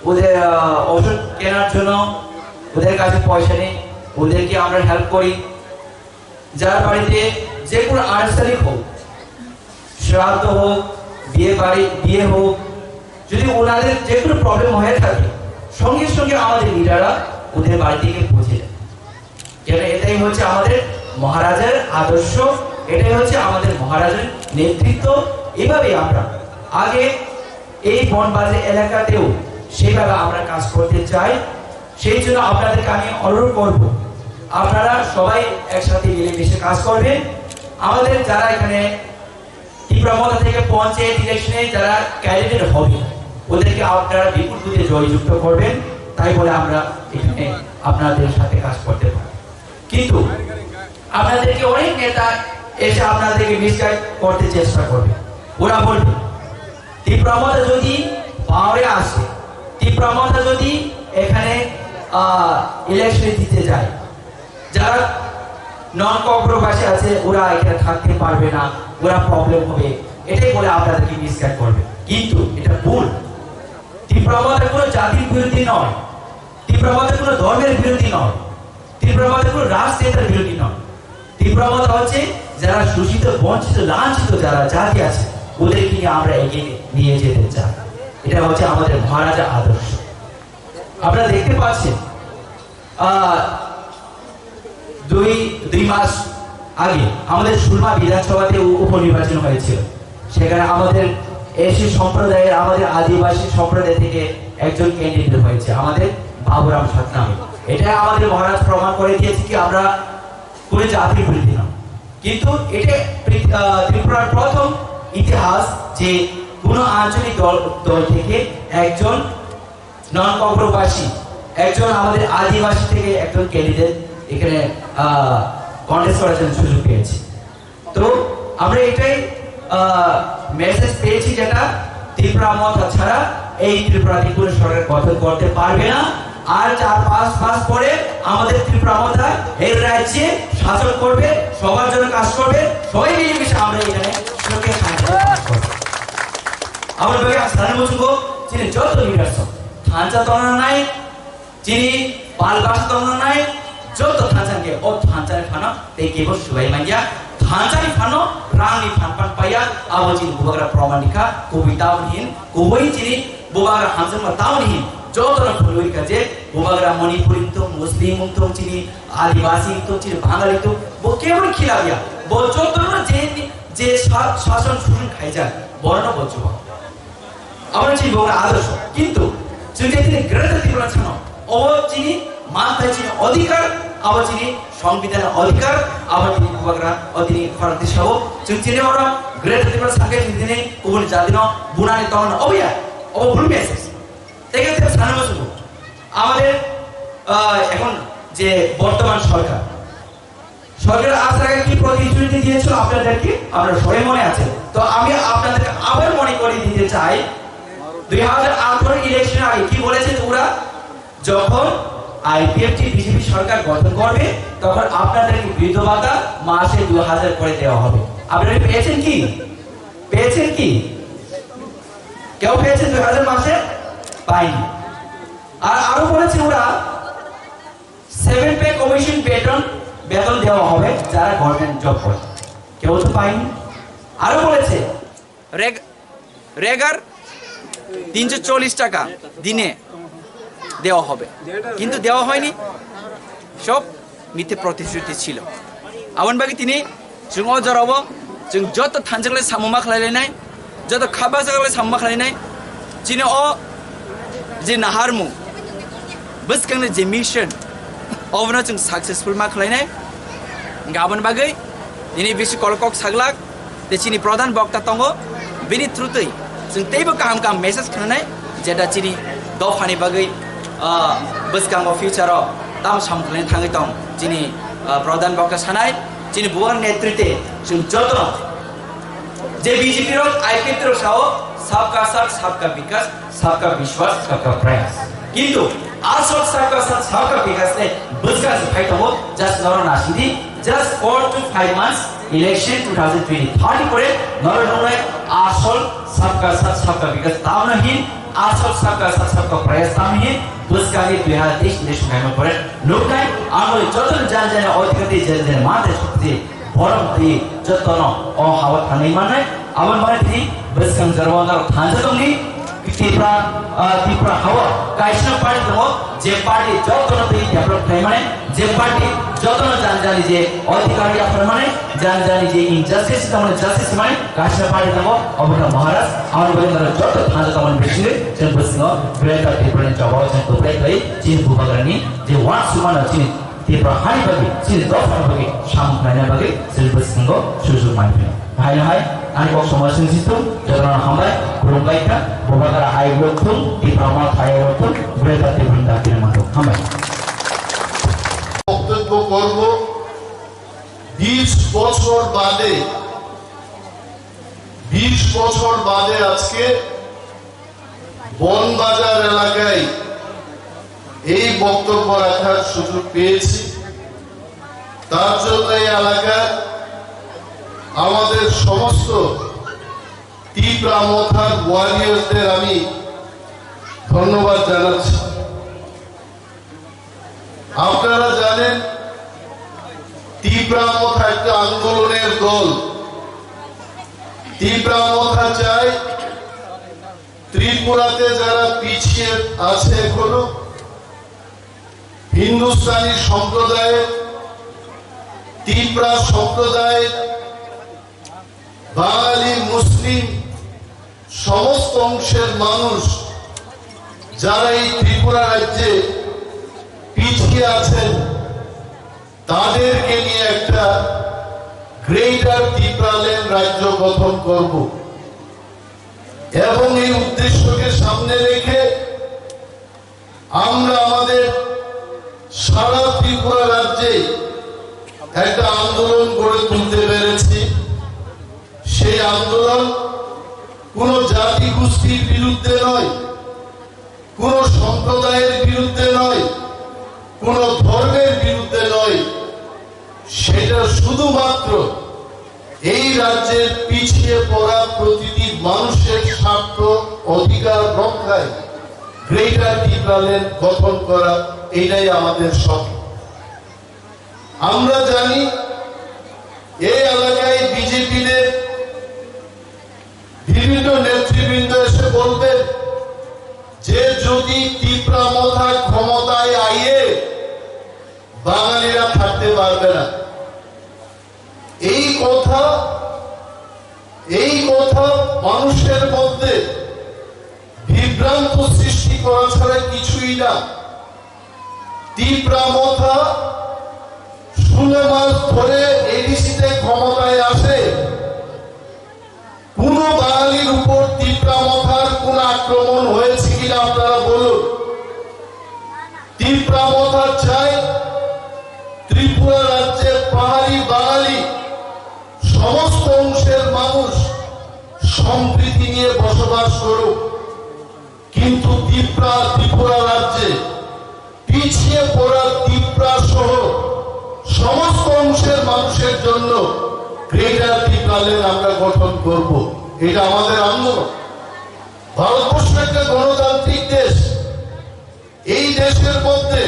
ওদের আহ, ওষুধ কেনার জন্য ওদের কাছে পয়সা নেই, ওদেরকে আমরা হেল্প করি। যার বাড়িতে যে কোনো আনুষ্ঠানিক হোক, শ্রাদ্ধ হোক, বিয়ে বাড়ি, বিয়ে হোক, যদি ওনাদের যে কোনো প্রবলেম হয়ে থাকে, সঙ্গে সঙ্গে আমাদের লিডাররা ওদের বাড়ি থেকে পৌঁছে যায়। কেন, এটাই হচ্ছে আমাদের মহারাজার আদর্শ, এটাই হচ্ছে আমাদের মহারাজার নেতৃত্ব। এভাবেই আমরা আগে এই বনবাজার এলাকাতেও সেভাবে আমরা কাজ করতে চাই। সেই জন্য আপনাদেরকে আমি অনুরোধ করব, আপনারা সবাই একসাথে মিলেমিশে কাজ করবেন। আমাদের যারা এখানে ত্রিপুরা মথা থেকে পঞ্চায়েত ইলেকশনে যারা ক্যান্ডিডেট হবে, ওদেরকে আপনারা বিপুল ভোটে জয়যুক্ত করবেন, তাই বলে আমরা এখানে আপনাদের সাথে কাজ করতে পারি। কিন্তু আপনাদেরকে অনেক নেতা এসে আপনাদেরকে মিসগাইড করতে চেষ্টা করবে। ওরা বলবে, তীব্র মমতা যদি পাওয়ারে আসে, তীব্র মমতা যদি এখানে ইলেকশনে জিতে যায়, যারা নন কক্সবাসী আছে, ওরা এখানে থাকতে পারবে না, ওরা প্রবলেম হবে, এটাই বলে আপনাদেরকে মিসগাইড করবে। কিন্তু এটা ভুল। তীব্র মমতা কোনো জাতির বিরোধী নয়, তীব্র মমতা কোনো ধর্মের বিরোধী নয়, তীব্র মমতা কোনো রাজনেতার বিরোধী নয়। তীব্র মমতা হচ্ছে যারা শোষিত, বঞ্চিত, লাঞ্ছিত যারা জাতি আছে, ওদেরকে নিয়ে আমরা এগিয়ে নিয়ে যেতে চাই। এটা হচ্ছে আমাদের মহারাজা আদর্শ। আপনারা দেখতে পাচ্ছেন, আহ, দুই দুই মাস আগে আমাদের সুরমা বিধানসভাতে উপ-, উপনির্বাচন হয়েছিল। সেখানে আমাদের এসি সম্প্রদায়ের, আমাদের আদিবাসী সম্প্রদায় থেকে একজন ক্যান্ডিডেট হয়েছে, আমাদের বাবুরাম সাতনামে। এটা আমাদের মহারাজ প্রমাণ করে দিয়েছে কি আমরা কোনো জাতির বিরোধী নয়। কিন্তু এটা পৃথ-, আহ, ত্রিপুরার প্রথম ইতিহাস যে কোনো আঞ্চলিক দল দল থেকে একজন নন কক্সবাসী, একজন আমাদের আদিবাসী থেকে একজন ক্যান্ডিডেট এখানে কন্টেস্ট করার জন্য সুযোগ পেয়েছে। তো আমরা এটাই মেসেজ পেয়েছি, যেটা ত্রিপুরা মমতা ছাড়া এই ত্রিপুরাতে কোনো সরকার গঠন করতে পারবে না। আর চার পাঁচ মাস পরে আমাদের ত্রিপুরা মমতা এই রাজ্যে শাসন করবে, সবার জন্য কাজ করবে, সবাই মিলেমিশে আমরা এখানে সুখে শান্তিতে বাস করবো। Aboni bagwi ang sanani muchungo, chini joto leaders rok thansa tongna nai, chini pal basa tongna nai, joto thansa hwnkhe o thansa ni phano tei kebo swbai manya, thansa ni phano rang ni phan pan paiya, abo chini bubagra proman ni kha, kubui tamoni hin, kubui chini bubagra hamjakma tamoni hin, joto no phunui kha je bubagra Manipuri wngthung, Muslim wngthung, chini Adibasi wngthung, chini Bangali wngthung, bo kebo khilabya, bo joto no je je sha-, shason susun khaijak, borno bo chuba. Abo chini bubagra adorsho. Kintu chwng je tini Greater Tipraland sano, obo chini manthai, chini odhikar, abo chini সংবিধান অধিকার, abo tini bubagra, o tini khorang tisao. Chwng chini oro Greater Tipraland sangkhe chwng tini kubun jatino bunani tongna obo ya, obo bul message. Tei khe sana muchungo. আমাদের, আহ, এখন যে বর্তমান সরকার, সরকার আসার আগে কি প্রতিশ্রুতি দিয়েছিল আপনাদেরকে? আপনার সবাই মনে আছে। তো আমি আপনাদেরকে আবার মনে করিয়ে দিতে চাই, দুই হাজার আঠারো ইলেকশন আগে কি বলেছে তোমরা? যখন আইপিএফটি বিজেপি সরকার গঠন করবে, তখন আপনাদেরকে বৃদ্ধ ভাতা মাসে দু হাজার করে দেওয়া হবে। আপনারা পেয়েছেন কি? পেয়েছেন কি? কেউ পেয়েছেন দুই হাজার মাসে? পাইনি। আর আরো বলেছে ওরা, সেভেন পে কমিশন বেতন, বেতন দেওয়া হবে যারা গভর্নমেন্ট জব করে। কেউ তো পায়নি। আরো বলেছে, রেগ-, রেগার তিনশো চল্লিশ টাকা দিনে দেওয়া হবে, কিন্তু দেওয়া হয়নি। সব মিথ্যে প্রতিশ্রুতি ছিল। Aboni bagwi tini chwng o jorao chwng joto thansa khlai samung ma khlai lainai, joto kha baksa khlai samung ma khlai lainai. Chini o je naharmung, bwskangni je mission, obono chwng successful ma khlai nai. Hwnkhe aboni bagwi nini bisi kolok kok saglak, tei chini pradhan bokta tongo, bini through twi chwng teibo kaham kaham message khwnanai, jeta chini dophani bagwi, ah, bwskango future o tamo samung khlaina thangwi tong chini, ah, pradhan bokta sanai, chini bubagra netritwe chwng joto je B J P rok, I P F T rok sao, "Sabka Saath, Sabka Vikas, Sabka Vishwas, Sabka Prayas." Kintu asol Sabka Saath, Sabka Vikas le bwskang se phai tongo, just noro nasidi, just four to five months election two thousand twenty thirty pore noro nungnai asol Sabka Saath, Sabka Vikas tamno hin, asol Sabka Saath, Sabka Prayas tamno hin, bwskang ni dui hazar teis election khaima pore nuknai, ang joto jani jani odhikar di, jani jani mate shokti, borom twi jotono o hawa thangwi mannai. Aboni bagwi tini bwskang jorao norok thansa tongdi. Tripura, ah, Tripura hawa kaisa party tongo, je party jotono twi develop khlai mani, je party jotono jani jani je odhikar yapharmani, jani jani je injustice tongmani justice mani, kaisa party tongo, obo khe Maharaj. Aboni bagwi norok joto thansa tongmani bisingtwi chwng bwskango Greater Tripura ni jogao chwng kwplai khlai chini bubagrani je uansukmano chini Tripura hani bagwi, chini dophani bagwi samung khlaina bagwi chwng bwskango sujuk manphino. Haino hai Ani kok somai sing situ, jotono hambai, khulumbai kha, Bubakara hai lokthung, Tipra Motha hai lokthung, Greater Tipraland Party ni mangthung. Hambai. বক্তব্য করব। বিশ বছর বাদে, বিশ বছর বাদে আজকে বনবাজার এলাকায় এই বক্তব্য রাখার সুযোগ পেয়েছি। তার জন্য এই এলাকার আমাদের সমস্ত তিপ্রা মথার ওয়ারিয়র্সদের আমি ধন্যবাদ জানাচ্ছি। আপনারা জানেন, তিপ্রা মথা একটা আন্দোলনের দল। তিপ্রা মথা চায় ত্রিপুরাতে যারা পিছিয়ে আছে এখনো, হিন্দুস্তানি সম্প্রদায়ের, তিপ্রা সম্প্রদায়ের, বাঙালি, মুসলিম, সমস্ত অংশের মানুষ যারা এই ত্রিপুরা রাজ্যে পিছিয়ে আছেন, তাদেরকে নিয়ে একটা গ্রেটার তিপ্রাল্যান্ড রাজ্য গঠন করব এবং এই উদ্দেশ্যকে সামনে রেখে আমরা আমাদের সারা ত্রিপুরা রাজ্যে একটা আন্দোলন গড়ে তুলতে পেরেছি। সেই আন্দোলন কোনো জাতিগোষ্ঠীর বিরুদ্ধে নয়, কোনো সম্প্রদায়ের বিরুদ্ধে নয়, কোনো ধর্মের বিরুদ্ধে নয়, সেটা শুধুমাত্র এই রাজ্যের পিছিয়ে পড়া প্রতিটি মানুষের স্বার্থ, অধিকার রক্ষায় গ্রেটার টিপ্রাল্যান্ড গঠন করা, এটাই আমাদের স্বপ্ন। আমরা জানি এই এলাকায় বিজেপিদের বিভিন্ন নেতৃবৃন্দ এসে বলবেন যে যদি তিপ্রা মথা ক্ষমতায় আইয়ে বাঙালিরা থাকতে পারবে না। এই কথা, এই কথা মানুষের মধ্যে বিভ্রান্ত সৃষ্টি করা ছাড়া কিছুই না। তিপ্রা মথা ষোলো মাস ধরে এডিসিতে ক্ষমতায় আসে, কোনো বাঙালির উপর তিপ্রা মথার কোনো আক্রমণ হয়েছে কিনা আপনারা বলুন। তিপ্রা মথা চাই ত্রিপুরা রাজ্যের পাহাড়ি বাঙালি সমস্ত অংশের মানুষ সম্প্রীতি নিয়ে বসবাস করুক, কিন্তু তিপ্রা, ত্রিপুরা রাজ্যে পিছিয়ে পড়া তিপ্রা সহ সমস্ত অংশের মানুষের জন্য গ্রেটার তিপ্রাল্যান্ড আমরা গঠন করব। এটা আমাদের আন্দোলন। ভারতবর্ষ একটা গণতান্ত্রিক দেশ। এই দেশের মধ্যে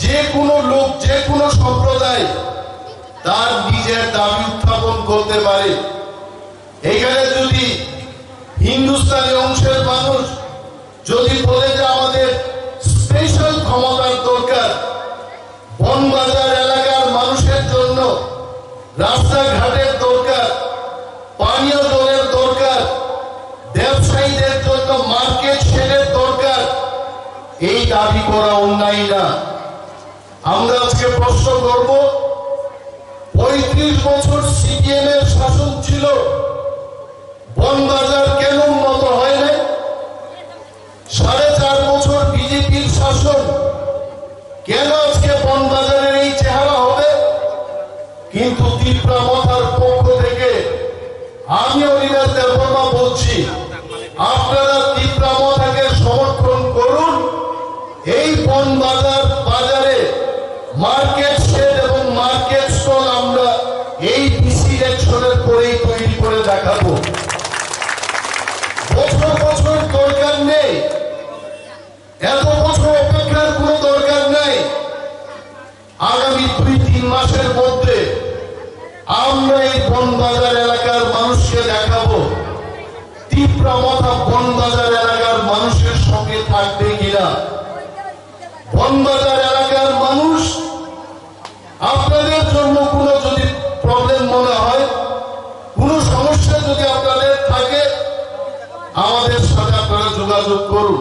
যে কোনো লোক, যে কোনো সম্প্রদায় তার নিজের দাবি উত্থাপন করতে পারে। এখানে যদি হিন্দুস্তানি অংশের মানুষ যদি বলে যে আমাদের স্পেশাল ক্ষমতার দরকার, বনবাজার এলাকার মানুষের জন্য রাস্তাঘাটের দরকার, পানীয় জলের দরকার, ব্যবসায়ীদের জন্য মার্কেট শেডের দরকার, এই দাবি করা অন্যায় না। আমরা আজকে প্রশ্ন করব, পঁয়ত্রিশ বছর সিপিএম এর শাসন ছিল, বনবাজার কেন উন্নত হয় নাই? সাড়ে চার বছর বিজেপির শাসন, কেন আজকে বনবাজারের এই চেহারা হবে? কিন্তু তিপ্রা মথার পক্ষ থেকে আমি অনিমেষ দেববর্মা বলছি, আপনারা তিপ্রা মথাকে সমর্থন করুন। এই বনবাজার বাজারে মার্কেট শেড এবং মার্কেট স্টল আমরা এই ডিসি ইলেকশনের পরেই তৈরি করে দেখাবো। বছর বছর দরকার নেই, এত বছর অপেক্ষার কোনো দরকার নাই। আগামী দুই তিন মাসের মধ্যে আমরা এই বনবাজার এলাকার মানুষকে দেখাবো, তিপ্রা মথা বনবাজার এলাকার মানুষের সঙ্গে থাকবে কিনা। বনবাজার এলাকার মানুষ, আপনাদের জন্য কোনো যদি প্রবলেম মনে হয়, কোনো সমস্যা যদি আপনাদের থাকে, আমাদের সাথে আপনারা যোগাযোগ করুন।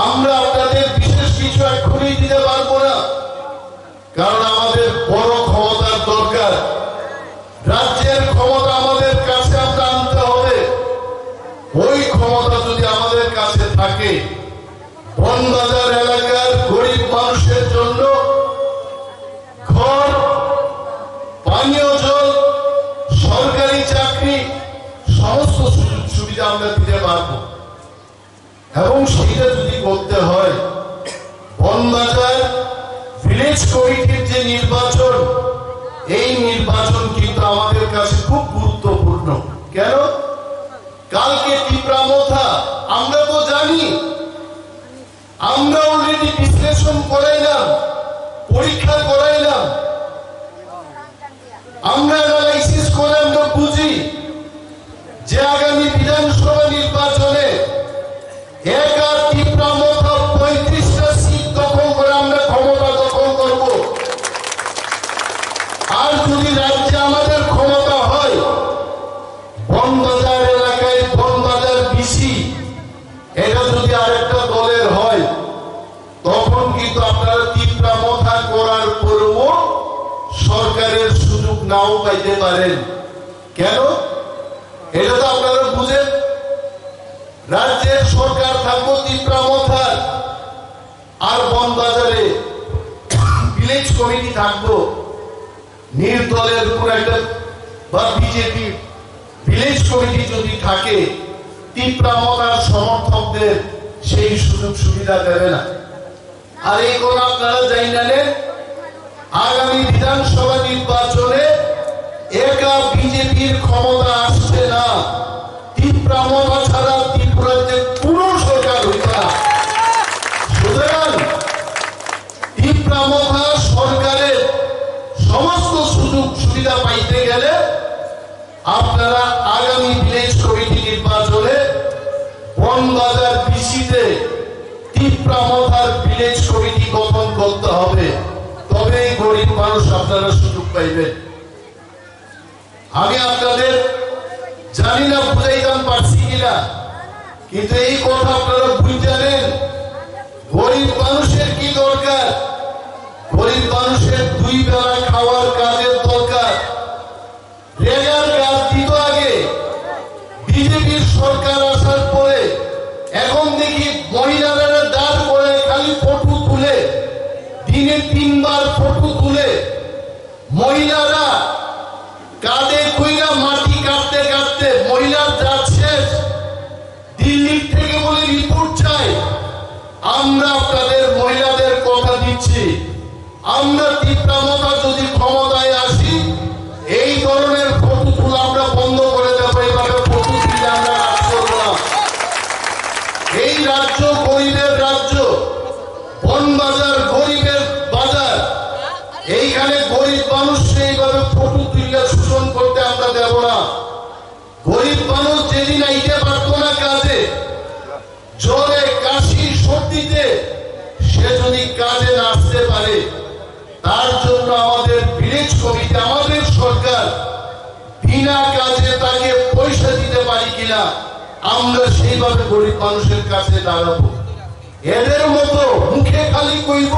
আমরা আপনাদের বিশেষ কিছু এক্ষুনি দিতে পারবো না, কারণ আমাদের বড় ক্ষমতার দরকার। রাজ্যের ক্ষমতা আমাদের কমিটির যে নির্বাচন, এই নির্বাচন কিন্তু আমাদের কাছে খুব গুরুত্বপূর্ণ। কেন? কালকে তিপ্রা মথা, আমরা তো জানি, আমরা অলরেডি বিশ্লেষণ করাইলাম, পরীক্ষা করাইলাম, আমরা অ্যানালাইসিস করে আমরা বুঝি যে আগামী বিধানসভা নির্বাচনে একা তিপ্রা মথা পঁয়ত্রিশটা সিট দখল করে আমরা ক্ষমতা দখল করব। আর যদি রাজ্যে আমাদের ক্ষমতা হয়, বনবাজার এলাকায় বনবাজার বিসি, এটা যদি আরেকটা দলের হয়, তখন কিন্তু আপনারা তিপ্রা মথা করার পরেও সরকারের সুযোগ নাও পাইতে পারেন। কেন? এটা তো আপনারা বুঝেন, রাজ্যের সরকার থাকবো তিপ্রা মথার, আর বনবাজারে ভিলেজ কমিটি থাকবো, নির্দলের উপর একটা বা বিজেপি ভিলেজ কমিটি যদি থাকে, তিপ্রা মথার সমর্থকদের সেই সুযোগ সুবিধা দেবে না। আর এই কথা আপনারা জানেন, আগামী বিধানসভা নির্বাচনে একা বিজেপির ক্ষমতা আসছে না। তিপ্রা মথা ছাড়া ত্রিপুরাতে কোনো সরকার হইত না। সুতরাং তিপ্রা মথা সরকারের সমস্ত সুযোগ সুবিধা পাইতে গেলে আপনারা আগামী ভিলেজ কমিটি নির্বাচনে বনবাজার বিসিতে তিপ্রা মথার ভিলেজ কমিটি গঠন করতে হবে, তবেই গরিব মানুষ আপনারা সুযোগ পাইবেন। আমি আপনাদের জানি না বুঝাইতাম পারছি কিনা, কিন্তু এই কথা আপনারা বুঝে জানেন, গরিব মানুষের কি দরকার। গরিব মানুষের দুই বেলা খাওয়ার কাজের দরকার। রেগার কাজ দিত আগে, বিজেপির সরকার আসার পরে এখন দেখি মহিলারা দাঁড় করে খালি ফটো তুলে, দিনে তিনবার ফটো তুলে মহিলারা কাঁধে কইরা মাটি কাটতে কাটতে মহিলার জাত শেষ। দিল্লি থেকে বলে রিপোর্ট চাই। আমরা আপনাদের মহিলাদের কথা দিচ্ছি, আমরা তিপ্রা মথা যদি ক্ষমতায় আসি, এই ধরনের ফটো তোলা আমরা বন্ধ করে দেবো। এইভাবে ফটো তুলে আমরা কাজ করবো না। এই রাজ্য গরিবের রাজ্য, বনবাজার গরিবের বাজার। এইখানে গরিব মানুষ সেইভাবে ফটো তুলে শোষণ করতে আমরা দেব না। গরিব মানুষ যেদিন আইতে পারতো না কাজে, জ্বরে, কাশি, সর্দিতে, সে যদি কাজে না আসতে পারে, তার জন্য আমাদের ভিলেজ কমিটি, আমাদের সরকার বিনা কাজে তাকে পয়সা দিতে পারি কিনা, আমরা সেইভাবে গরিব মানুষের কাছে দাঁড়াবো। এদের মতো মুখে খালি কইব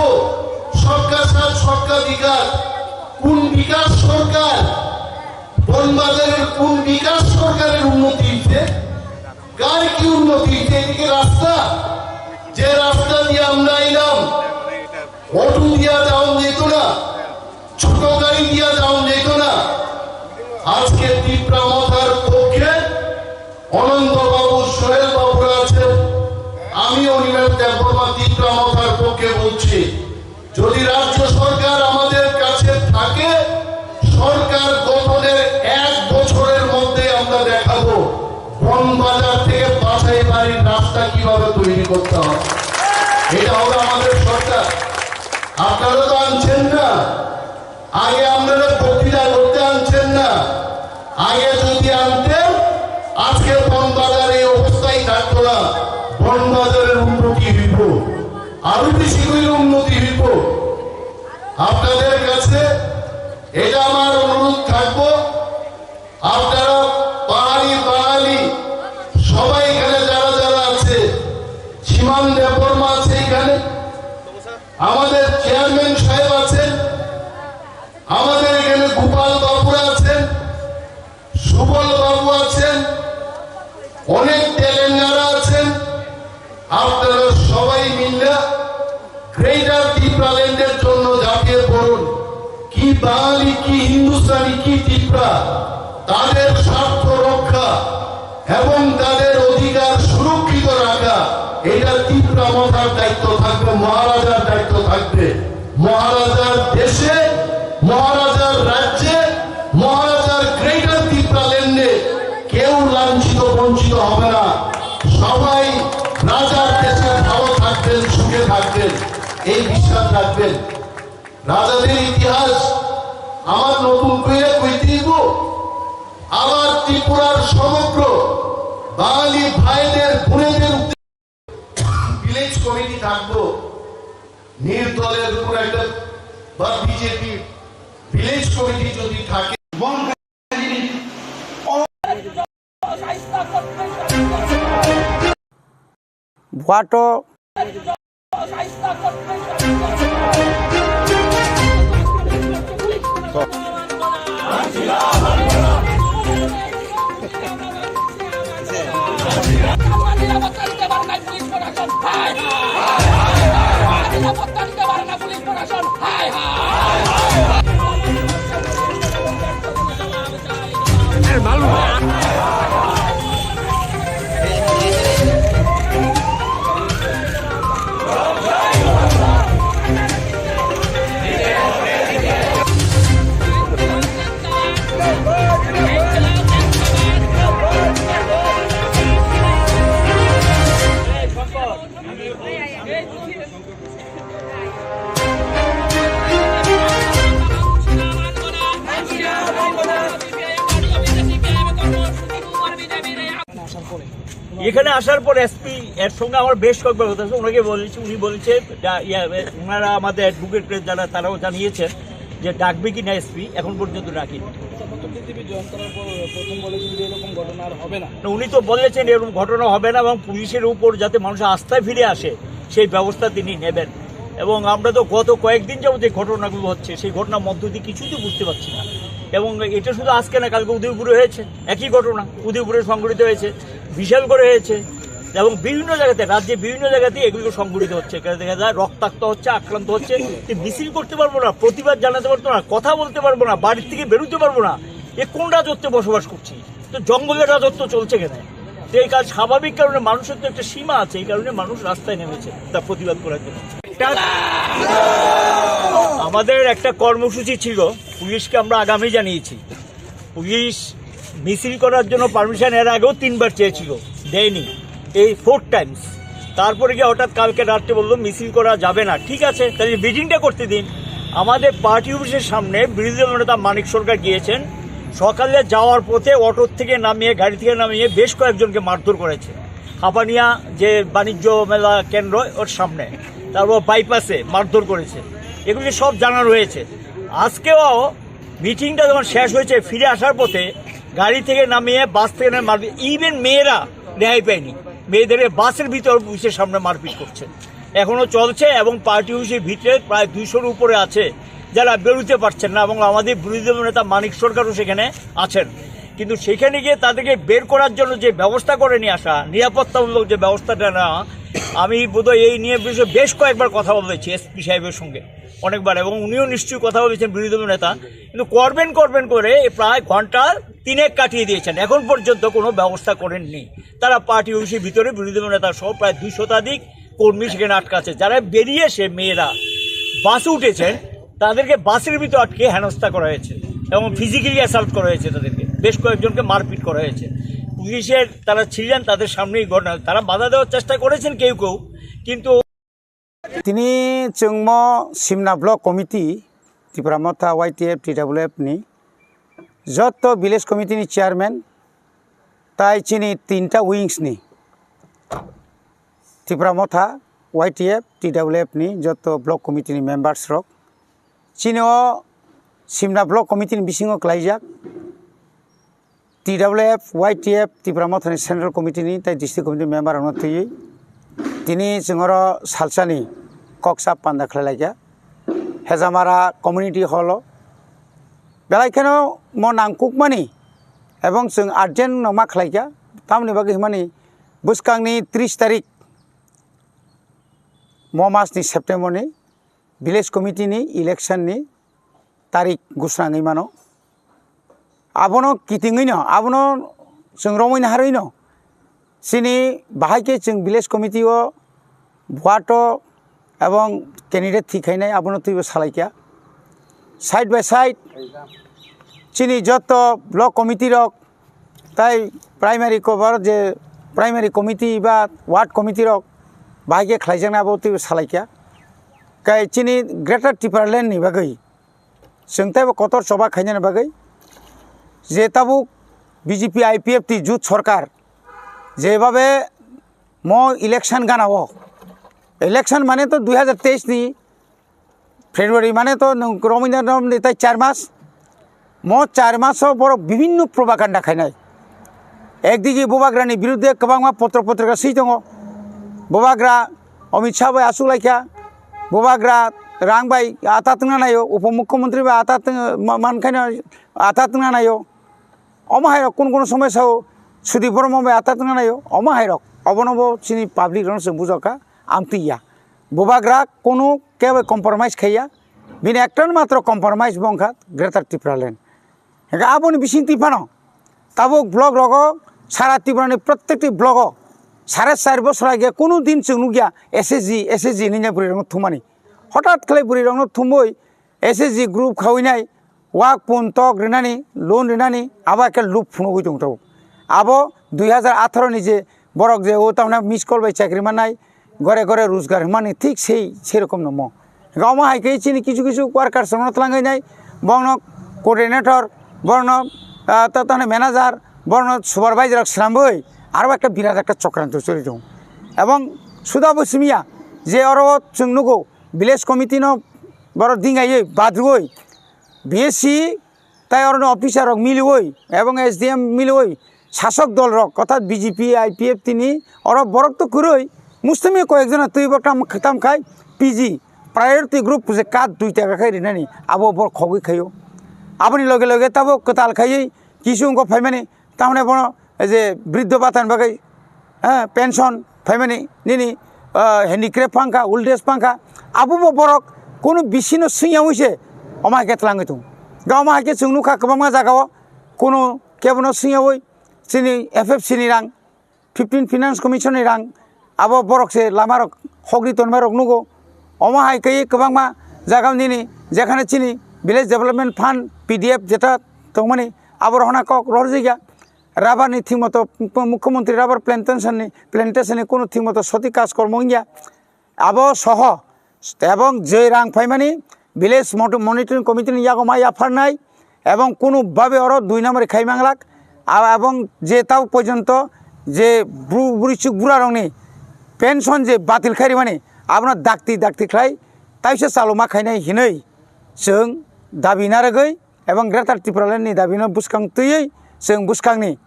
সবকা সাথ সবকা বিকাশ। কোন বিকাশ সরকার? বনবাজারের কোন বিকাশ সরকারের উন্নতি হইছে? কার কি উন্নতি হইছে? এদিকে রাস্তা, যে রাস্তা দিয়ে আমরা আইলাম, অটো দিয়া যাওয়া যেত না, ছোট গাড়ি দিয়া যাওয়া যেত না। আজকে তিপ্রা মথার পক্ষে অনন্ত বাবু, সোহেল বাবুরা আছেন, আমি অনিমেষ দেববর্মা তিপ্রা মথার পক্ষে বলছি, যদি রাজ্য সরকার আমাদের কাছে থাকে, সরকার গঠনের এক বছরের মধ্যে আমরা দেখাবো বনবাজার থেকে বাছাই বাড়ির রাস্তা কিভাবে তৈরি করতে হয়। এটা হবে আমাদের সরকার। আপনারা তো আনছেন না, আগে আপনারা বক্তৃতা করতে আনছেন না। আগে যদি আনতেন, আজকে বনবাজার এই অবস্থায় থাকতো না। বনবাজারের উন্নতি হইব, আরো বেশি করে উন্নতি হইব। আপনাদের কাছে এটা আমার অনুরোধ থাকবো, আপনারা পাহাড়ি বাঙালি সবাই এখানে যারা যারা আছে, সীমান দেববর্মা আছে এখানে, আমাদের চেয়ারম্যান সাহেব আছেন, আমাদের এখানে গোপাল বাবুরা আছেন, সুবল বাবু আছেন, অনেক তেলেঙ্গারা আছেন। আপনারা সবাই মিলে গ্রেটার তিপ্রাল্যান্ডের জন্য ঝাঁপিয়ে পড়ুন। কি বাঙালি, কি হিন্দুস্তানি, কি তিপ্রা, তাদের স্বার্থ রক্ষা এবং তাদের অধিকার সুরক্ষিত রাখা, এটা তিপ্রা মথার দায়িত্ব থাকবে, মহারাজার দায়িত্ব থাকবে। মহারাজার দেশে, মহারাজার রাজ্যে, মহারাজার গ্রেটার তিপ্রাল্যান্ডে কেউ লাঞ্ছিত বঞ্চিত হবে না। সবাই রাজার দেশে ভালো থাকবেন, সুখে থাকবেন, এই বিশ্বাস রাখবেন। রাজাদের ইতিহাস আমার নতুন করে কইতে হইব। আমার ত্রিপুরার সমগ্র বাঙালি ভাইদের, বোনেদের উদ্দেশ্যে ভিলেজ কমিটি থাকবো, নির্দলের উপর একটা বা বিজেপি ভিলেজ কমিটি যদি থাকে, Buato. এখানে আসার পর এসপি এর সঙ্গে আমার বেশ কয়েকবার কথা হয়েছে, ওনাকে বলেছি, উনি বলেছে, যা, ইয়া, ওনারা আমাদের অ্যাডভোকেট যারা, তারাও জানিয়েছেন যে ডাকবে কি না এসপি, এখন পর্যন্ত ডাকেনি। পৃথিবী জয়েন করার পর প্রথম বলেছেন যে এরকম ঘটনা আর হবে না। না, উনি তো বলেছেন এরকম ঘটনা হবে না এবং পুলিশের উপর যাতে মানুষ আস্থায় ফিরে আসে, সেই ব্যবস্থা তিনি নেবেন। এবং আমরা তো গত কয়েকদিন যাবত যে ঘটনাগুলো হচ্ছে, সেই ঘটনার মধ্য দিয়ে কিছুই তো বুঝতে পারছি না। এবং এটা শুধু আজকে না, কালকে উদয়পুরে হয়েছে একই ঘটনা, উদয়পুরে সংঘটিত হয়েছে, বিশালগড়ে হয়েছে, এবং বিভিন্ন জায়গাতে, রাজ্যে বিভিন্ন জায়গাতে এগুলো সংঘটিত হচ্ছে। এখানে দেখা যায় রক্তাক্ত হচ্ছে, আক্রান্ত হচ্ছে। তুই মিছিল করতে পারবো না, প্রতিবাদ জানাতে পারবো না, কথা বলতে পারবো না, বাড়ির থেকে বেরোতে পারবো না, এ কোন রাজত্বে বসবাস করছি? তো জঙ্গলের রাজত্ব চলছে কেন? তো এই কাজ স্বাভাবিক কারণে, মানুষের তো একটা সীমা আছে, এই কারণে মানুষ রাস্তায় নেমেছে তার প্রতিবাদ করার জন্য। এটা আমাদের একটা কর্মসূচি ছিল, পুলিশকে আমরা আগামী জানিয়েছি। পুলিশ মিছিল করার জন্য পারমিশন এর আগেও তিনবার চেয়েছিল, দেয়নি, এই ফোর টাইমস। তারপরে গিয়ে হঠাৎ কালকে রাত্রে বললো মিছিল করা যাবে না। ঠিক আছে, তাহলে মিটিংটা করতে দিন। আমাদের পার্টি অফিসের সামনে বিরোধী দলনেতা মানিক সরকার গিয়েছেন, সকালে যাওয়ার পথে অটো থেকে নামিয়ে, গাড়ি থেকে নামিয়ে বেশ কয়েকজনকে মারধর করেছে। হাপানিয়া যে বাণিজ্য মেলা কেন্দ্র, ওর সামনে, তারপর বাইপাসে মারধর করেছে, এগুলি সব জানা রয়েছে। আজকেও মিটিংটা যখন শেষ হয়েছে, ফিরে আসার পথে গাড়ি থেকে নামিয়ে, বাস থেকে নামিয়ে মারপিট, ইভেন মেয়েরা রেহাই পায়নি, মেয়েদের বাসের ভিতর পুলিশের সামনে মারপিট করছে, এখনো চলছে। এবং পার্টি অফিসের ভিতরে প্রায় দুইশোর উপরে আছে যারা বেরোতে পারছেন না, এবং আমাদের বিরোধী দল নেতা মানিক সরকারও সেখানে আছেন। কিন্তু সেখানে গিয়ে তাদেরকে বের করার জন্য যে ব্যবস্থা করে নিয়ে আসা, নিরাপত্তামূলক যে ব্যবস্থাটা নেওয়া, আমি বোধহয় এই নিয়ে বিষয়ে বেশ কয়েকবার কথা বলেছি এসপি সাহেবের সঙ্গে, অনেকবার, এবং উনিও নিশ্চয়ই কথা বলেছেন বিরোধী দল নেতা, কিন্তু করবেন করবেন করে প্রায় ঘন্টা তিনেক কাটিয়ে দিয়েছেন, এখন পর্যন্ত কোনো ব্যবস্থা করেননি। তারা পার্টি অফিসের ভিতরে বিরোধী দল নেতা সহ প্রায় দুই শতাধিক কর্মী সেখানে আটকা আছে। যারা বেরিয়ে এসে মেয়েরা বাসে উঠেছেন, তাদেরকে বাসের ভিতরে আটকে হেনস্থা করা হয়েছে এবং ফিজিক্যালি অ্যাসল্ট করা হয়েছে, তাদেরকে বেশ কয়েকজনকে মারপিট করা হয়েছে। পুলিশের তারা ছিলেন, তাদের সামনেই ঘটনা, তারা বাধা দেওয়ার চেষ্টা করেছেন কেউ কেউ, কিন্তু Tini chwngmo Simna Block Committee, Tipra Motha, Y T F, T W F ni joto village committee ni chairman, tai chini tinta wings ni Tipra Motha, Y T F, T W F ni joto block committee ni members rok, chini o Simna Block Committee ni bisingo klaijak. T W F, Y T F, Tipra Mothani Central Committee ni tei District Committee member rokno twiwi tini chwng oro salsani kok sa panda khlai laikha. Hejamara Community Hall o belai kheno mo nangkukmani ebong chwng urgent no ma khlaikha, tamoni bagwi hwnmani bwskangni tris tarik mo mas ni September ni village committee ni election ni tarik gusrangwi mano. Abono kitingwi no, abono chwng romwi naharwi no, chini bahai khe chwng village committee o buato ebong candidate thik khainai, abono twibo salaikha. Side by side chini joto block committee rok tai primary cover je primary committee ba ward committee rok bahai khe khlaijaknai, abo twibo salaikha. Kai chini Greater Tipraland ni bagwi chwng teibo kotor choba khainani bagwi je tabuk B J P I P F T jut sorkar jebabe mo election gana o, election mane to dui hajar teis ni February, mane to nwng romwi na romni tai char mas, mo char maso borok bibinno propaganda khainai. Ekdigi Bubagrani birudde kwbangma potro potrika swi tongo. Bubagra Amit Shah bai achuk laikha, Bubagra rang bai ata twngna naio, Upomukhyamantri bai ata twng-, ma-, mankhai no ata twngna naio. Omo hai rok kun kun somoi sao Sudip Borma bai ata twngna naio, omo hai rok. Obono bo chini public rok se bujokha, amtwi ya. Bubagra kunu kebo compromise khaiya, bini ekta matro compromise bo wngkha Greater Tipraland. Hingkhe aboni bisingtwi phano tabuk block rogo sara Tripura ni protekti block o sare char bosor age kunu din chwng nukya S H G, S H G hinwi bwrwi rokno thumani. Hothat khlai bwrwi rokno thumwi S H G group khawinai wak pun tok rinani, loan rinani, abo ekhe lup phunugwi tong tabuk. Abo dui hajar atharo ni je borok je o tamna miss call bai chakri mannai, gore gore rojgar hwnmani thik sei, sei rokom no mo. Hingkhe omo hai khe chini kisu kisu workers rokno twlangwi nai, borokno coordinator, borokno, ah, ta-, tamni manager, borokno supervisor rok swnamwi aro ekta birat ekta chokranto choli tongo. Ebong suda bo simiya je oro chwng nugo village committee no borok dingaiwi badrwi B S C tai oro ni officer rok miliwi ebong S D M miliwi sasok dol rok orthat B J P, I P F T ni oro borok to kwrwi mustumi koyek jona twi bo tam, tam khai P G priority group je card dui taka khai rinani abo borok khogwi khaio. Aboni loge loge tabuk kwtal khaiwi kisu wngkha phaimani tamni bono je briddho bata ni bagwi, eh, pension phaimani nini, ah, handicraft phangkha, old age phangkha, abobo borok kunu bisino swngya wngse omo hai khe twlangwi tongo. Ga omo hai khe chwng nukha kwbangma jagao kunu kebono swngyawi chini F F C ni rang, fifteen Finance Commission ni rang, abo borok se lama rok hogri tonma rok nugo. Omo hai khe kwbangma jaga nini jekhane chini Village Development Fund, P D F jeta tongmani abo rohna kok rohorjigya. Rubber ni thik moto mukhyamantri rubber plantation ni, plantation ni kunu thik moto soti kaj kormo wngya. Abo soho ebong je rang phaimani village mot-, monitoring committee ni yago ma yapharnai ebong kunu babe oro dui number khai manglak. A-, ebong je tau porjonto je bru-, burichuk bura rokni pension je batil khai rimani abono dakti dakti khlai taisa chaluma khainai hinwi chwng dabi narwgwi ebong Greater Tipraland ni dabi no bwskang twiwi chwng bwskangni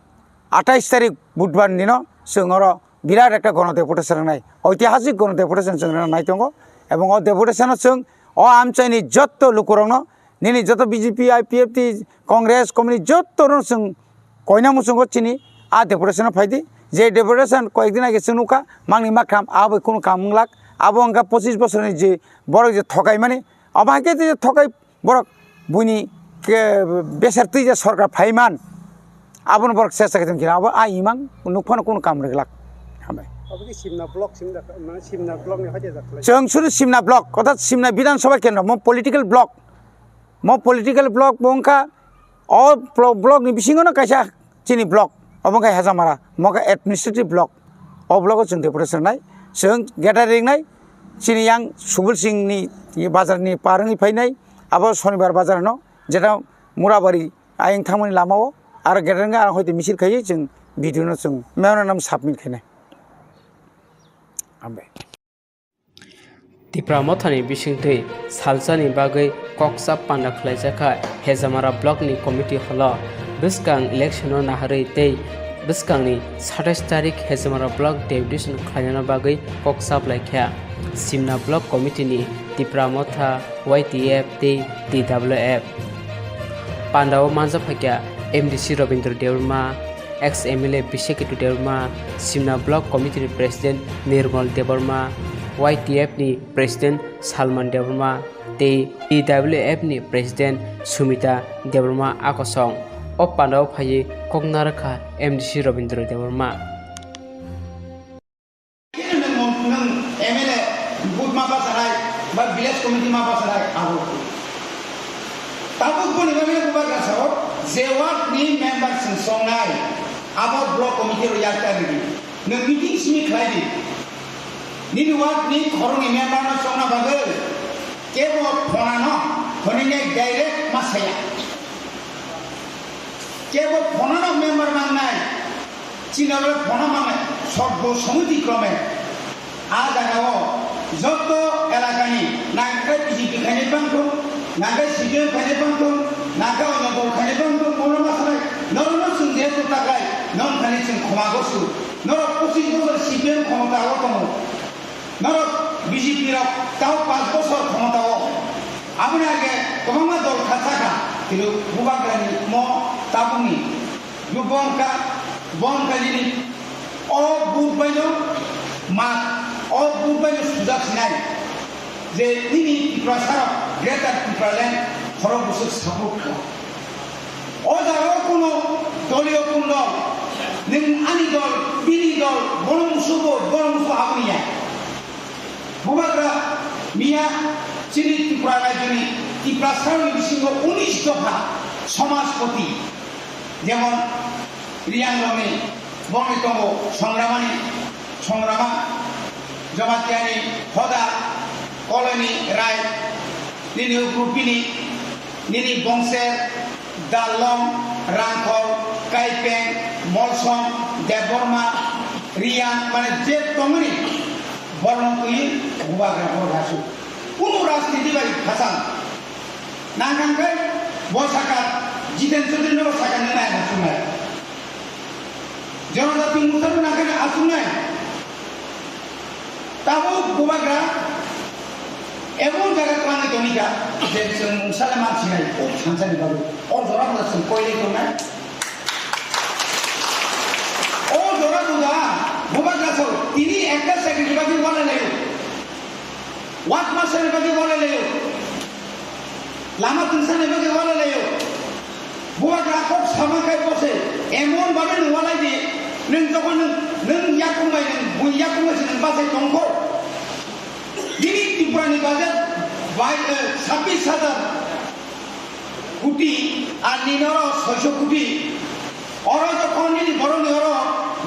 atais tarik Budhbar dino chwng oro birat ekta gono deputation rwnai, oitihasik gono deputation chwng rwna nai tongo. Ebong o deputation o chwng o amchaini jotto lukurokno, nini joto B J P, I P F T, Congress, komini jotto no chwng koina muchungo chini a deputation o phaidi. Je deputation koyek din age chwng nukha mangni makham abo kunu kam wnglak, abo wngkha pochis bosorni je borok je thokaimani, abo hai khe je thokai borok buini ke beser twi je sorkar phaiman, abono borok chesta khe tongkhe abo a imang nuk phano kunu kam rwglak. Hambai. Abo khe Simna block, Simna, mane Simna block ni hoite jak khlai. Chwng suru Simna block, orthat Simna Bidhan Sabha Kendra, mo political block, mo political block bo wngkha o blo-, block ni bisingo no kaisa chini block, obo khe Hejamara, mo khe administrative block. O block o chwng deputation rwnai, chwng gathering nai, chini yang Subul Singh ni bazar ni par wngwi phainai, abo Shonibar bazar no, jeta Murabari ayang thangmani lama o, aro gathering aro hoite misil khaiwi chwng video no chwng memorandum submit khainai. Hambai. Tipra Mothani bisingtwi salsani bagwi koksa panda khlaijak kha Hejamara Block ni committee holo. Bwskang election no naharwi tei bwskangni satais tarik Hejamara Block deputation khlainani bagwi koksa blaikha. Simna Block Committee ni Tipra Motha, Y T F tei T W F. Pandao manjak phaikha M D C Robindra Debbarma, ex M L A Bisek Ketu Debbarma, Simna Block Committee ni President Nirmal Debbarma, Y T F ni President Salman Debbarma tei T W F ni President Sumita Debbarma a kosong. O pandao phaiwi kok narwkha M D C Robindra Debbarma. Abo. Tabuk boni bagwi bubagra sao, je ward ni member chwng songnai, abo block committee rok yak ta ridi. Nwng meeting simi khlai di. Nini ward ni khoroknwi member no songna bagwi kebo phone no thonwi nai direct ma saya. Kebo phone no member mangnai. Chini oro phone no mangnai. Sorbo somiti krome. A jaga o joto elaka ni nangkhe B J P khainai bangthung, nangkhe C P M khainai bangthung, nangkhe onyo dol khainai bangthung, bono ma sanai. Norok no chwng jehetu taklai, nong thani chwng khoma gosu. Norok pochis bosor C P M khomota o tongo. Norok B J P rok tao panch bosor khomota o. Aboni age kwbangma dol khachakha, kilo bubagrani mo tabukni. Bo bongkha, bongkha nini o vote baino ma, o vote baino sujak sinai. Je nini Tiprasa rok Greater Tipraland khorok bwswk support kha. O jaga o kuno doliyo kun dol, nwng ani dol, bini dol, bono musugo, bono musugo aboni ya. Bubagra miya chini Tripura rajyoni Tiprasa rokni bisingo unis dopha somajpoti, jemon Riyang rokni bongni tongo Songramani, Songrama, Jamatia ni Hoda, Koloni Rai, nini Ukrupini, nini Bongser, Dalom, Rangkhol, Kaipeng, Molsom, Debbarma, Riyang, mane je tongmani borno twi bubagra borok hasu. Kunu rajniti bai khachang. Nangkang kai bo saka Jiten Chaudhary no saka nai nai hasu nai. Jonojati Murcha no nangkang asung nai. Tabuk bubagra emon jaga twlangwi tongwi kha je chwng mungsale mansinai o thansani bagwi. O jora bwla chwng koilai tongnai. O jora bwla bubagra sao tini ekta second ni bagwi walai laio. Wak masani bagwi walai laio. Lama tungsani bagwi walai laio. Bubagra kok sama khai bose emon babe nwng walai di, nwng jokhon nwng, nwng yakung bai nwng, bui yakung bai se nwng bachai tongkho. Bini Tripura ni budget bai, eh, sabbish hajar koti ar nini oro soiso koti. Oro jokhon nini borok ni oro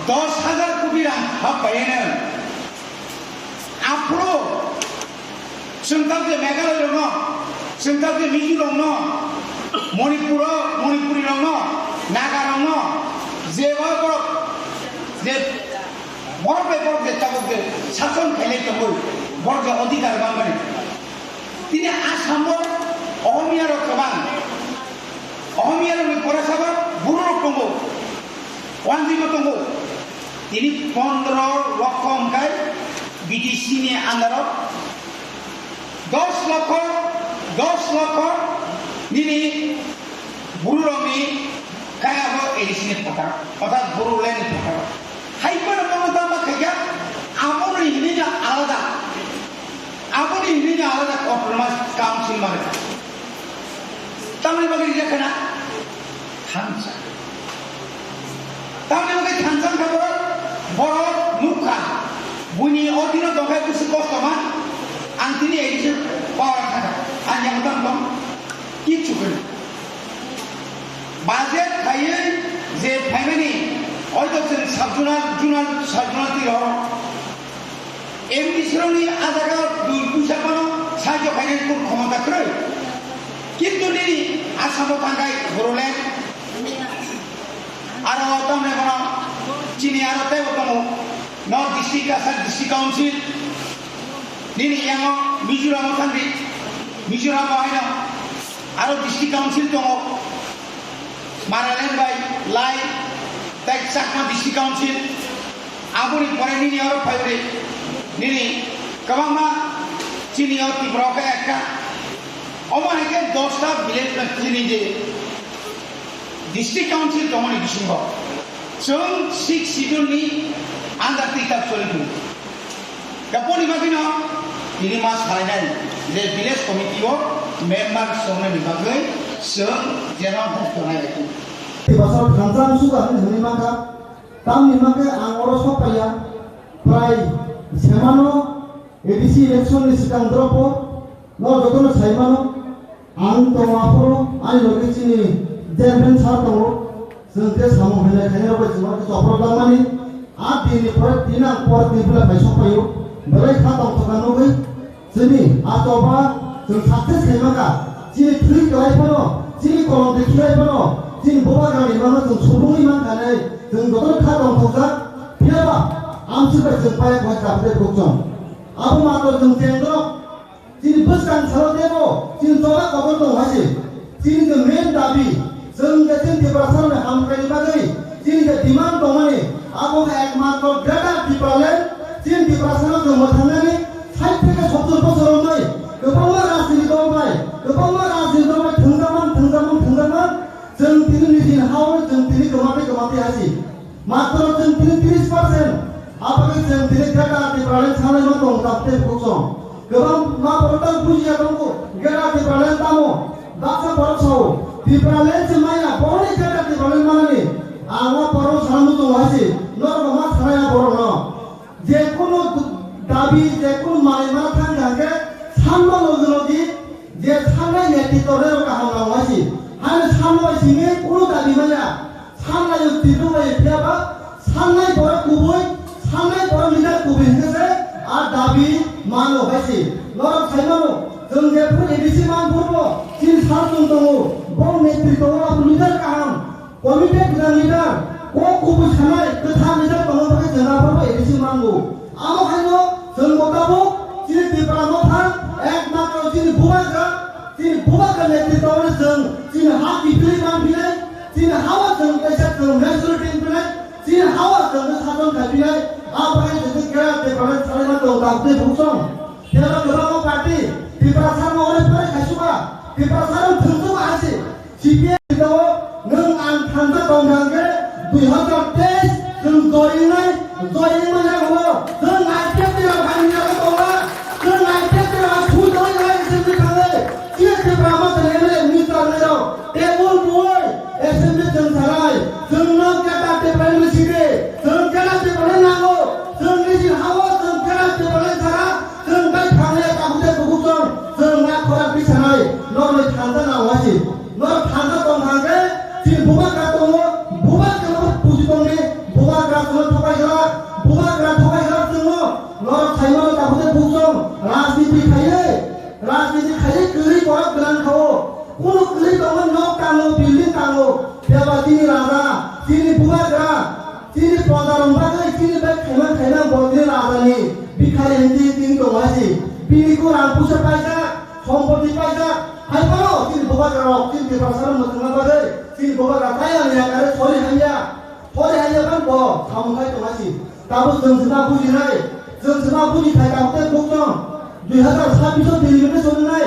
dos hajar koti rang hap bai nwng. Aphuru chwng tabuk je Meghalaya rokno, chwng tabuk je Mizo rokno, Manipur o, Manipuri rokno, Naga rokno, je o borok, je borok bai borok je tabuk je sason khailai tongwi, borok je adhikar manmani. Tini Assam o Ohomia rok kwbang, Ohomia rokni porasaba buru rok tongo, wanjwi bo tongo. Tini pondro lokho hwnkhe B D C ni under o dos lokho, dos lokho nini buru rokni kaya bo A D C ni phataro, orthat buru land ni phataro. Hai phano bono dama khaikha, aboni hinwi no alada, aboni hinwi no alada autonomous council mani. Tamni bagwi rijak khana? Thansa. Tamni bagwi thansa wngkha borok, borok nukha. Buini o dino tongkha kusu kosto ma. Ang tini A D C power thangkha. Ang yang tang tong. Kichu kwrwi. Budget khaiwi je phaimani, oito chwng sub-zonal, zonal, sub-zonal twi rohoro. M D C rokni a jaga dui puisa phano sahajyo khainani kunu khomota kwrwi. Kintu nini Assam o thangkhai Bodoland, aro tamni bono chini aro teibo tongo, North District, Cachar District Council, nini yango Mizoram o thangdi, Mizoram o haino aro District Council tongo, Maraland bai Lai tei Chakma District Council. Aboni pore nini oro phaibrwi, nini kwbangma chini o Tripura o khe ekta. Omo hai khe dosta village no chini je district council tongmani bisingo chwng six schedule ni under twi ta choli tongo. Kaponi bagwino tini ma salainai je village committee o member songnani bagwi chwng jeno hok tongnai bai. Bwswk thansa suga hinwi mankha. Tamni hwnkhe ang oro sok phaiya, prai semano A D C election ni swkang dropo No jotono sai mano, ang tongo aphuru, ani loge chini chairman sir tongo, chwng khe samung hai nai khainai rok bai chwng khe chopro tangmani, a tini pore tini ang pore tini belai bai sok phaio, belai kha tong thokna nugwi, chini a choba chwng success khai maka, chini thwi kwlai phano, chini kolom de khilai phano, chini boba gari mano chwng subungwi man khanai, chwng jotono kha tong thokjak, phiya ba amswk bai chwng paya khoi chapte khukchong. Abo matro chwng chengrok, chini bwskang salo tebo, chini choba kotor tongo hai se. Chini je main dabi, chwng je chini Tiprasarokni hamkraini bagwi, chini je demand tongmani, abo wngkha ekmatro Greater Tipraland, chini Tiprasarok chwng mwthangnani sait theke sottor bosor romwi, kwbangma rajniti dol bai, kwbangma rajniti dol bai thwngjakman, thwngjakman, thwngjakman, chwng tini nijini ha-o chwng tini kwmatwi kwmatwi hai se. Matro chwng tini tris percent, aboni chwng tini Greater Tipraland sanai ma tong tapte buksong. Kwbang ma borok tang bujiya tongo, Greater Tipraland tamo, baksa borok sao, Tipraland se maya, borokni Greater Tipraland manani, ang o borok sana muchung hai se, norok ma sanai a borok no. Je kono dabi, je kono manwi mana thang kha khe, sanma logi logi, je sanai netritwo rok kaham nang hai se, hani sanma bai simi kono dabi maya. Sanlaio twibo bai phiya ba, sannai borok kubui, sannai borok leader kubui hingke se, a dabi mano hai se. Norok sai mano, chwng jephuru A D C man phuru bo, chini sar chwng tongo, bo netri tongo, abo leader kaham, committed gwdang leader, kok kubui sanai, kwthar leader tongma bagwi chwng aphuru bo A D C mango. Amo haino chwng bo tabuk chini Tipra Motha ekmatro chini bubagra, chini bubagra netritwoni chwng chini ha kiphilwi manphinai, chini ha-o chwng kaisa chwng majority wngphinai, chini ha-o chwng sason khaiphinai, abo hai chwng kera Tipra salai ma tong tabukni buksong. Phiya ba kwbangma party Tiprasa no ore pore khaisuka, Tiprasa no thwngsuka hai se. C P M ni tongo, nwng ang thansa tong thang khe dui hazar teis nwng join nai, join nai manya rwo, nwng I P F T rok hai manya rwo tongo, nwng I P F T rok hai phu join nai assembly thangle, chini Tipra Motha ni M L A minister nai rok, tebul buoi assembly chwng sanai, chwng no keta Tipra ni sidi, chwng keta Tipra ni nango, chwng nisi hawo, chwng keta Tipra ni sara, chwng bai thangle tabuk de kubuk chwng, chwng na khorang bisanai, norok ni thansa na wasi. Norok thansa tong thang khe, chini bubagra tongo, bubagra no puji tongni, bubagra chwngno thopai khlak, bubagra thopai khlak chwngno, norok sai mano tabuk de buksong, rajniti khaiwi, rajniti khaiwi kwrwi borok gwnang kha-o, kunu kwrwi tongo, nok tango, building tango, phiya ba chini raja, chini bubagra, chini proja rok bagwi chini bai khaima khaima bo chini raja ni bikhari hinwi tini tongo hai se, bini ko rang puisa paijak, sompoti paijak, hai phano chini bubagra rok chini Tiprasa rok mwthangna bagwi chini bubagra taiya ni yakare sori hamya, sori hamya phano bo samung khai tong hai se. Tabuk chwng se ma bujinai, chwng se ma buji thai tabuk tei buktong dui hazar sabbish o delimitation wngnai,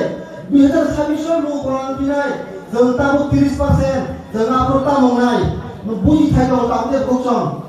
dui hazar sabbish o lugo kolang pinai, chwng tabuk tris percent, chwng aphuru tamo wngnai, buji thai tongo tabuk tei buktong.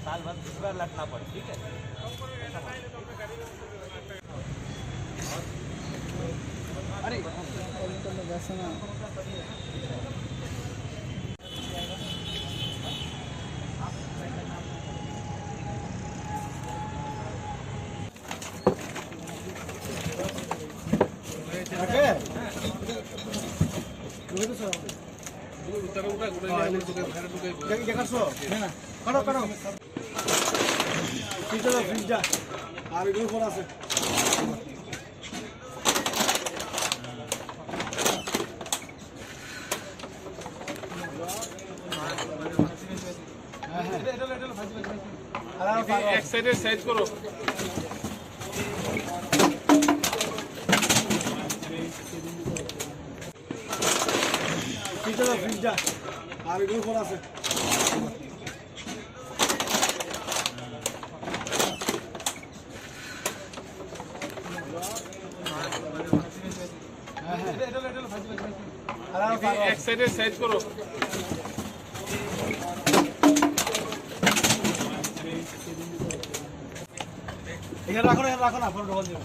साल भर बीस बार लटना पड़े, ठीक है? এক সাইডে সাইজ করো। এক সাইডে সাইজ করো। এখানে রাখো না, এখানে রাখো না, ফোন ঢোকান দিও।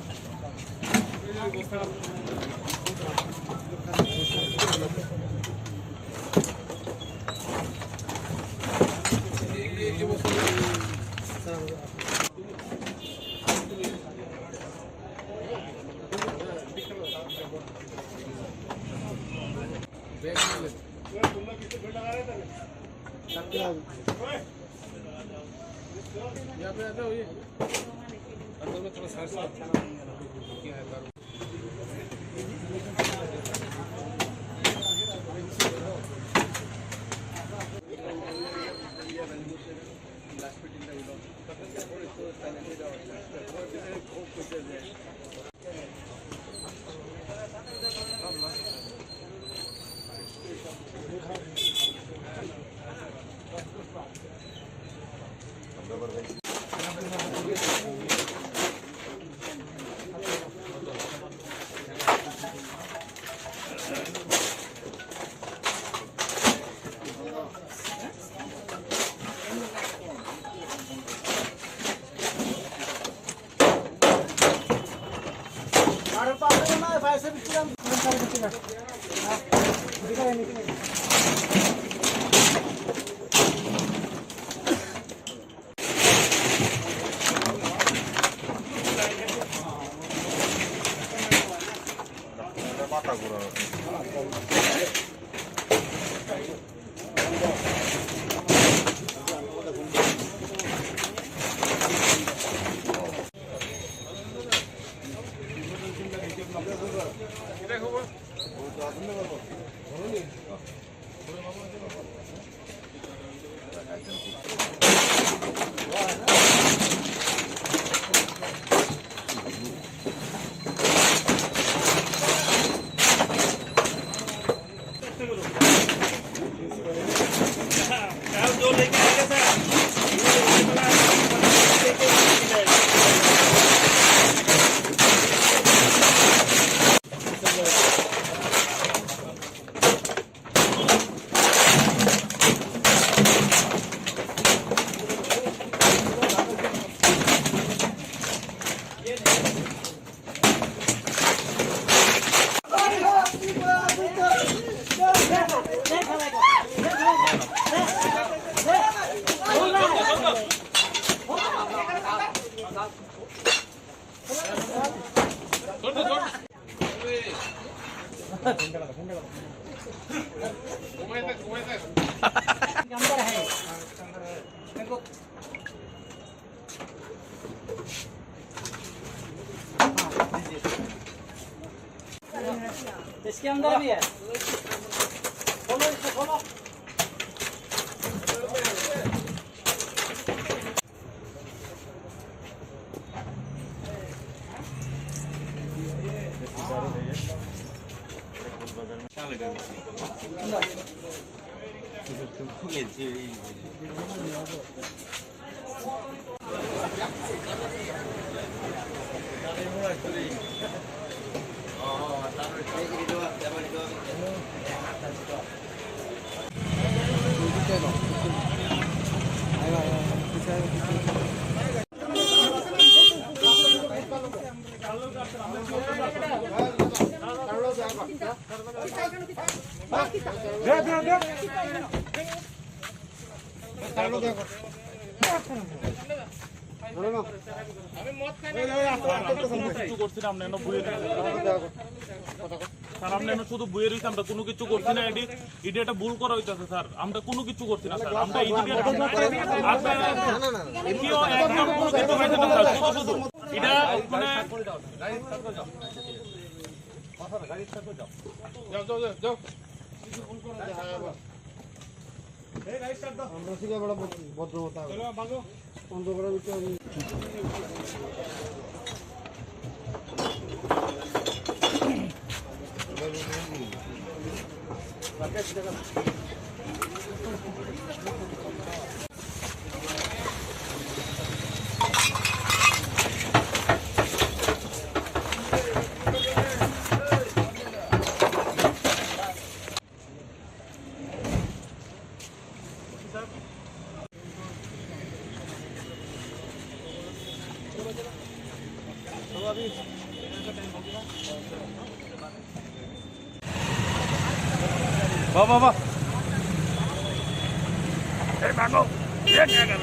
इसके अंदर भी है। खोलो, इसको खोलो। কিছু করছি না, আমরা এনে বইয়ে রয়েছি। স্যার, আমরা এনে শুধু বইয়ে রয়েছি, আমরা কোনো কিছু করছি না। এটি, এটি একটা ভুল করা হইতেছে স্যার, আমরা কোনো কিছু করছি না স্যার। আমরা এই দিকে আমরা, আপনারা কেউ একজন কোনো কিছু হইতে না স্যার, শুধু শুধু এটা মানে আমরা শিখে বড় ভদ্রতা। অন্ধকারের ভিতরে আমি বাহ, বাহ, বাহ। এই মাগো, এ নিয়ে গেল।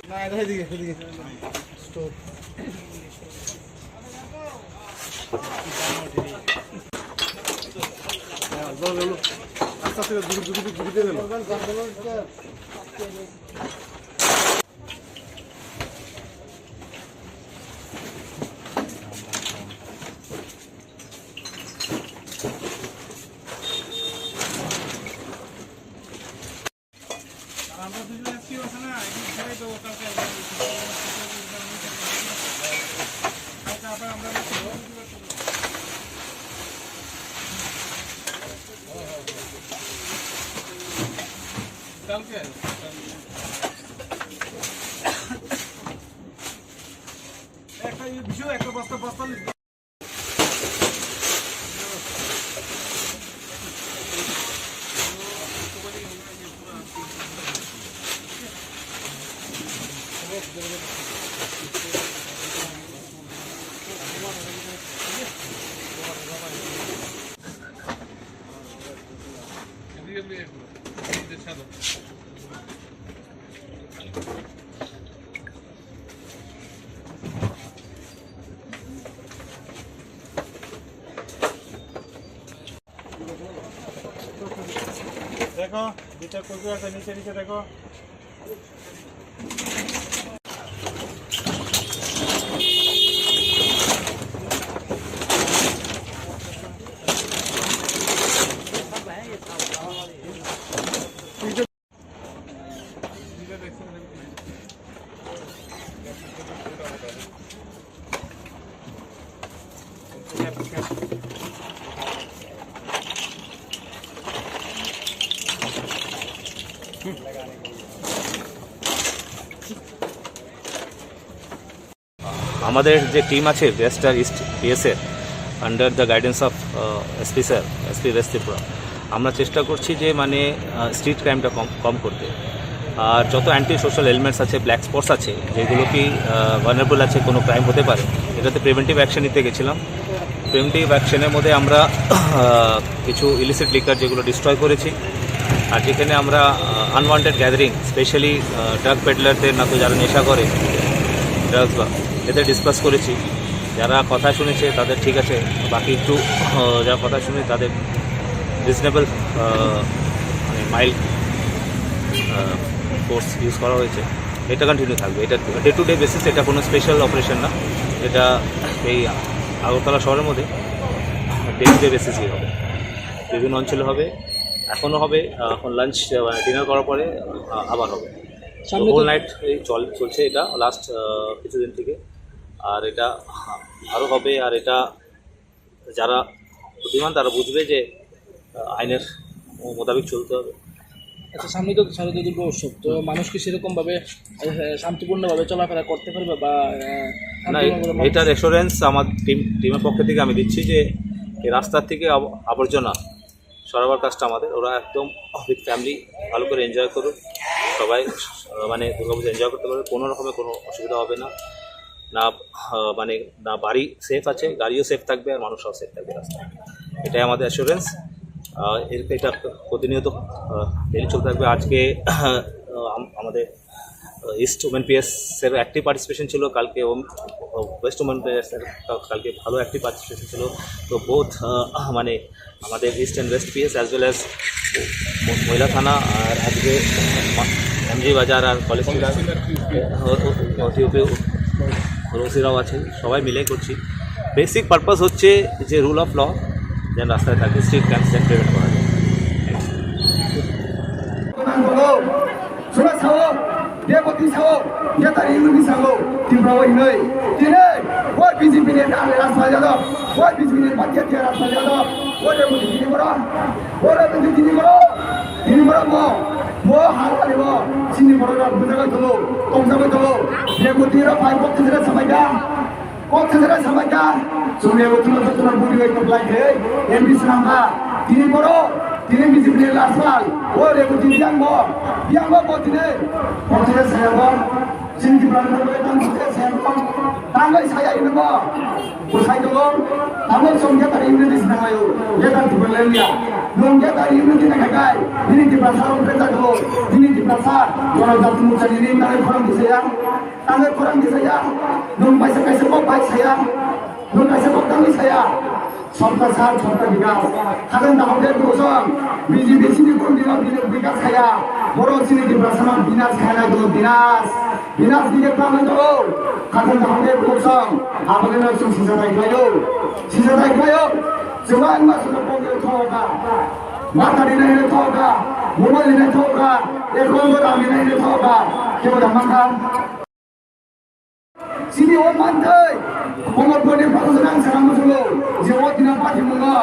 না, এটা এদিকে, এদিকে। স্টোর। হ্যাঁ, যাও, যাও, যাও। আস্তে আস্তে দূরে, দূরে, দূরে, দূরে দিয়ে গেল। আর আমরা দুজন এসপি আছে না, এই সবাই তো কালকে কালকে আবার আমরা কালকে একটা ইয়ে বিষয়, একটা বস্তা, বস্তা লিখবে। দেখো, দুইটা কুকুর আছে, নিচে নিচে দেখো। আমাদের যে টিম আছে ওয়েস্ট আর ইস্ট পিএস এর, under the guidance of S P sir, S P West Tripura, আমরা চেষ্টা করছি যে মানে স্ট্রিট ক্রাইমটা কম কম করতে। আর যত অ্যান্টি সোশ্যাল এলিমেন্টস আছে, ব্ল্যাক স্পটস আছে, যেগুলো কি ভালনারেবল আছে, কোনো ক্রাইম হতে পারে, এটাতে প্রিভেন্টিভ অ্যাকশন নিতে গেছিলাম। প্রিভেন্টিভ অ্যাকশনের মধ্যে আমরা আহ, কিছু ইলিসিট লিকার যেগুলো ডিস্ট্রয় করেছি, আর যেখানে আমরা আনওয়ান্টেড গ্যাদারিং, স্পেশালি ড্রাগ পেডলারদের না, তো যারা নেশা করে ড্রাগস বা, এদের ডিসকাস করেছি। যারা কথা শুনেছে তাদের ঠিক আছে, বাকি একটু আহ, যারা কথা শুনে তাদের রিজনেবল মানে মাইল্ড ফোর্স ইউজ করা হয়েছে। এটা কন্টিনিউ থাকবে, এটা ডে টু ডে বেসিস, এটা কোনো স্পেশাল অপারেশন না। এটা এই আগরতলা শহরের মধ্যে ডে টু ডে বেসিসই হবে, বিভিন্ন অঞ্চলে হবে, এখনও হবে। আহ, এখন লাঞ্চ, ডিনার করার পরে আহ, আবার হবে। সামনে তো হোল নাইট এই চল চলছে এটা লাস্ট কিছুদিন থেকে। আর এটা আরও হবে। আর এটা যারা বুদ্ধিমান তারা বুঝবে যে আহ, আইনের মোতাবেক চলতে হবে। আচ্ছা, সামনে তো শারদীয় দুর্গা উৎসব, তো মানুষ কি সেরকম ভাবে আহ, শান্তিপূর্ণভাবে চলাফেরা করতে পারবে বা আহ, না, শান্তিপূর্ণভাবে মানুষ এটার অ্যাসুরেন্স আমার টিম টিমের পক্ষ থেকে আমি দিচ্ছি যে এই রাস্তার থেকে আব- আবর্জনা সরাবার কাজটা আমাদের। ওরা একদম উইথ ফ্যামিলি ভালো করে এনজয় করুক, সবাই আহ, মানে দুর্গাপুজো এনজয় করতে পারবে, কোনো রকমের কোনো অসুবিধা হবে না। না আহ, মানে না বাড়ি সেফ আছে, গাড়িও সেফ থাকবে, আর মানুষরাও সেফ থাকবে রাস্তায়। এটাই আমাদের অ্যাসুরেন্স। এটা প্রতিনিয়ত ডেলি চলতে থাকবে। আজকে আহ, আম- আমাদের ইস্ট ওমেন পিএস এর অ্যাক্টিভ পার্টিসিপেশন ছিল, কালকে ওম- ওয়েস্ট ওমেন পিএস এর কা- কালকে ভালো অ্যাক্টিভ পার্টিসিপেশন ছিল। তো বোথ মানে আমাদের east and West PS as well as মহিলা থানা আর আজকে এমজি বাজার আর কলেজ ওসিরাও আছে, সবাই মিলে করছি। বেসিক পারপাস হচ্ছে যে রুল অফ ল যেন রাস্তায় থাকে, স্ট্রিট ক্রাইমস যেন প্রিভেন্ট করা যায়। Sura sao, Deboti sao, Getari Yunus sao, Timbra o hinoi, tine, o B J P ni rang rang sa jado, o B J P ni batia tia rang sa jado, o Deboti tini bora, o Deboti tini bora, tini bora mo, mo hal kali mo, sini bora rang bujaga tolo, tongjaga tolo, Deboti ra pai bok tijera samai da. Kok thajara samai kha, chwng ebo tulo jotono budi bai kwplai khe, M P swnam kha. Tini borok, tini B J P ni last ball, o Reboti biyang bo, biyang bo bo tini. Kok thajara saya bo, chini Tipra ni borok tang thajara saya bo, tangwi saya ini bo. Bwsai tongo, tamo chwng Getari unity swnam laio, Getari Tipra Land ya. Nwng Getari unity na khakai, nini Tiprasa rok beta ko, nini Tiprasa, Ganajati Morcha ni nini tangwi khorang tisaya. Tangwi khorang tisaya, nwng kaisa kaisa kok bai saya, nwng kaisa kok tangwi saya. Sabka sath, sabka bikas. Khajang dahok de bosong, B J P sini kun dino bini bikas saya. Borok sini Tiprasa no binas khaina do binas. Binas bini plan do. Khajang dahok de bosong, aboni no sung sisa dai khlaio. Sisa dai khlaio. Chwng ang ma sung pok yo thoka. Mata dinai no thoka. Mobile dinai thoka. Ekon do ram dinai no thoka. Kebo da mangkha. Sini o manthai, Komorpurni Balujanang Sangam Musulo, je o dina patimungo,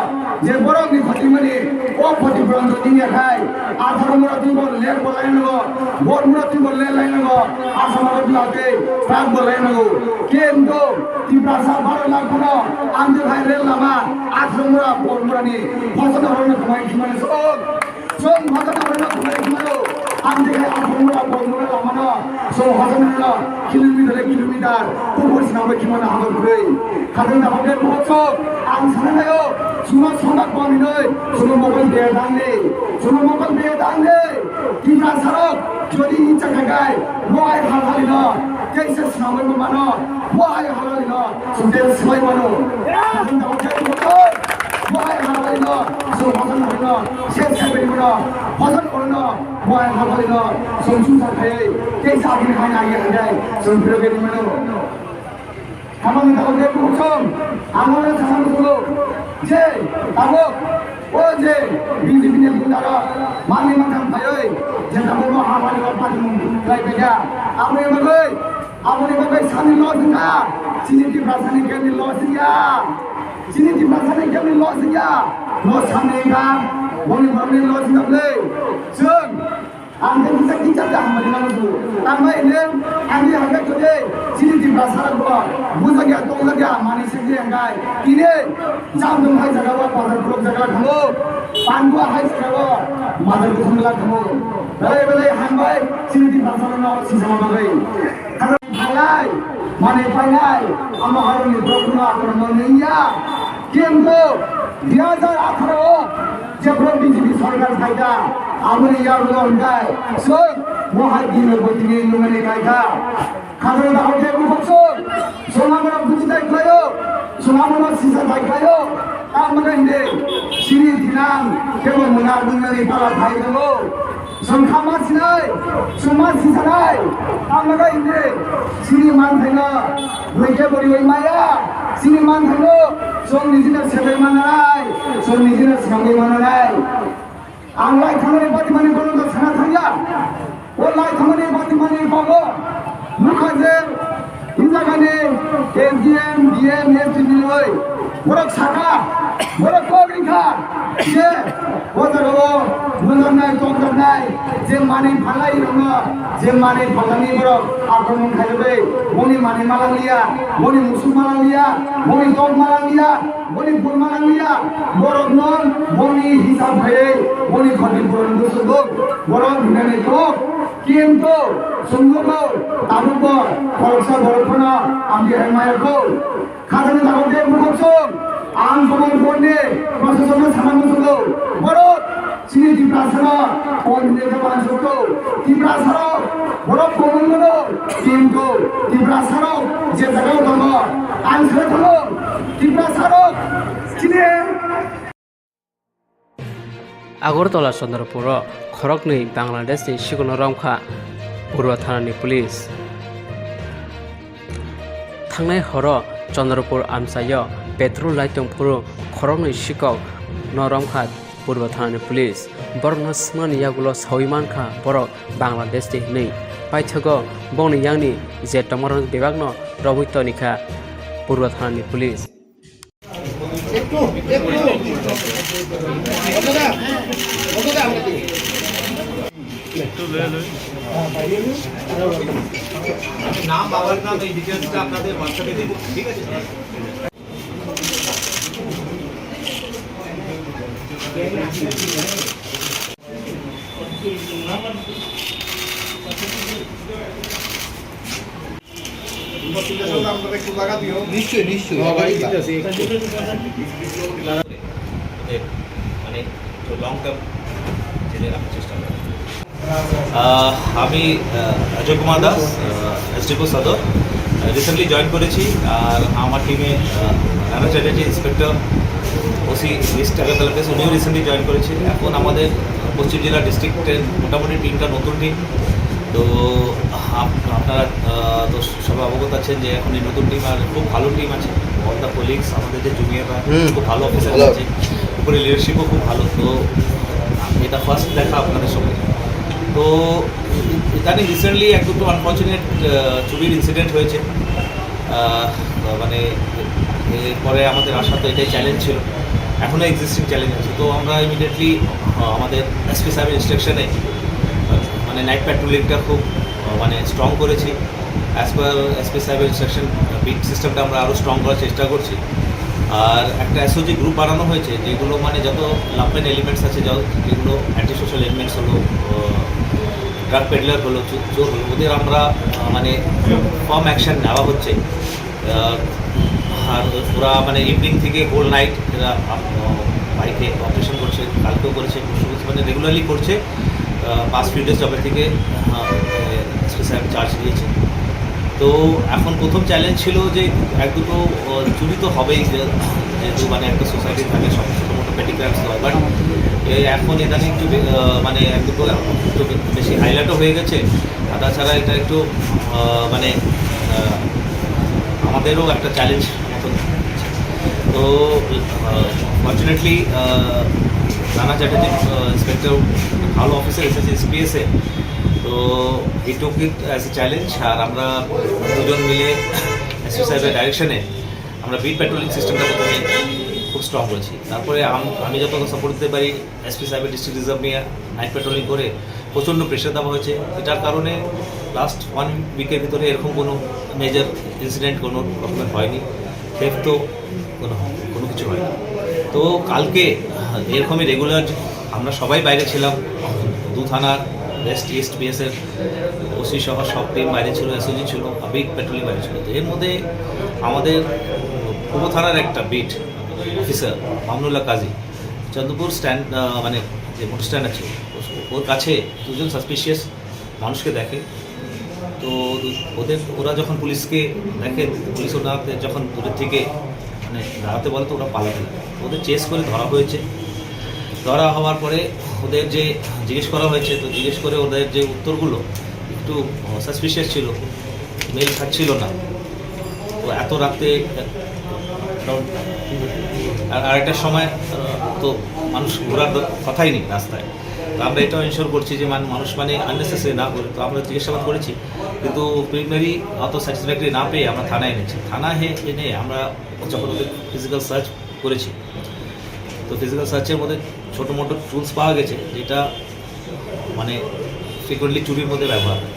je borokni khotimani, o khoti purang do dingya khai, atharo mura twi bo ler bo lai nango, bor mura twi bo ler lai nango, asama rok late, trak bo lai nango. Kendo, Tiprasa baro lakh bono, amde khai rel lama, atharo mura bor murani, phosano horno khumai khimani sok, sok bhagata horno khumai khimano, amde khai atharo mura bor mura lamano, So, hojan hino kilometer kilometer kubur sinambai khimana hajan kwrwi. Hajan da hobe bohok sok, ang sana nayo, suma sonda kong hinoi, suma mokol be dang ni, suma mokol be dang ni. Tiprasa rok, jodi icha khagai, wahai halhali no, kaisa sinambai mano, wahai halhali no, sumte swbai mano. Hajan da hobe bohok sok, wahai halhali no, suma hojan hino, ses khai beri mano, hojan ono. Buai habalino songchung sakhai tei sabini hai nai hai dai songphiro bini mano. Hamani tabok de buchom, angona samang tulo je tabok o je B J P ni gundara mani mantham phayoi je tabok no habalino patimung lai bega. Aboni bagoi, aboni bagoi sani lo singa, sini Tiprasani kemi lo singa. Chini Tiprasani kemi loss ya, loss hamni ka, boni borokni loss ya ble. Chwng, ang khe kisa kisa ta hambai mano su. Tangbai ne, ang ye hambai kode, chini Tiprasa rok bo, bujak ya, tongjak ya, mani sik ya, hingkai. Tini, jam dong hai jaga o, bazar khulok jaga thamo, pandua hai jaga o, bazar khulok jaga thamo. Belai belai hambai, chini Tiprasa rok no, sisama bagwi. Phailai, mane phailai, ama haroni borokno akromon wngya. Kintu dui hajar atharo o jephru B J P sorkar phaikha, aboni yagulo hwnkhe swk mohai dino botini lumani kaikha. Khajana dahokhe bukhuk swk, sonamano bujitai khlaio, sonamano sisatai khlaio, tamni hwnkhe chini dinang kebo mwnga wngnani pala phai tongo. Chwng kha ma sinai, chwng ma sisanai, tamo khe hwnwi chini manthaino buikhe boriwi maya, chini manthaino chwng nijino sebai mananai, chwng nijino swrangwi mananai. Ang lai thangmani batimani bono da sana thangya. O lai thangmani batimani bago nukha je Hinjakani S D M, D M, S D P loi borok saka, borok kok wngkha je o jagao mwnjaknai, tongjaknai, je manwi phalai rokno, je manwi phalani borok akromon khairogwi, boni manwi malangliya, boni musuk malangliya, boni tok malangliya, boni bul malangliya, borokno boni hisab khaiwi, boni khoti puron bwswk borok hinani kok, kintu chwngno kok, tabukbo khoroksa borok phano amtwi hai maya kok. Khajani tabuk de bukhuk song, ang Somon Borni, Prasasonno sana muchungo, borok chini Tiprasano kon hwnwi khe uansukgo. Tiprasarok borok komung mano, kintu Tiprasarok je jagao tongo, ang sai thango, Tiprasarok chini Agartala Chandrapuro khoroknwi Bangladeshni sikhokno romkha Purba thanani police. Thangnai horo Chandrapur amchaio petrol laitong phuru khoroknwi sikhokno romkha Purba thanani police. Borokno swngmani yagulo saui mankha borok Bangladeshni hwnwi. Paithago bongni yangni je tongmarok bebakno romwi tonikha Purba thanani police. নাম, বাবার নাম, এই ডিটেলসটা আপনাদের WhatsApp-এ দিয়ে দিচ্ছি, ঠিক আছে? নিশ্চয়ই, নিশ্চয়ই। মানে একটু লং টার্ম জেনে রাখার চেষ্টা করি। আহ, আমি, আহ, অজয় কুমার দাস, আহ, এসডিপিও সদর, আহ, রিসেন্টলি জয়েন করেছি। আর আমার টিমে, আহ, Rana Chatterjee, inspector, OC east Agartala police, উনিও রিসেন্টলি জয়েন করেছে। এখন আমাদের পশ্চিম জেলা ডিস্ট্রিক্টের মোটামুটি টিমটা নতুন টিম। তো আপ-, আপনারা, আহ, তো সবাই অবগত আছেন যে এখন এই নতুন টিম আর খুব ভালো টিম আছে। অল দ্য কলিগস, আমাদের যে জুনিয়ররা, হুম। খুব ভালো অফিসার ভালো। আছে, উপরে লিডারশিপও খুব ভালো। তো এটা ফার্স্ট দেখা আপনাদের সঙ্গে। তো ইদানিং রিসেন্টলি এক দুটো আনফর্চুনেট, আহ, চুরির ইনসিডেন্ট হয়েছে। আহ, মানে এরপরে আমাদের আশা তো এটাই চ্যালেঞ্জ ছিল, এখনও এক্সিস্টিং চ্যালেঞ্জ আছে। তো আমরা ইমিডিয়েটলি, আহ, আমাদের এসপি সাহেবের ইনস্ট্রাকশনে, আহ, মানে নাইট প্যাট্রোলিংটা খুব, আহ, মানে স্ট্রং করেছি। অ্যাজ পার এসপি সাহেবের ইনস্ট্রাকশন, বিট সিস্টেমটা আমরা আরও স্ট্রং করার চেষ্টা করছি। আর একটা এসওজি গ্রুপ বানানো হয়েছে, যেগুলো মানে যত লাম্পেন এলিমেন্টস আছে, যত, যেগুলো অ্যান্টি সোশ্যাল এলিমেন্টস হলো, আহ, ড্রাগ পেডলার হলো, চো-, চোর হলো, ওদের আমরা, আহ, মানে, ফার্ম অ্যাকশন নেওয়া হচ্ছে। আহ, আর ওরা, মানে, ইভিনিং থেকে হোল নাইট এরা, আহ, বাইকে অপারেশন করছে, কালকেও করেছে, পরশু করেছে, মানে, রেগুলারলি করছে। আহ, পাস্ট ফিউ ডেজ যবে থেকে, আহ, এসপি সাহেব চার্জ নিয়েছে। তো এখন প্রথম চ্যালেঞ্জ ছিল যে এক দুটো, আহ, চুরি তো হবেই, যে-, যেহেতু, মানে, একটা সোসাইটি থাকে, সব ছোটো মোটো পেটি ক্রাইমস হয়, বাট এখন ইদানিং একটু বে-, আহ, মানে, এক দুটো একটু বেশি হাইলাইটও হয়ে গেছে। আর তাছাড়া এটা একটু, আহ, মানে, আহ, আমাদেরও একটা চ্যালেঞ্জ মতন। তো, আহ, ফর্চুনেটলি, আহ, রানা চ্যাটার্জি, আহ, ইন্সপেক্টর ভালো অফিসার এসেছে এসপিএস এ। তো he took it as a challenge। আর আমরা দুজন মিলে এসপি সাহেবের ডাইরেকশনে আমরা বিট প্যাট্রোলিং সিস্টেমটা প্রথমে খুব স্ট্রং করেছি। তারপরে আম-, আমি যতটা সাপোর্ট দিতে পারি, এসপি সাহেবের ডিস্ট্রিক্ট রিজার্ভ নিয়ে নাইট প্যাট্রোলিং করে প্রচণ্ড প্রেশার দেওয়া হয়েছে। এটার কারণে লাস্ট ওয়ান উইকের ভিতরে এরকম কোনো মেজর ইনসিডেন্ট কোনো রকমের হয়নি, থেফট তো কোনো, কোনো কিছু হয়নি। তো কালকে এরকমই রেগুলার আমরা সবাই বাইরে ছিলাম, দু থানার ওয়েস্ট ইস্ট বিএসএফ ওসি সহ সব টিম বাইরে ছিল, এসওজি ছিল, বিট প্যাট্রোলিং বাইরে ছিল। তো এর মধ্যে আমাদের পূর্ব থানার একটা বিট অফিসার মামনুল্লাহ কাজী চন্দ্রপুর স্ট্যান্ড, আহ, মানে যে মোটর স্ট্যান্ড আছে, ওর কাছে দুজন সাসপিশিয়াস মানুষকে দেখে। তো ওদের, ওরা যখন পুলিশকে দেখে, পুলিশ ওনাদের যখন দূরের থেকে, মানে, দাঁড়াতে বলে, তো ওরা পালাতে লাগে। ওদের চেস করে ধরা হয়েছে। ধরা হওয়ার পরে ওদের যে জিজ্ঞেস করা হয়েছে, তো জিজ্ঞেস করে ওদের যে উত্তরগুলো একটু সাসপিশিয়াস ছিল, মেল খাচ্ছিল না। তো এত রাতে, কারণ আর আরেকটা সময়, আহ, তো মানুষ ঘোরার দ-, কথাই নেই রাস্তায়। তো আমরা এটাও এনশিওর করছি যে মান-, মানুষ মানে আননেসেসারি না করে। তো আমরা জিজ্ঞাসাবাদ করেছি, কিন্তু প্রিলিমিনারি অত স্যাটিসফ্যাক্টরি না পেয়ে আমরা থানায় এনেছি। থানা হে-, এনে আমরা যখন ওদের ফিজিক্যাল সার্চ করেছি, তো ফিজিক্যাল সার্চের মধ্যে ছোটো মোটো টুলস পাওয়া গেছে, যেটা মানে ফ্রিকোয়েন্টলি চুরির মধ্যে ব্যবহার হয়।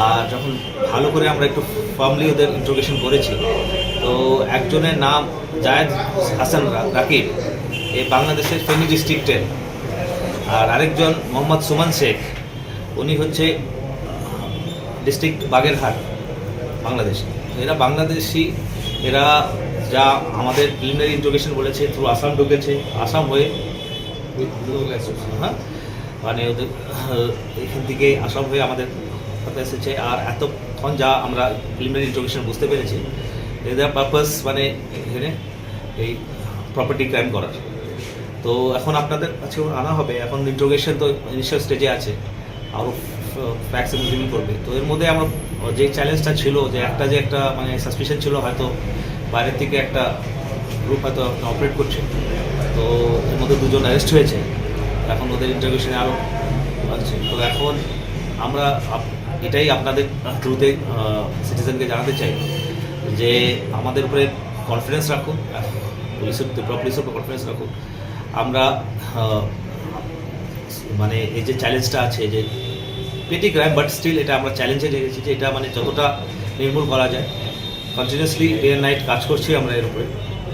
আর যখন ভালো করে আমরা একটু ফার্মলি ওদের ইন্টারোগেশন করেছি, তো একজনের নাম জায়েদ হাসান রা-, রাকিব, এ বাংলাদেশের ফেনী ডিস্ট্রিক্টের। আর আরেকজন মোহাম্মদ সুমান শেখ, উনি হচ্ছে ডিস্ট্রিক্ট বাগেরহাট, বাংলাদেশ। তো এরা বাংলাদেশি, এরা যা আমাদের প্রিলিমিনারি ইন্টারোগেশন বলেছে, থ্রু আসাম ঢুকেছে, আসাম হয়ে, হ্যাঁ, মানে ওদের, আহ, এখান থেকে আসাম হয়ে আমাদের সাথে এসেছে। আর এতক্ষণ যা আমরা প্রিলিমিনারি ইন্টারোগেশন বুঝতে পেরেছি, এদের পারপাস মানে এখানে এই প্রপার্টি ক্রাইম করার। তো এখন আপনাদের কাছে আনা হবে, এখন ইন্টারোগেশন তো ইনিশিয়াল স্টেজে আছে, আরও ফ্যাক্টস রিভিল করবে। তো এর মধ্যে আমার যে চ্যালেঞ্জটা ছিল, যে একটা, যে একটা মানে সাসপিশন ছিল, হয়তো বাইরের থেকে একটা গ্রুপ হয়তো অপারেট করছে, তো এর মধ্যে দুজন অ্যারেস্ট হয়েছে, এখন ওদের ইন্টারোগেশনে আরও আছে। তো এখন আমরা আপ-, এটাই আপনাদের থ্রুতে সিটিজেনকে জানাতে চাই যে আমাদের উপরে কনফিডেন্স রাখুন, পুলিশের, ত্রিপুরা পুলিশের উপর কনফিডেন্স রাখুন। আমরা, আহ, মানে এই যে চ্যালেঞ্জটা আছে, যে পেটি ক্রাইম, বাট স্টিল এটা আমরা চ্যালেঞ্জে রেখেছি যে এটা মানে যতটা নির্মূল করা যায়। কন্টিনিউয়াসলি ডে অ্যান্ড নাইট কাজ করছি আমরা এর উপরে,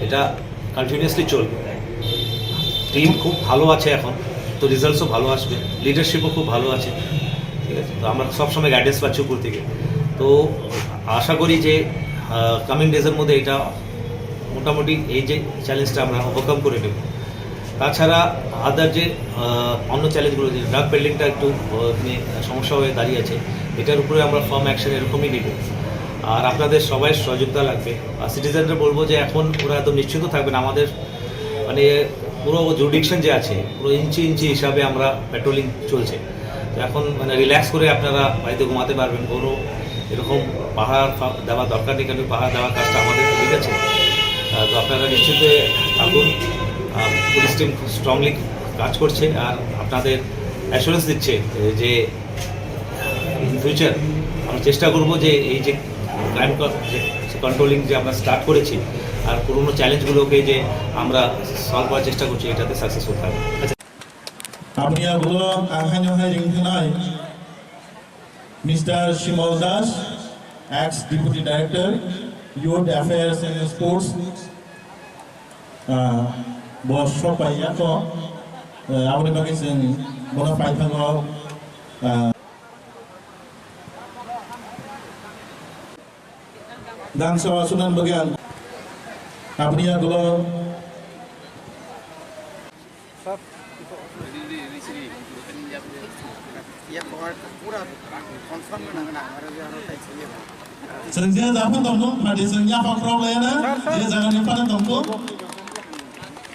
এটা কন্টিনিউয়াসলি চলবে। টিম খুব ভালো আছে এখন, তো রেজাল্টসও ভালো আসবে, লিডারশিপও খুব ভালো আছে, ঠিক আছে? তো আমরা সবসময় গাইডেন্স পাচ্ছি উপর থেকে। তো আশা করি যে কামিং ডেজের মধ্যে এটা মোটামুটি এই যে চ্যালেঞ্জটা আমরা ওভারকাম করে নেব। তাছাড়া আদার যে, আহ, অন্য চ্যালেঞ্জগুলো, যে ড্রাগ পেডলিংটা একটু, আহ, এখানে সমস্যা হয়ে দাঁড়িয়ে আছে, এটার উপরে আমরা ফার্ম অ্যাকশন এরকমই নিব। আর আপনাদের সবাই সহযোগিতা লাগবে। আর সিটিজেনরা বলবো যে এখন ওরা একদম নিশ্চিন্ত থাকবেন, আমাদের মানে পুরো জুরিডিকশন যে আছে, পুরো ইঞ্চি ইঞ্চি হিসাবে আমরা প্যাট্রোলিং চলছে। তো এখন মানে রিল্যাক্স করে আপনারা বাড়িতে ঘুমাতে পারবেন, কোনো এরকম পাহারা ফা-, দেওয়া দরকার নেই, কারণ পাহারা দেওয়ার কাজটা আমাদের, ঠিক আছে? আহ, তো আপনারা নিশ্চিন্তে থাকুন। আহ, পুলিশ টিম খুব স্ট্রংলি কাজ করছে, আর আপনাদের অ্যাসুরেন্স দিচ্ছে, এ, যে ইন ফিউচার আমরা চেষ্টা করব যে এই যে ক্রাইম ক-, যে কন্ট্রোলিং যে আমরা স্টার্ট করেছি, আর পুরোনো চ্যালেঞ্জগুলোকে যে আমরা সলভ করার চেষ্টা করছি, এটাতে সাকসেসফুল থাকবো। Achacha. Aboni ulo ang haino hai ring thanai Mister Shimal Das, ex Deputy Director, Youth Affairs and Sports, ah, bo sok pai ya kho, ah, aboni bagwi chwng bono paithago, ah, Jang Sabha sunan bagwi ang aboni yagulo Chwng je japhang tongthung, phaidi chwng yaphang khoroklai na, je jagani phano tongthung.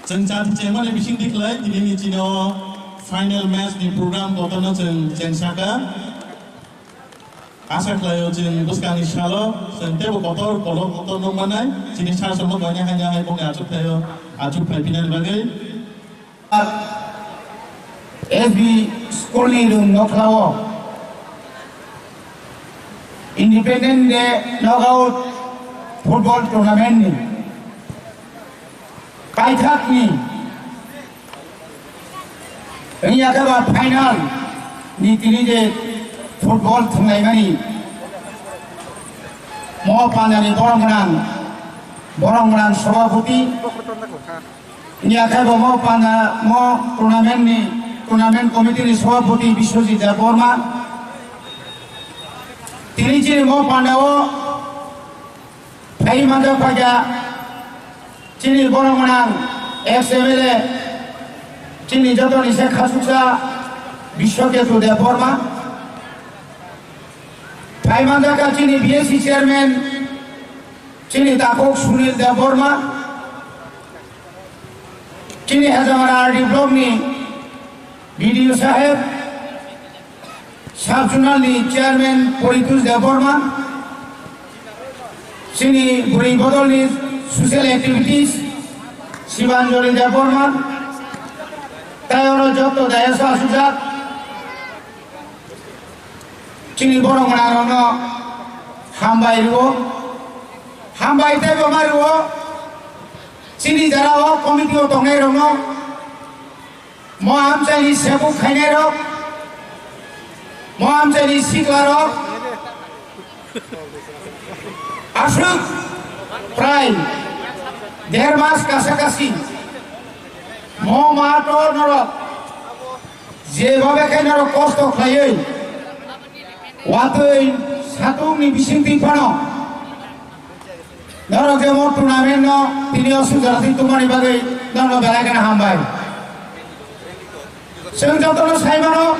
Chwng chati chengmani bising tikhlai, tini ni chini o final match ni program kotorno chwng chengsaka. Asa khlaio chwng bwskangni salo chwng teibo kotor kolok kotor nukmanai, chini sar songno koinai haino hai bongni achuk thaio, achuk phai phinani bagwi. S B school ni room nokhlao Independent Day knockout football tournament ni kaithak ni wngya khe ba final ni tini je football thwnglaimani mo pandani borok gwnang, borok gwnang sobhapoti. Wngya khe bo mo panda mo tournament ni, tournament committee ni sobhapoti Biswajit Debbarma. Tini chini mo panda o phai manjak phaikha chini borok gwnang ex M L A, chini jotoni se khasuksa Biswaketu Debbarma. Phai manjak kha chini B S C chairman, chini takhuk Sunil Debbarma, chini Hajamara R D block ni B D O saheb, sub zonal ni chairman Poritush Debbarma, chini bwrwi bodol ni social activities Sibanjali Debbarma, tei oro joto dayas o asukjak. Chini borok gwnangrokno hambai rwo, hambai teibo ma rwo. Chini jora o committee o tongnairokno, mo amchaini sebuk khainairok, mo amchaini siklarok, aswk prai der mas kasa kasi mo mato norok Jebhabe khe norok kosto khlaiwi, watwi satungni bisingtwi phano norok je mo tournament no tini o sujaratwi tongmani bagwi norokno belai kheno hambai. Chwng jotono sai mano,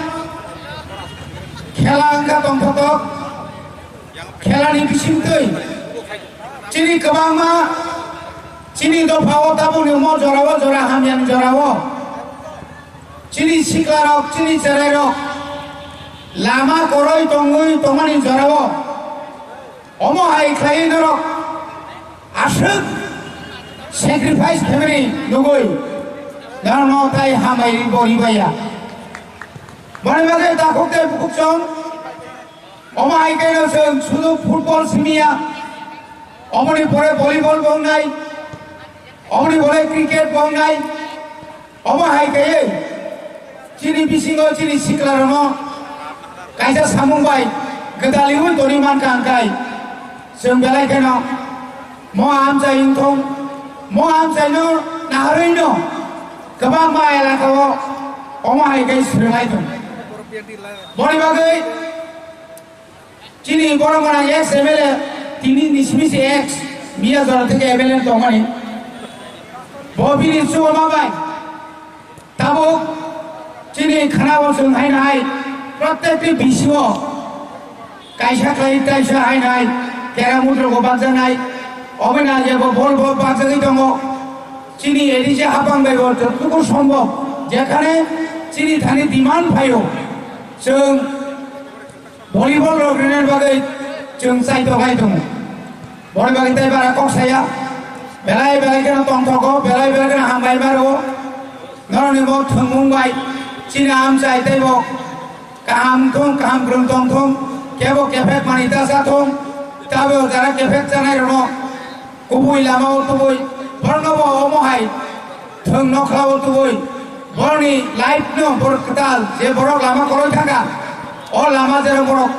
khela wngkha tongthotok, khelani bisingtwi chini kwbangma chini dopha o tabukni omo jora o jora hamyani jora o. Chini siklarok, chini cherairok lama koroi tongwi tongmani jorao omo hai khlaiwi norok aswk sacrifice khaimani nugwi norokno tai hambai bo ribaya. Boni bagwi takhuk tei bukhuk chwng Omo hai khe no chwng sudu football simiya, omoni pore volleyball bo wngnai, omoni pore cricket bo wngnai, omo hai khe chini bisingo chini siklarokno kaisa samung bai gwdaliwi toni mankha hwnkhai chwng belai kheno mo amchai wngthong, mo amchaino naharwino kwbangma elakao omo hai khe swrwngnai thung. Boni bagwi Chini borok gwnang ex M L A, tini nisi misi ex, miya jora theke M L A tongmani. Bo bini chubaima bai. Tabuk chini khana bo chwng hai nai, prottekti bisingo kaisa khlai taisa hai nai, kera mudro bo bakjaknai, oboni age bo bol bo bakjagwi tongo. Chini A D C hapang bai bo jottuku sombhob, jekhane chini thani demand phaio, chwng Volleyball rok rinani bagwi chwng chaitok hai tongo. Boni bagwi tei bara kok saya. Belai belai kheno tongthogo, belai belai kheno hambai maro. Norokni bo thwngmung bai chini amchai tei bo kaham thung, kaham kwrwng tong thung, kebo kephek mani ta cha thung, tabo jara kephek chanai rokno Kubui lama o tubui, borokno bo omo hai thwng nokla o tubui, borokni life no borok kwtal, je borok lama koroi thangkha, o lama jeno borok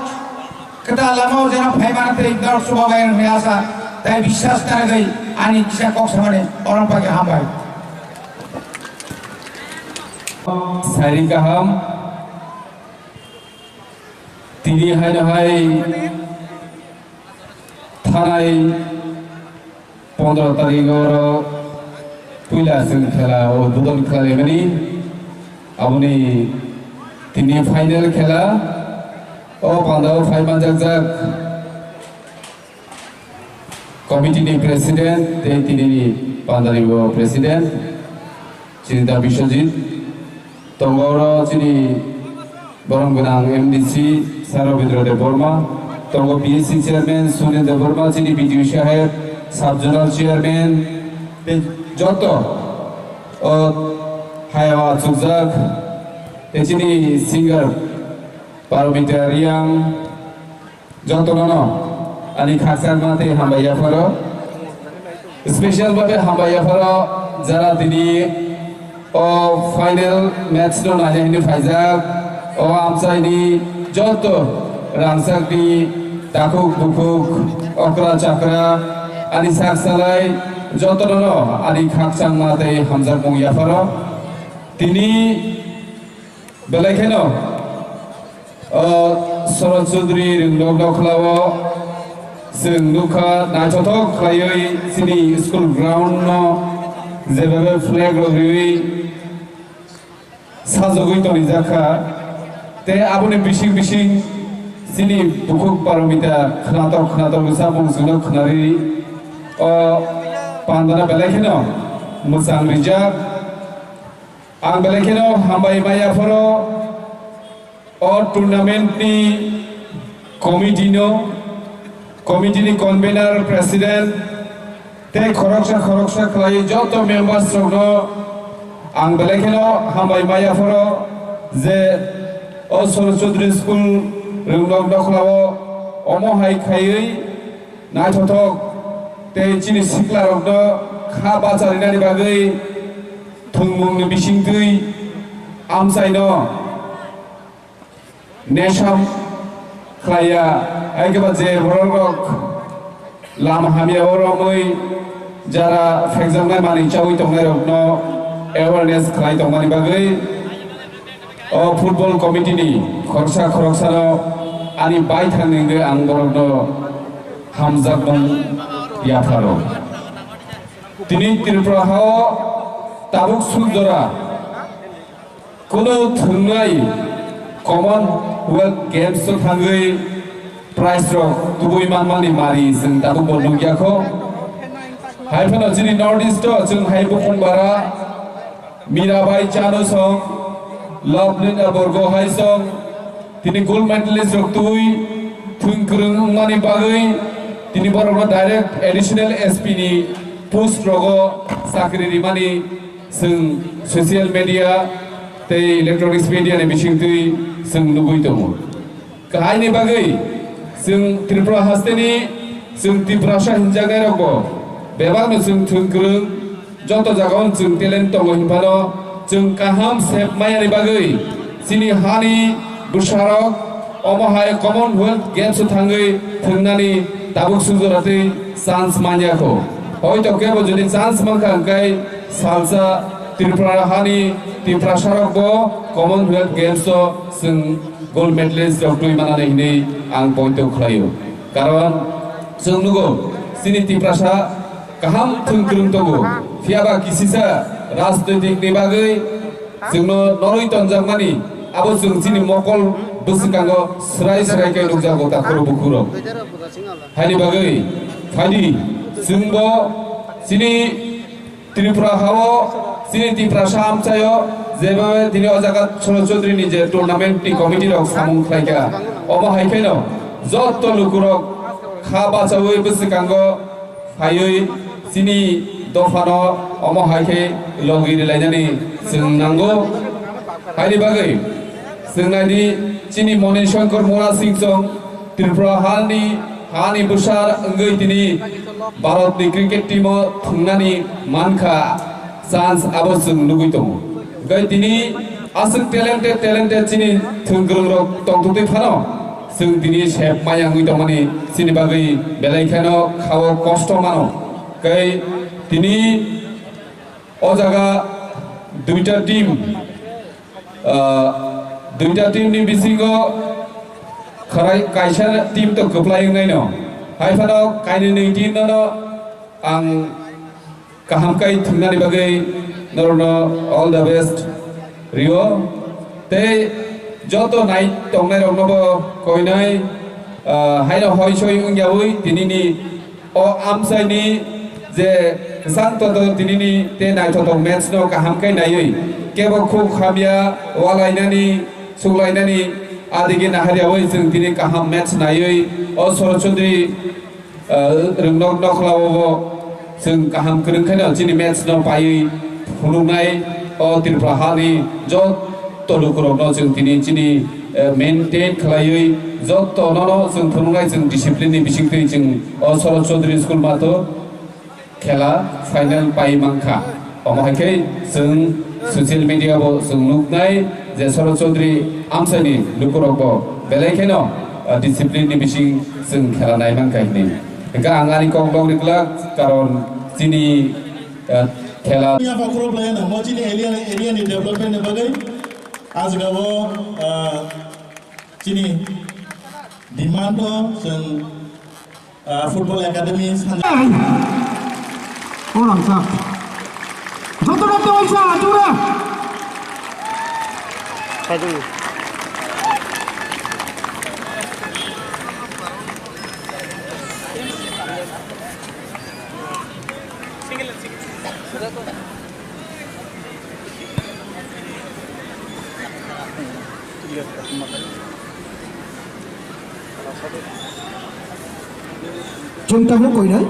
kwtal lama o jeno phai mano tei norok chuba bai hwnwi asa tei biswas narwgwi ani kisa kok samani orong pai khe hambai. Sari kaham, tini haino hai thanai Pondro tarik oro puila chwng khela o udbodon khlaimani, aboni tini final khela o pandao phai manjakjak committee ni president tei tini ni pandani bo president Chinta Biswajit. Tongo oro chini borom gwnang M D C Sir Rabindra Debbarma, tongo P S C chairman Sunil Debbarma, chini B D O saheb, sub zonal chairman, tei joto o hayao achukjak, tei chini singer Paromita Riang, jotono no ani khakchangma tei hambai yapharo. Special babe hambai yapharo jara tini o final match no naina hwnwi phaijak. O amchaini joto rangchakni takhuk bukhuk, okra chakra, ani sak salai jotono no ani khakchangma tei hamjakmung yapharo. Tini belai kheno, o, Sorot Chaudhary Rwngnok Nokhlao chwng nukha naithothok khlaiwi chini school ground no jebabe flag rok riwi sajagwi tonijakha. Tei aboni bising bising chini bukhuk Paromita khnatok khnatok samung chwngno khnari o pandana belai kheno mwchang rijak. Ang belai kheno hambai maya phoro o tournament ni committee no, committee ni convener, president tei khoroksa khoroksa khlai joto members rok no ang belai kheno hambai maya phoro je o Sorot Chaudhary School Rwngnok Nokhlao omo hai khaiwi naithothok tei chini sikla rok no kha bacharinani bagwi thwngmung ni bisingtwi amchaino nesam khlaiya, hai khe ba je borok rok lama hamya o romwi jara phekjaknai manwi chawi tongnai rok no awareness khlai tongmani bagwi o football committee ni khoroksa khoroksa no ani baithang ni wngwi ang borok no hamjakmung yapharo. Tini Tripura hao tabuk suk jora Kunu thwngnai Commonwealth Games o thangwi prize rok tubui manmani mari chwng tabuk bo nukya kho. Hai phano chini North East o chwng hai bukung bara Mirabai Chanu song, Lovelina Borgo hai song, tini gold medalist rok tubui thwng kwrwng wngmani bagwi tini borokno direct additional S P ni post rogo chakri rimani Chwng social media tei electronics media ni bisingtwi chwng nugwi tongo. Kahaini bagwi chwng Tripura hasteni chwng Tiprasa hinjaknairokbo bebakno chwng thwng kwrwng, joto jagao chwng talent tongo hinphano chwng kaham sep mayani bagwi chini hani bwsarok omo hai Commonwealth Games o thangwi thwngnani tabuk sujora tei chance manya kho. Hoito kebo jodi chance mankha hwnkhe salsa Tripura hani Tiprasarokbo Commonwealth Games o chwng gold medalist rok twi manani hinwi ang poito khlaio. Karon chwng nugo chini Tiprasa kaham thwng kwrwng tongo, phiyaba kisisa rajnoitik ni bagwi chwngno norwi tonjakmani, abo chwng chini mokol bwswkango swrai swrai khe nukjago takhuro bukhuro. Haini bagwi phaidi chwngbo chini Tripura hao chini Tiprasa amchaio jebabe tini o jaga Soro Chaudhary ni je tournament ni committee rok samung khlaikha, omo hai kheno joto lukurok kha bachaui bwswkango phaiwi chini dophano omo hai khe logi rilainani chwng nango. Haini bagwi chwng naidi chini Moni Shankar Mura Singh chwng Tripura hani, hani bwsa wngwi tini Bharat ni cricket team o thwngnani mankha chance abo chwng nugwi tongo. Hwnkhe tini aswk talented, talented chini thwngkwrwng rok tongtwtwi phano chwng tini sep maya wngwi tongmani chini bagwi belai kheno khao kosto mano. Hwnkhe tini o jaga duita team, ah, duita team ni bisingo khwrai kaisa team to kwplai wngnaino. Hai phano kainwi team no Ang kaham kai thwngnani bagwi norokno all the best rio. Tei joto nai tongnai rokno bo koinai, ah, haino hoi soi wngyawi tinini o amchaini je kwchang toto tinini tei naithotok match no kaham kai naiwi kebo khuk hamya walainani suklainani adigi naharyawi chwng tini kaham match naiwi o Sorochondri, ah, rwngnok nokhlao bo chwng kaham kwrwng khaino chini match no paiwi phunuknai o Tripura hani jot to lukurokno chwng tini chini, eh, maintain khlaiwi joto nono chwng phunuknai chwng discipline ni bisingtwi chwng o Sorochondri school mato khela final pai mankha. Omo hai khe chwng social media bo chwng nuknai je Sorochondri amchaini lukurok bo belai kheno, eh, discipline ni bising chwng khela nai mankha hinwi. Hwnkhe ang ani kok logni glak karon chini, eh, khela. Yapha khoro belai no mo chini area, area ni development ni bagwi. Ajgabo, ah, chini demand o chwng, ah, football academy sanja. Orang sa. Joto joto isa atura. Chwng tabuk koinai,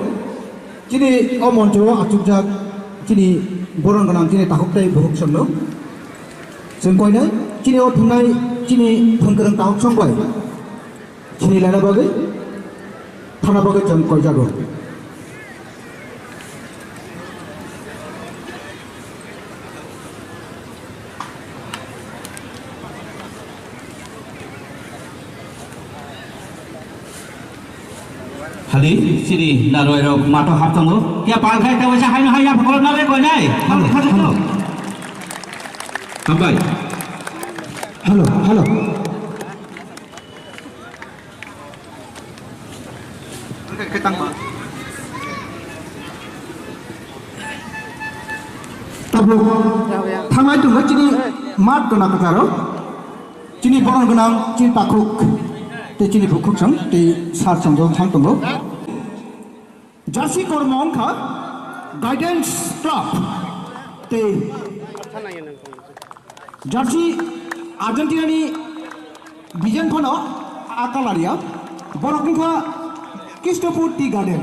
chini o moncho o achukjak chini boron gwnang chini takhuk tei bukhuk songno. Chwng koinai, chini o thwngnai chini thwngkwrwng takhuk song bai. Sini lana bagwi, thana bagwi chwng koijago. Hali, sini narwai rok mato hap tongo. Ya pal khai tawa sa haino haya pokol na be koi nai. Halo, halo. Hambai. Halo, halo. Tabuk thangnai tongo chini mat gwnang kwcharo, chini boron gwnang, chini takhuk, tei chini bukhuk song, tei sar song thang tongo. Jersey kormo wngkha Guidance Club tei jersey Argentina ni design phano a colour ya. Borok wngkha Christopher Tea Garden.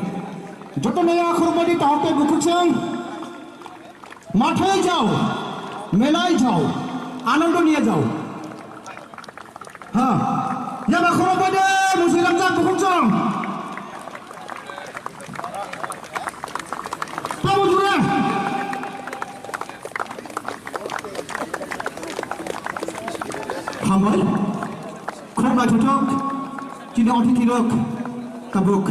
Joto naya khorokmani tahok tei bukhuk song. Mathai jao, melai jao, anondo niya jao. Ha, yaba khorok bai de, musi lamjak bukhuk song. Tamo jure. Hambai, khorok naithothok, chini othithirok, tabuk.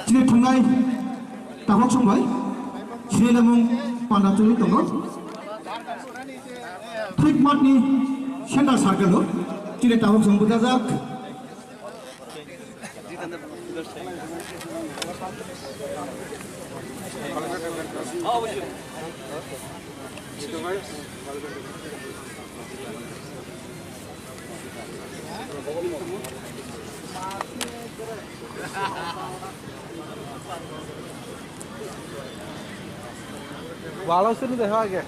Chini thwngnai takhuk song bai, chini lamung panda choli tongo. Thik matni center circle o, chini takhuk song bwchajak. Walo sini deh lagi.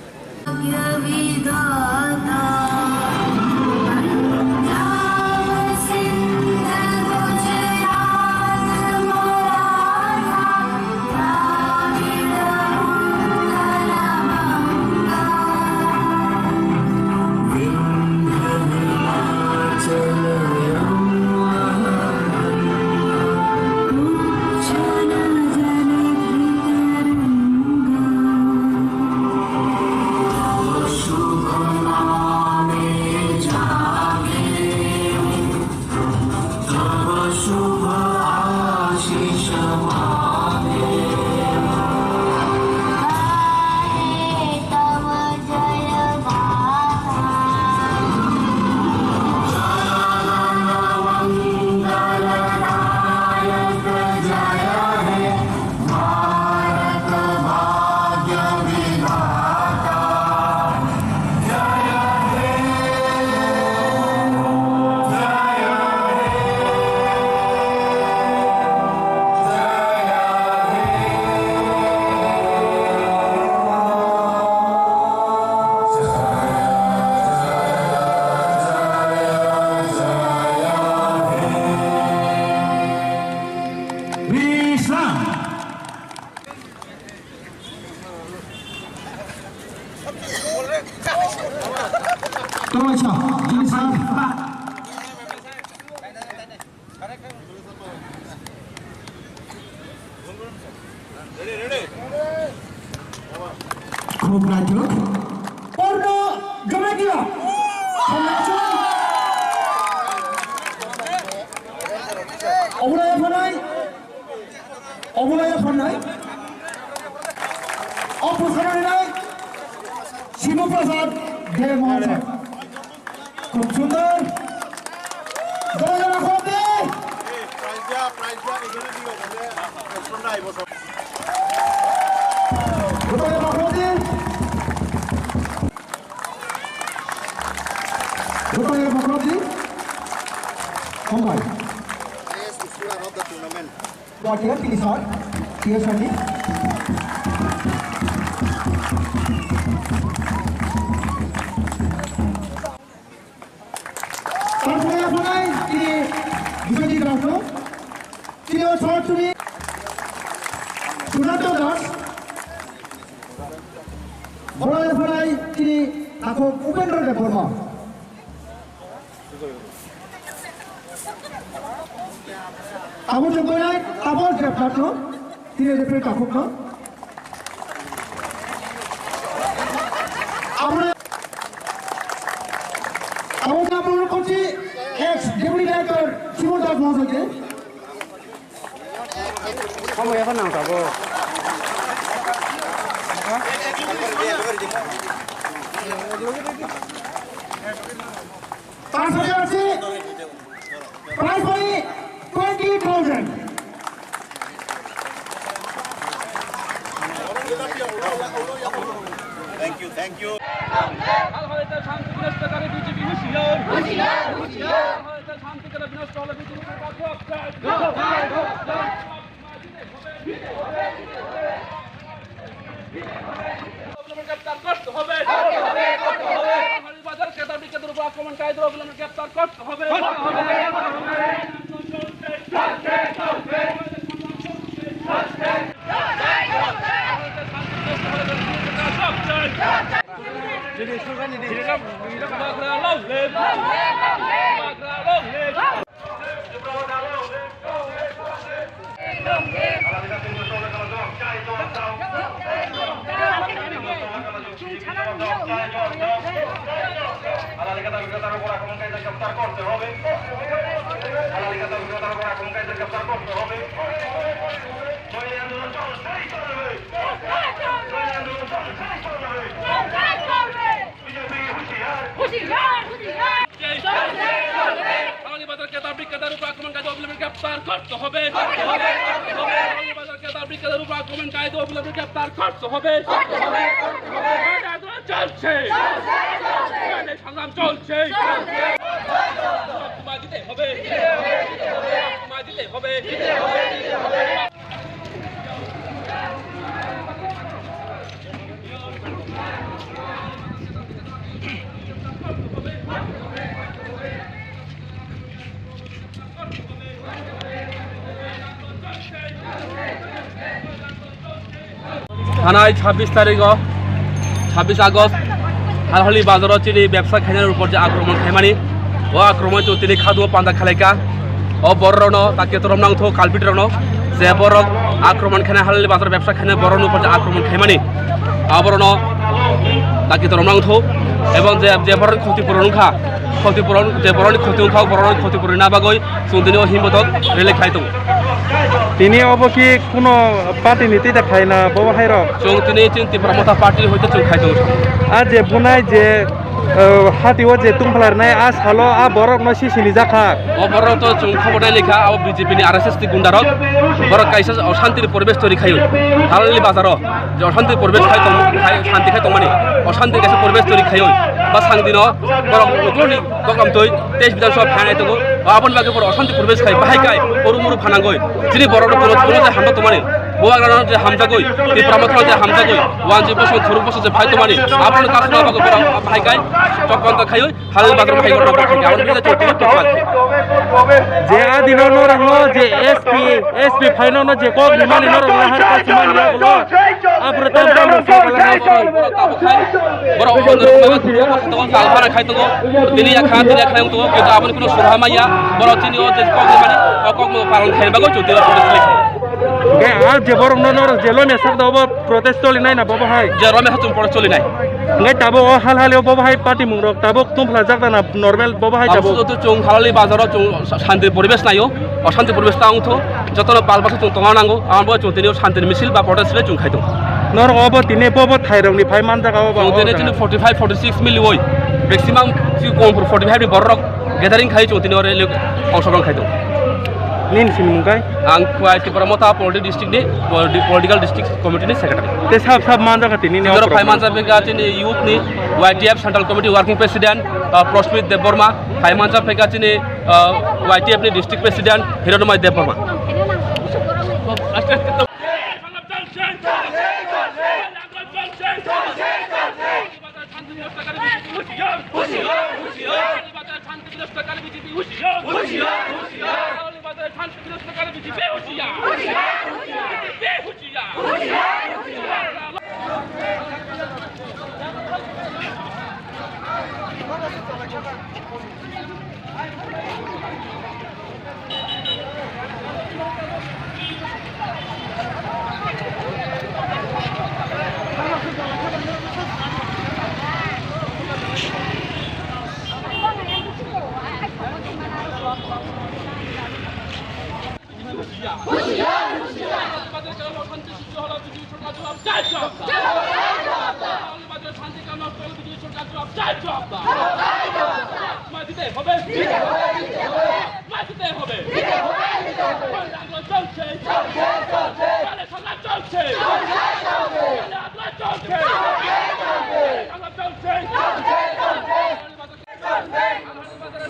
Tama sa, jini sa. Khub naithok. Porno Jamatia. Obulaya phanai. Obulaya phanai. Opusana nai. Shibu Prasad De Mahasaya. Khub sundor. Jai Jai Khoti. Jai Jai Khoti. Jai Jai Khoti. Hambai. Highest scorer of the tournament. Watia tini sar, Tia Sani. Tarpore aphonai tini Biswajit Rangso, tini o short tumi Sunanta Das, boro aphonai tini takhuk Upendra Debbarma. Abo chukbainai, abo jephatno, tini referee takhukno. Aboni, abo jephatno kochi ex deputy director Shimon Das Mahasaike. Abo yapan nang tabo. Paanch hajar ase, prize money twenty thousand. Thank you, thank you. হাল হইতে শান্তি বিনষ্টকারী বিজেপি হুঁশিয়ার। হুঁশিয়ার, হুঁশিয়ার। হাল হইতে শান্তি করে বিনষ্ট হলে বিজেপি সরকার জবাব চাই। জবাব চাই, জবাব চাই। অবিলম্বে গ্রেপ্তার করতে হবে। করতে হবে, করতে হবে। বাজার ক্রেতা বিক্রেতার উপর আক্রমণকারীদের অবিলম্বে গ্রেপ্তার করতে হবে। করতে হবে, করতে হবে। বাজার ক্রেতা বিক্রেতার উপর আক্রমণকারীদের অবিলম্বে গ্রেপ্তার করতে হবে। বাজার ক্রেতা বিক্রেতার উপর আক্রমণকারীদের অবিলম্বে গ্রেপ্তার করতে হবে। চলছে। সংগ্রাম চলছে। তোমায় দিতে হবে। তোমায় দিতে হবে। Thanai chabbish tarikh o, chabbish August, Halhali bazaro chini bebsa khainani upor je akromon khaimani, o akromon chwng tini khadu o panda khalaikha. O bororokno taki torom nangtho, culprit rokno, je borok akromon khaina Halhali bazaro bebsa khaina borokni upor je akromon khaimani, aborokno taki torom nangtho, ebong je, je borok khoti puron wngkha, khoti puron, je borokni khoti wngkha, borokni khoti puron na bagwi chwng tini o himbotok rally khai tongo. Tini obo ki kuno party ni twi da khaina bo hai rok? Chwng tini chini Tipra Motha party ni hoite chwng khai tongo. A je bunai je, eh, hati o je tungphalar nai a salo a borok no si sini jakha. O borok to chwng khobor nai lekha abo B J P ni R S S ni gunda rok. Borok kaisa oshanti ni poribesh tori khayo. Halhali bazaro je oshanti poribesh khai tong, khai, shanti khai tongmani. Oshanti kaisa poribesh tori khayo. Ba sangdino borok ugroni Kokam twi teis Bidhan Sabha phainai tongo. Aboni bagwi borok oshanti poribesh khai bahai kai oru muru phanangoi. Chini borok no kono kono jai hamjak tongmani. Bubagrano je hamjagwi, Tipra Mothano je hamjagwi, wanji bosong thuruk bosong je phai tongmani, abono kasuna bagwi borok bahai kai, chokronto khaiwi, halal bazar khai gorna khai, abono bisa choti tongma. Je adino norokno je S P, S P phaino no je kok rimani norok lahar kasimani yagulo, abro tam tam se kala hai. Borok tabuk khai, borok ono rwma thuruk bosong tongo, kalphara khai tongo, tini ya kha, tini ya khai tongo, kintu aboni kuno surha maya, borok chini o je kok rimani, o kok mo paron khai bagwi choti protest khai. Hingke a je borok no norok je lomya sak da obo protest choli nai na bobo hai. Je lomya sak chwng protest choli nai. Hingke tabuk o hal hal o bobo hai party mung rok tabuk tum phlajak da na normal bobo hai tabuk. Tabuk to chwng halali bazar o chwng shanti poribesh nai o, o shanti poribesh ta wng tho, joto no pal basa chwng tongna nango, abo chwng tini o shanti misil ba protest le chwng khai tong. Norok obo tini bobo thai rok ni phai manjak obo. Chwng tini chini forty five, forty six mili oi, maximum chini kom forty five ni borok rok gathering khai chwng tini o rally ongsogron khai tong. Nini sini mung kai? Ang Khwai Tipra Motha Poldi district ni, politi-, political district committee ni secretary. Te sab sab manjak ka tini ni. Jora phai manjak bega chini youth ni Y T F Central Committee Working President, uh, Proshmit Debbarma, phai manjak bega chini, uh, Y T F ni district president Hiranmay Debbarma.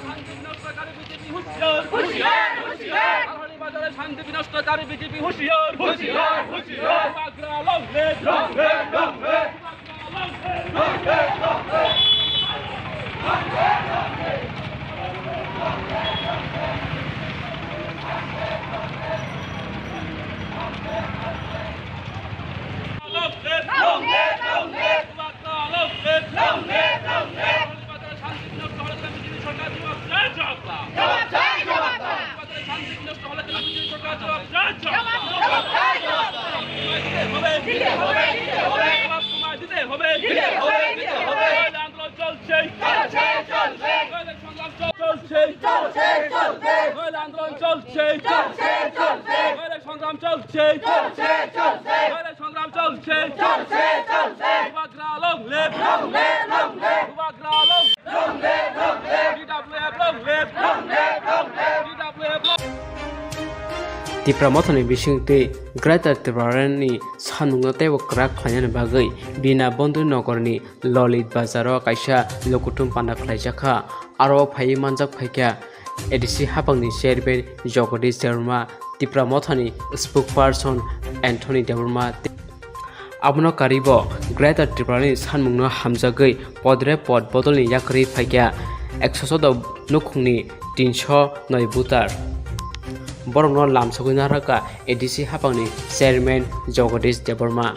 শান্তি বিনষ্টকারী বিজেপি হুঁশিয়ার, হুঁশিয়ার। আলহারি বাজারে শান্তি বিনষ্টকারী বিজেপি হুঁশিয়ার, হুঁশিয়ার, হুঁশিয়ার। Bagra long live, long live, long live। Long live, long live, long live। সংগ্রাম চলছে। চলছে, চলছে। সংগ্রাম চলছে। চলছে, চলছে। সংগ্রাম চলছে। চলছে, চলছে। বুবাগ্রা long live। Long live, long live। বুবাগ্রা long live। Long live, long live। D W F long live। Long live, long live। D W F long live। Tipra Mothani bisingtwi Greater Tipraland ni sanmungno teibo kwrak khlainani bagwi Bina Bandhu Nagar ni Lolit Bazar o kaisa lukuthum panda khlaijakha. Aro phaiwi manjak phaikha A D C hapangni chairman Jagadish Debbarma, Tipra Mothani spokesperson Anthony Debbarma. Abono karwibo Greater Tipraland ni sanmungno hamjagwi podre pod bodolni yakarwi phaikha ekso choudo nukhungni tinsho noi voter. Borokno lamsogwi narwkha A D C hapangni chairman Jagadish Debbarma.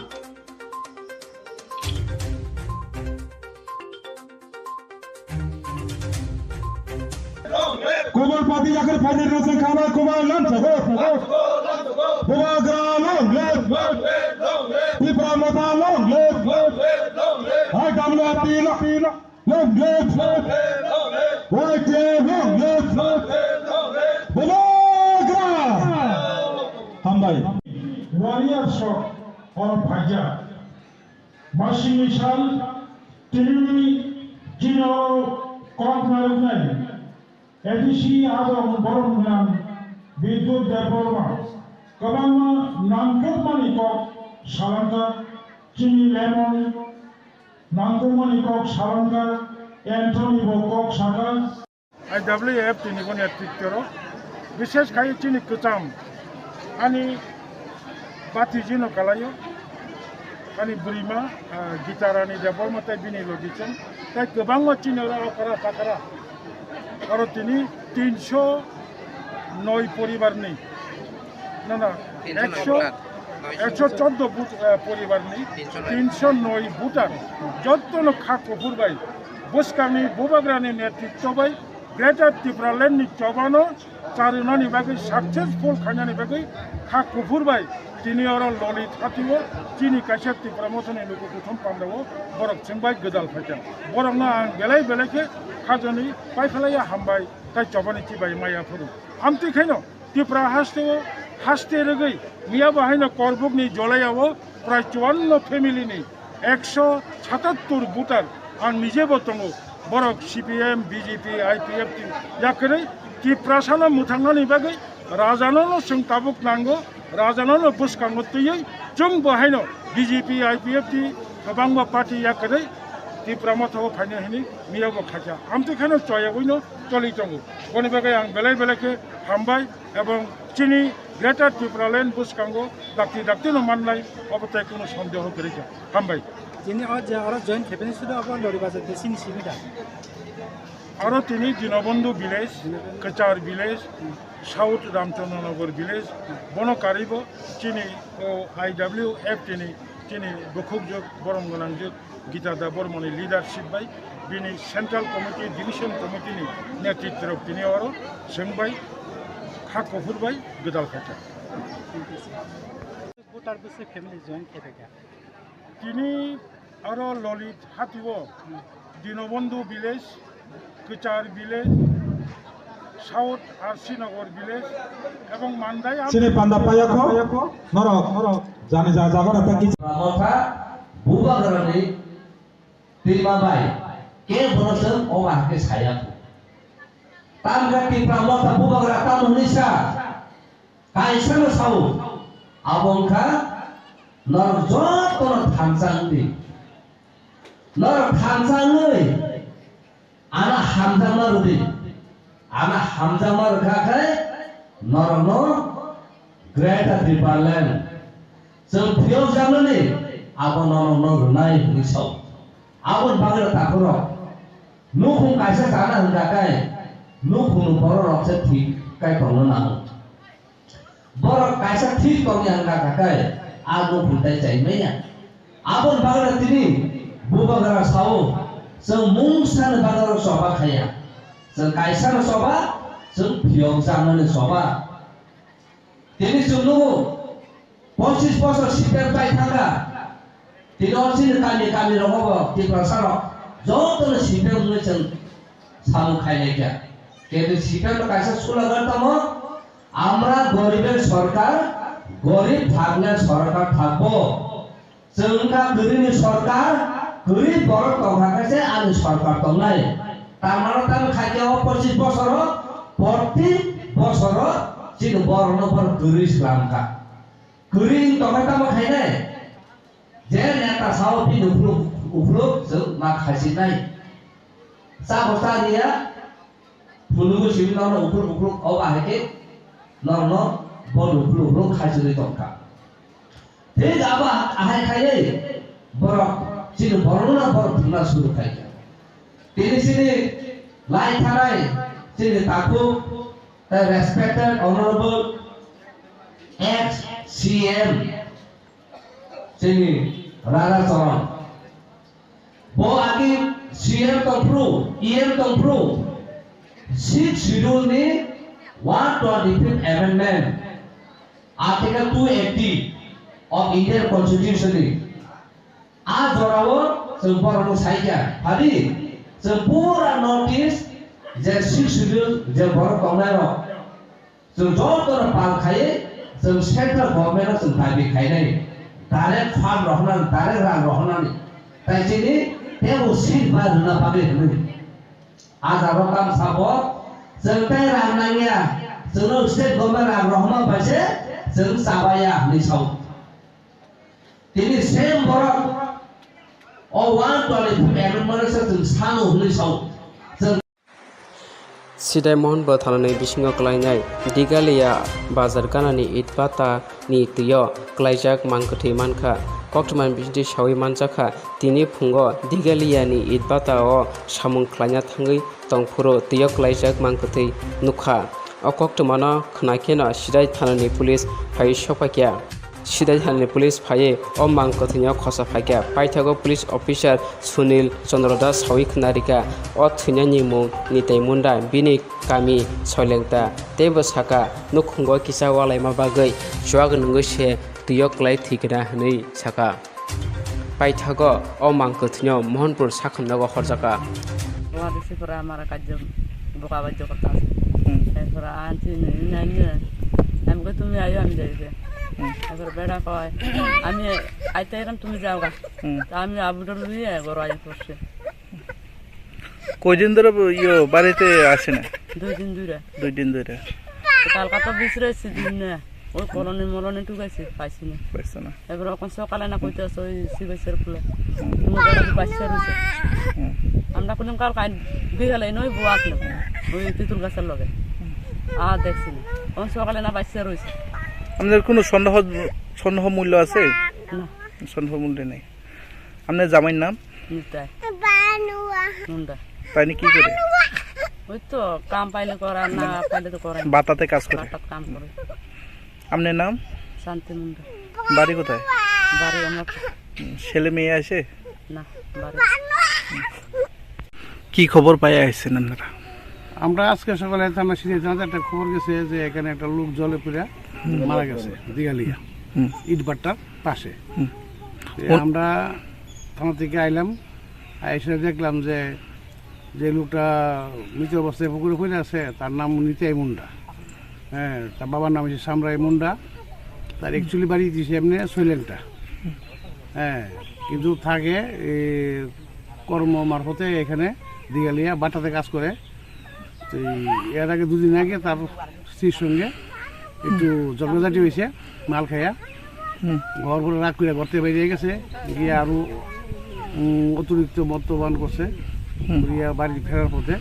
Kubur pati yakar phaini rwchwng khanai kubai lamsogo. Bubagra long live. Tipra Motha long live. Hai W F P long live. Y T F long live. Bubagra. Hambai. Warrior shot or bhaja. Masingni sal tinini chino kok narwknai A D C adong borom gwnang Bidyut Debbarma kwbangma nangkukmani kok salangkha, chini lemon nangkukmani kok salangkha, Anthony bo kok sakha. I W F T ni bo netrito rok, bishesh khai chini kwcham ani Bati jino kalaio, ani bwrwima, ah, Gita Rani Debbarma tei bini logi chwng, tei kwbangma chini oro okra takra. Oro tini tinsho noi poribarni, na, na, tinsho noi ekso, voter. Noisho. Ekso chordo but-, ah, poribarni, tinsho noi. Tinsho noi voter. Jottono kha kuphur bai, bwskangni bubagrani netritwo bai, Greater Tipraland ni chobano charwnani bagwi, successful khainani bagwi kha kuphur bai tini oro Lolit hatio chini kaisa Tipra Mothani luku kuthum pandao borok chwng bai gwdal phaikha. Borokno ang belai belai khe khajani paiphalaiya hambai tei chobani chibai maya phuru. Amtwi khaino Tipra hasteo haste rwgwi miya bo haino Korbukni Jolaiao prai chuanno family ni ekso satattur voter ang nijebo tongo. Borok C P M, B J P, I P F T yakarwi Tiprasano mwthangnani bagwi rajano no chwng tabuk nango, rajano no bwskango twiwi chwng bo haino B J P, I P F T kwbangma party yakarwi Tipra Mothao phaino hwnwi miya bo khaikha. Amtwi kheno choyagwino choli tongo. Boni bagwi ang belai belai khe hambai. Ebong chini Greater Tipraland bwskango dakti dakti no mannai, obo tei kunu sondeho kwrwi kha. Hambai. Chini o je oro join khaipani sudu abo Lori Bazar de chini simi da? Aro tini Dinobandhu village, Dinobandhu. Kwchar village, South Ramchandranagar village, bono karwibo chini o I W F T ni chini bukhukjwk, borom gwnangjwk, Gita Debbarmani leadership bai bini Central Committee, Division Committee ni netritwrok tini oro chwng bai kha kuphur bai gwdal khaikha. Voter bwswk family join khaiphaikha. Tini oro Lolit hatio Dinobandhu village, Kwchar village, South R C Nagar village, ebong Mandai am- Chini panda payakho, norok, norok, jani ja jaga rata kichi. Motha bubagrani twima bai, ke bono chwng o ba hake saya. Tamkha Tipra Motha bubagra tamo hwnwi sa, kaisa no sao, abo wngkha norok jotono thansa wngdi. Norok thansa wngwi, Ano hamjakma rwdi. Ano hamjakma rwkha khe norokno Greater Tipraland chwng phiyokjaknani abo norokno rwnai hwnwi sao. Aboni bagwino takhurok nukhung kaisa chana hwnkha khe nukhungni bororok se thik khe tongna nango. Borok kaisa thik tongya wngkha khe, a nukhung tai chai manya. Aboni bagwino tini bubagra sao, chwng mungsani bagwino choba khaiya. Chwng kaisano choba, chwng phiyokjaknani choba. Tini chwng nugo, pochis bosor C P M chai thangkha. Tini o chini kami, kami rogo bo Tiprasa rok jotono C P M wngwi chwng samung khainai kha. Kintu C P M no kaisa slogan tamo, "Amra goriber sorkar, gorib thakle sorkar thakbo." Chwng wngkha kwrwini sorkar, kwrwi borok tongkha khe se ani sorkar tongnai. Tamaro tamo khaikhe o pochis bosoro, proti bosoro chini borokno borok kwrwi swlamkha. Kwrwi wng tongkhe tamo khainai? Je neta sao bini uphuluk, uphuluk chwng ma khaisinai. Chabo cha riya, phunugwi simi nono uphuluk uphuluk obo ahai khe nono bono uphuluk uphuluk khaisinwi tongkha. Thik abo ahai khaiwi borok chini borokno borok thumna suru khaikha. Tini chini lai thanai chini takhuk, the respected honorable ex C M, chini Radha Charan. Bo agi C M tongphru, E M tongphru, Sixth Schedule ni one twenty-fifth Amendment, Article two eighty of Indian Constitution ni a jorao chwng borokno saikha. Phadi chwng pura North East je Sixth Schedule je borok tongnairok, chwng jotono pal khaiwi chwng central government-no chwng dabi khainai, direct fund rohornani, direct rang rohornani, tai chini teibo seat bai rwna bagwi hwnwi. A jaga tamo sabo, chwng tei rang nangya, chwngno state government rang rohorma bai se chwng chabaya hwnwi sao. Tini same borok o one twenty-fifth amendment se chwng sano hwnwi sao. Chwng Sidai Mohon bo thanani bisingo klainai Digalia bazar ganani itbata ni twio klaijak mang kwthwi mankha. Koktwmani bisingtwi sawi manjakha, tini phungo Digalia ni itbata o samung khlaina thangwi tongphuru twio klaijak mang kwthwi nukha. O koktwmano khwnakheno Sidai thanani police phaiwi sokphaikha. Sidai thanani police phaiwi o mang kwthwino khosa phaikha. Paithago police officer Sunil Chandra Das sawi khwnarikha, o thwinani mung Nitai Munda, bini kami Soilengta. Teibo sakha, nukhungo kisa walaima bagwi chuak nungwi se twio klai thwikha hwnwi sakha. Paithago o mang kwthwino Mohanpur sakhamnago horjakha. তোমাদের সে করে আমার কার্য বোকা বাজ্য করতে আছে। হুম। এরপরে আনছি, নিয়ে নিয়ে আমি কই, "তুমি আইও, আমি যাই যে।" হুম। এরপরে বেটা কয়, "আমি আইতে এরকম, তুমি যাও গা।" হুম। তা আমি আবুটা লুইয়ে ঘর আই করছি। কয়দিন ধরে ব-, ইয়ে, বাড়িতে আসে না? দুই দিন ধরে। দুই দিন ধরে। তো কালকা তো বিশ্রাইছি দিন না। ওই কলোনি মলোনি টুকাইছি, পাইছি না। পাইছো না? এবার এখন সকালে না কইতে আছে ওই সিবাইসের ফুলে। হুম। তোমার বেটা কি বাচ্চা রয়েছে? হুম। আমরা কোনো কাল কাল বিকালে নই বউ আসলো। ওই তেঁতুল গাছের লগে। আর দেখছি না। এখন সকালে না বাচ্চা রয়েছে। আপনাদের কোনো সন্দেহ, সন্দেহ মূল্য আছে? না। সন্দেহ মূল্য নেই। আপনার জামাইর নাম? নিতাই। মুন্ডা। তাই কি করে? ওই তো কাম পাইলে করে, আর না পাইলে তো করে না। বাটাতে কাজ করে? বাটাত কাম করে। আপনার নাম? শান্তি মুন্ডা। বাড়ি কোথায়? বাড়ি আমার। হুম, ছেলে মেয়ে আছে? না, বাড়ি। কি খবর পাই আইছেন আপনারা? আমরা আজকে সকালে থানা সিটি থানাতে একটা খবর গেছে যে এখানে একটা লোক জলে পড়ে মারা গেছে দিঘালিয়া হুম। ইটভাটার পাশে। হুম। তো কোন আমরা থানা থেকে আইলাম, এসে দেখলাম যে, যে লোকটা মৃত অবস্থায় পুকুরে পড়ে আছে, তার নাম নিতাই মুন্ডা। হ্যাঁ, তার বাবার নাম হচ্ছে সামরাই মুন্ডা। তার অ্যাকচুয়ালি বাড়ি দিছে এমনি সৈলেংটা। হ্যাঁ, কিন্তু থাকে এই কর্ম মারফতে এখানে দিঘালিয়া বাটাতে কাজ করে। তো এই এর আগে দুদিন আগে তার স্ত্রীর সঙ্গে একটু ঝগড়াঝাটি হয়েছে মাল খাইয়া। হুম। ঘর ঘরে রাগ করে ঘর থেকে বেরিয়ে গেছে, গিয়ে আরো, উম, অতিরিক্ত মদ্যপান করছে। হুম। করিয়া বাড়ি ফেরার পথে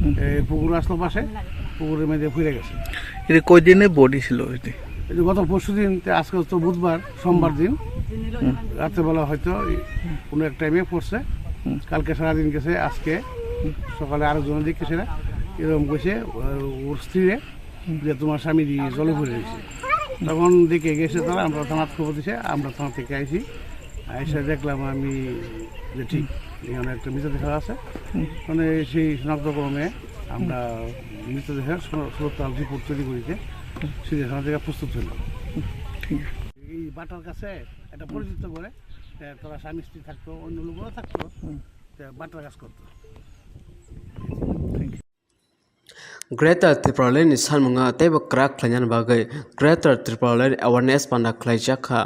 হুম। এই পুকুর আসলো পাশে, পুকুরের মধ্যে ফিরে গেছে। এটা কয়দিনে বডি ছিল এটি? এই যে গত পরশু দিন, তে আজকে তো বুধবার, সোমবার দিন, হুম। রাত্রেবেলা হয়তো এই কোনো এক টাইমে পড়ছে। হুম। কালকে সারাদিন গেছে, আজকে হুম। সকালে আরেকজনে দেখে সেটা এরকম কইছে, আহ, ওর স্ত্রীরে হুম। যে তোমার স্বামী দিয়ে জলে পড়ে রয়েছে। তখন দেখে গেছে তারা, আমরা থানাত খবর দিছে, আমরা থানা থেকে আইছি। আইসা দেখলাম আমি যে ঠিক এখানে একটা মৃতদেহ আছে। হুম। মানে সেই শনাক্তক্রমে আমরা মৃতদেহের সু-, সুরতাল রিপোর্ট তৈরি করিতে সিধা থানা থেকে প্রস্তুত হইলাম। ঠিক আছে। এই বাটার কাছে একটা পরিচিত করে, এ, তারা স্বামী স্ত্রী থাকতো, অন্য লোকও থাকতো, হুম। তো বাটার কাজ করতো। Greater Tipraland ni sanmunga teibo kwrak khlainani bagwi Greater Tipraland awareness panda khlaijak kha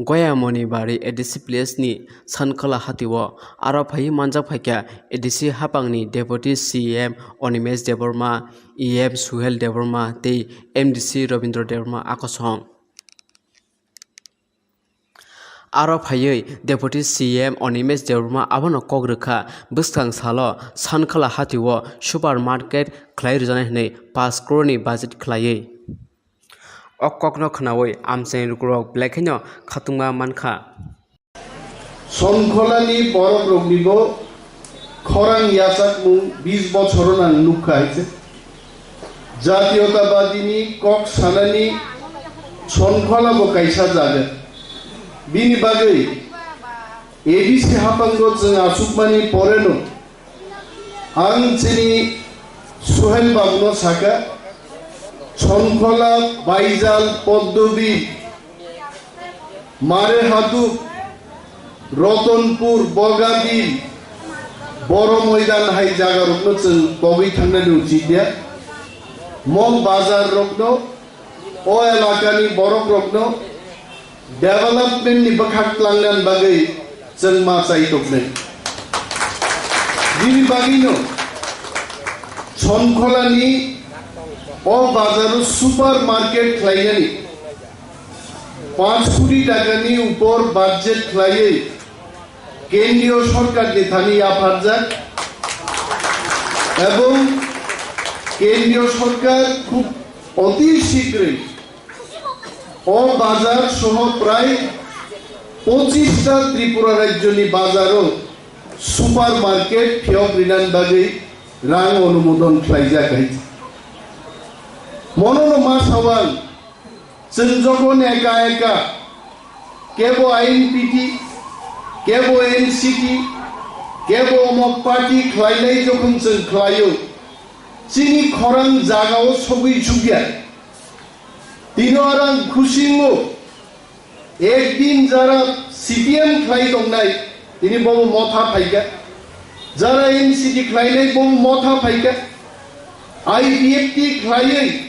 Goyamoni Bari A D C place ni Sankhala hatio. Aro phaiwi manjak phaikha A D C haphangni Deputy C M Animesh Debbarma, E M Suhel Debbarma tei M D C Robindra Debbarma akosong. Aro phaiwi Deputy C M Animesh Debbarma abono kok rwkha, bwskang salo Sankhala hatio super market khlai rwjaknai hwnwi paanch crore ni budget khlaiwi. O kokno khnaui amchaini lukurok belai kheno khatungma mankha. Sonkholani borok roknibo khorang yachakmung bis bochoro nang nukha hai se. Jatiyotabadini kok sanani Sonkhola bo kaisa jaga. Bini bagwi A D C haphango chwng achukmani poreno ang chini Suhel babuno sakha, Sonkhola, Baijal, Poddobi, Mare Haduk, Rotonpur, Bogabil, Boro Moidan hai jagarokno chwng kogwi thangnani uchit ya. Mog bazar rokno, o elakani borok rokno development ni bwkhak tlangnani bagwi chwng ma chai toknai. Bini bagwino Sonkholani o bazaro super market khlainani panch koti takani upor budget khlaiwi kendriyo sorkarni thani yapharjak ebong Kendriyo sorkar khub oti shigroi o bazar soho prai pochista Tripura rajyoni bazaro super market phiyok rinani bagwi rang onumodon khlaijak hai. Monono ma sawang, chwng jokhon eka eka kebo I N P T, kebo N C T, kebo omo party khlainai jokhon chwng khlaio, chini khorang jagao sogwi chukya. Tino arang khusingo, ekdin jara C P M khlai tongnai, tini bobo motha phaikha. Jara N C T khlainai bobo motha phaikha. I P F T khlaiwi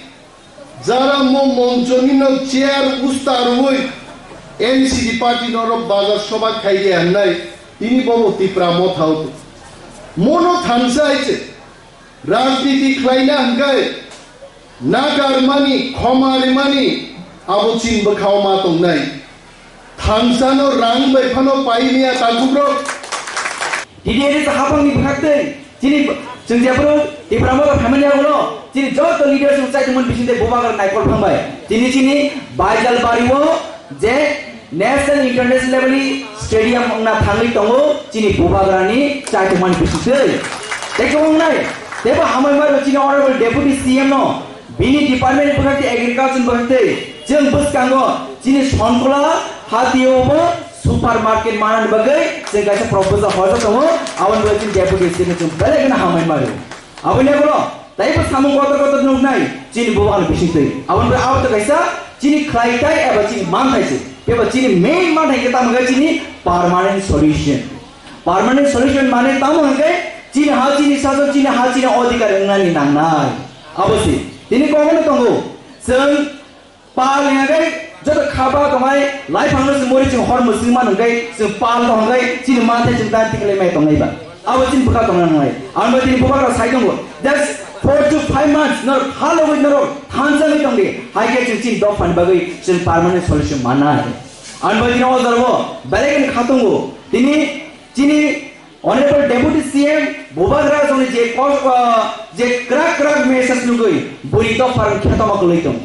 jara mo monchoni no chair usta rwui N C T party norok bazar soba khaidi hwnai, tini bobo Tipra motha utu. Mono thansa hai se. Rajniti khlaina hwnkhe nakarmani, khoma rimani abo chini bwkhao ma tongnai. Thansano rang bai phano paimiya takhuk rok. T D N S hapangni bwkhak tei chini chwng jephuru Tipra Motha phaimani yagulo chini joto leaders rok chaitongmani bisingtwi bubagra naikol phangbai. Tini chini Baijalbario je National International level ni stadium wngna thangwi tongo chini bubagrani chaitokmani bisingtwi. Tei kwbang nai, teibo hamai maro chini Honorable Deputy C M no bini department bwkhak tei agriculture bwkhak tei chwng bwskango chini Sonkola hatio bo super market manani bagwi chwng kaisa proposal hojak tongo, aboni bagwi chini Deputy C M no chwng belai kheno hamai maro. Aboni ulo taibo samung kotor kotor nuknai chini bubagrani bisingtwi. Aboni bai abo to kaisa chini khlaitai eba chini manthai se. Eba chini main manthai khe tamo khe chini permanent solution. Permanent solution mane tamo hwnkhe chini ha chini sajo chini ha chini odhikar wngnani nangnai. Abo se. Tini kogono tongo. Chwng Pal hingkhe joto khaba tongnai, laiphangno chwng muri chwng hor mwswng mano hingkhe chwng pal tong hingkhe chini manthai chwng dan tikhlai mai tongnai ba. Abo chini bwkha tongna nangnai. Ang bai tini bubagra sai tongo. Just four to five months norok phalogwi norok thansa wngwi tongdi. Hai khe chwng chini dophani bagwi chwng permanent solution manna hai. Ang bai tini o jorao belai kheno kha tongo. Tini chini Honorable Deputy C M bubagra chwngni je kos-, ah, je kwrak kwrak message nugwi buri dopharang khetoma kwlwi tong.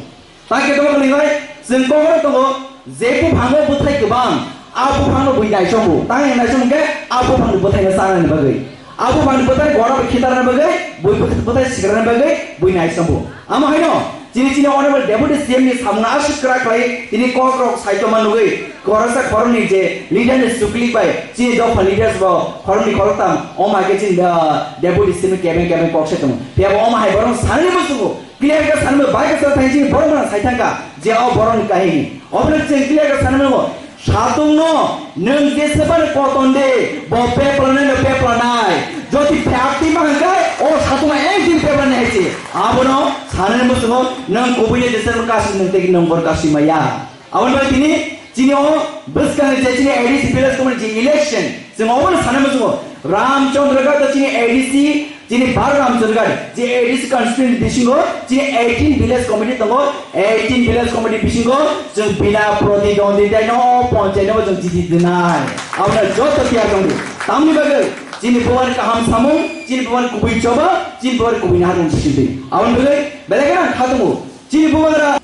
Tang khe tamo kwlwi bai, chwng kokno tongo, je buphango bwthai kwbang, a buphangno bui naisongo. Tang hwnwi naisong hwnkhe, a buphangni bwthaino chanani bagwi, a buphangni bwthai gora bai khitarna bagwi, bui bwth-, bwthai sikrana bagwi bui naisongo. Amo haino, chini chini Honorable Deputy C M ni samungno aswk kwrak khlai, tini kokrok saitoma nugwi, khoroksa khoroknwi je leader ni suklik bai, chini dopha leaders bo khoroknwi khoroktham, omo hai khe chini, ah, Deputy C M ni kebeng kebeng kok se tongo. Phiya bo omo hai borok sanani muchungo, Clear khe sanwi bai khe sa thangchi borok no sai thangkha je o borok ni kahini. Obo no chwng clear khe sanwi nango. Satung no nwng jesebani koton de bo pepla nai no pepla nai. Jodi phakti ma hwnkhe o satung no ekdin pepla nai hai se. Abono sanani muchungo nwng kubui ni jesebani kasi nwng tei nwng bor kasi maya. Aboni bai tini chini o bwskang je chini A D C village committee je election, chwng obono sana muchungo Ramchandra Ghat chini A D C, chini Bar Ramchandra Ghat je A D C constituency bisingo chini eighteen village committee tongo, eighteen village committee bisingo chwng bina pratidwondita no o ponchayat no chwng jiti dinai. Aboni joto tiyar tongdi. Tamni bagwi chini bubagrani kaham samung, chini bubagrani kubui choba, chini bubagrani kubui naharmung sisidi. Aboni bagwi belai kheno kha tongo. Chini bubagra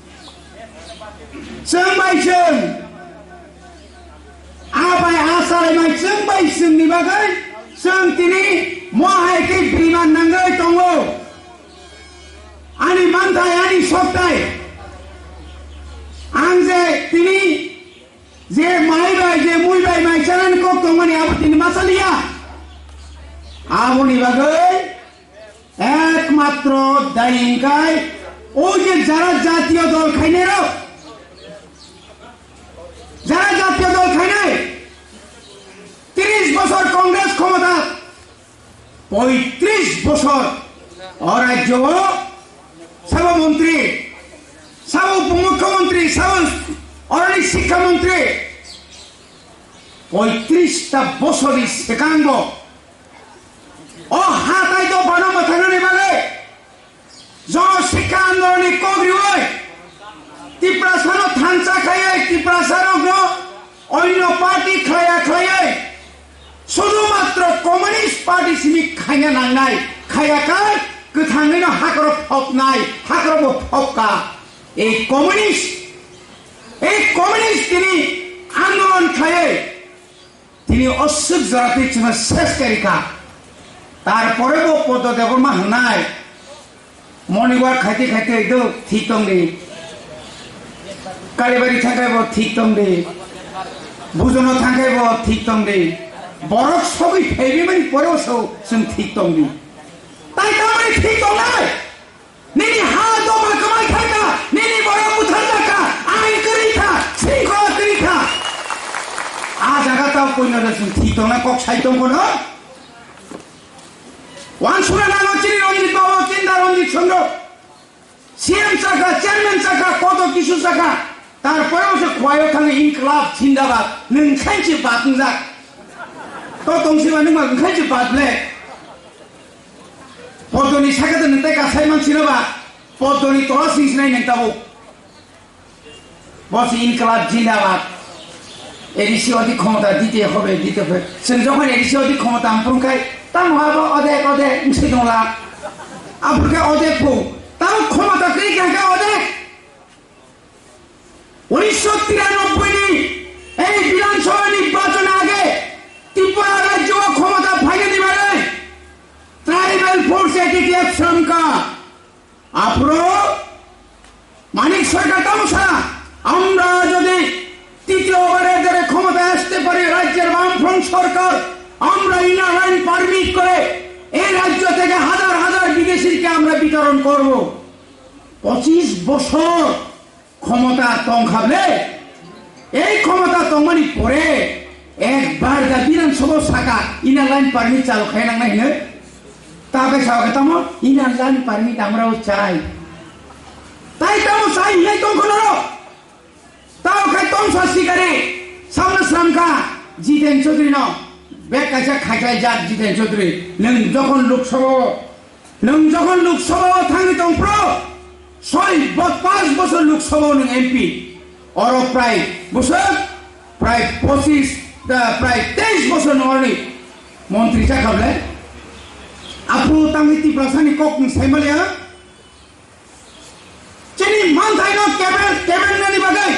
Chwng bai chwng, a bai a salai bai chwng bai chwngni bagwi chwng tini mo hai khe biriman nangwi tongo. Ani manthai, ani soktai, ang je tini je mai bai, je mui bai mai chanani kok tongmani abo tini ma chaliya. Aboni bagwi Ekmatro dayi hwnkhe o je jara jatiyo dol khainai rok, jara jatiyo dol khainai, tris bosor Congress khomota, poitris bosor o rajyo o sabo montri, sabo upomukhyamantri, sabo oroni sikha montri, poitris ta bosorni swkango O hatai dophano mwthangnani bagwi Jana Sikha Andolonni kok riwi Tiprasano thansa khaiwi Tiprasarokno onno party khlaiya khlaiwi sudhumatro Communist Party simi khaina nangnai, khaiya khai kwthangwino Hakrok phopnai, hakrok bo phopka. Ei communist, ei communist tini andolon khlaiwi tini oswk jora twi chwngno ses kari kha. Tarpore bo Poddo Debbarma hwnai moniwar khaite khaite do thik tongdi. Kalibari thangkai bo thik tongdi. Bujono thangkai bo thik tongdi. Borok sogwi phaibimani poreo so chwng thik tongdi. Tai tamani thik tongnai? Nini ha dopha kwmai thangkha, nini borok butharjakha, ain kwrwi kha, singkho kwrwi kha. A jaga tao puino de chwng thik tongnai kok sai tong kono. Wansukna nango chini Ranjit Babu, Chinda Ranjit Chondro. C M chakha, chairman chakha, koto kisu chakha. Tarpore se khwlaiyo thangwi Inklab Zindabad. Nwng khainchi bad wngjak. To tongsiba nwng ma khainchi bad le. Poddoni sakhe nwng tei kasai mansino ba. Poddoni tola sing sinai nwng tabuk. Bo se Inklab Zindabad. A D C odi khomota dite hobe, dite hobe. Chwng jokhon A D C odi khomota amprung khai, tamo abo odek, odek, wngsi tongla. Aphuru khe odek phu. Tamo khomota kwrwi kha khe odek. Unisho tiranobbai ni ei Bidhan Sabha nirbachon age Tripura rajyo o khomota phainani bagwi Tribal Force Act srangkha. Aphuru Manik Sarkar tamo sa, আমরা যদি তৃতীয়বারের যারা ক্ষমতায় আসতে পারি রাজ্যের বামফ্রন্ট সরকার, আমরা ইনার লাইন পারমিট করে এই রাজ্য থেকে হাজার হাজার বিদেশিকে আমরা বিতরণ করব। পঁচিশ বছর ক্ষমতা tongkha ble, ei khomota tongmani pore ekbar da Bidhan Sabha saka inner line permit chalu khai nangnai hino. Ta bai sa khe tamo inner line permit amrao chai. Tai tamo chai hinai tongkha norok. Tao khai tongsa sikare samno sramkha Jiten Chaudhary no. Bek kaisa khaiklai jak Jiten Chaudhary. Nwng jokhon Lok Sabha o Nwng jokhon Lok Sabha o thangwi tong phro, soi bo-, panch bochor Lok Sabha o nwng M P, oro prai bwswk prai pochis, ah, prai teis bochor nwng oroni montri chakha ble. Aphuru tangwi Tiprasani kok nwng saimaliya. Chini manthaino keben, keben nani bagwi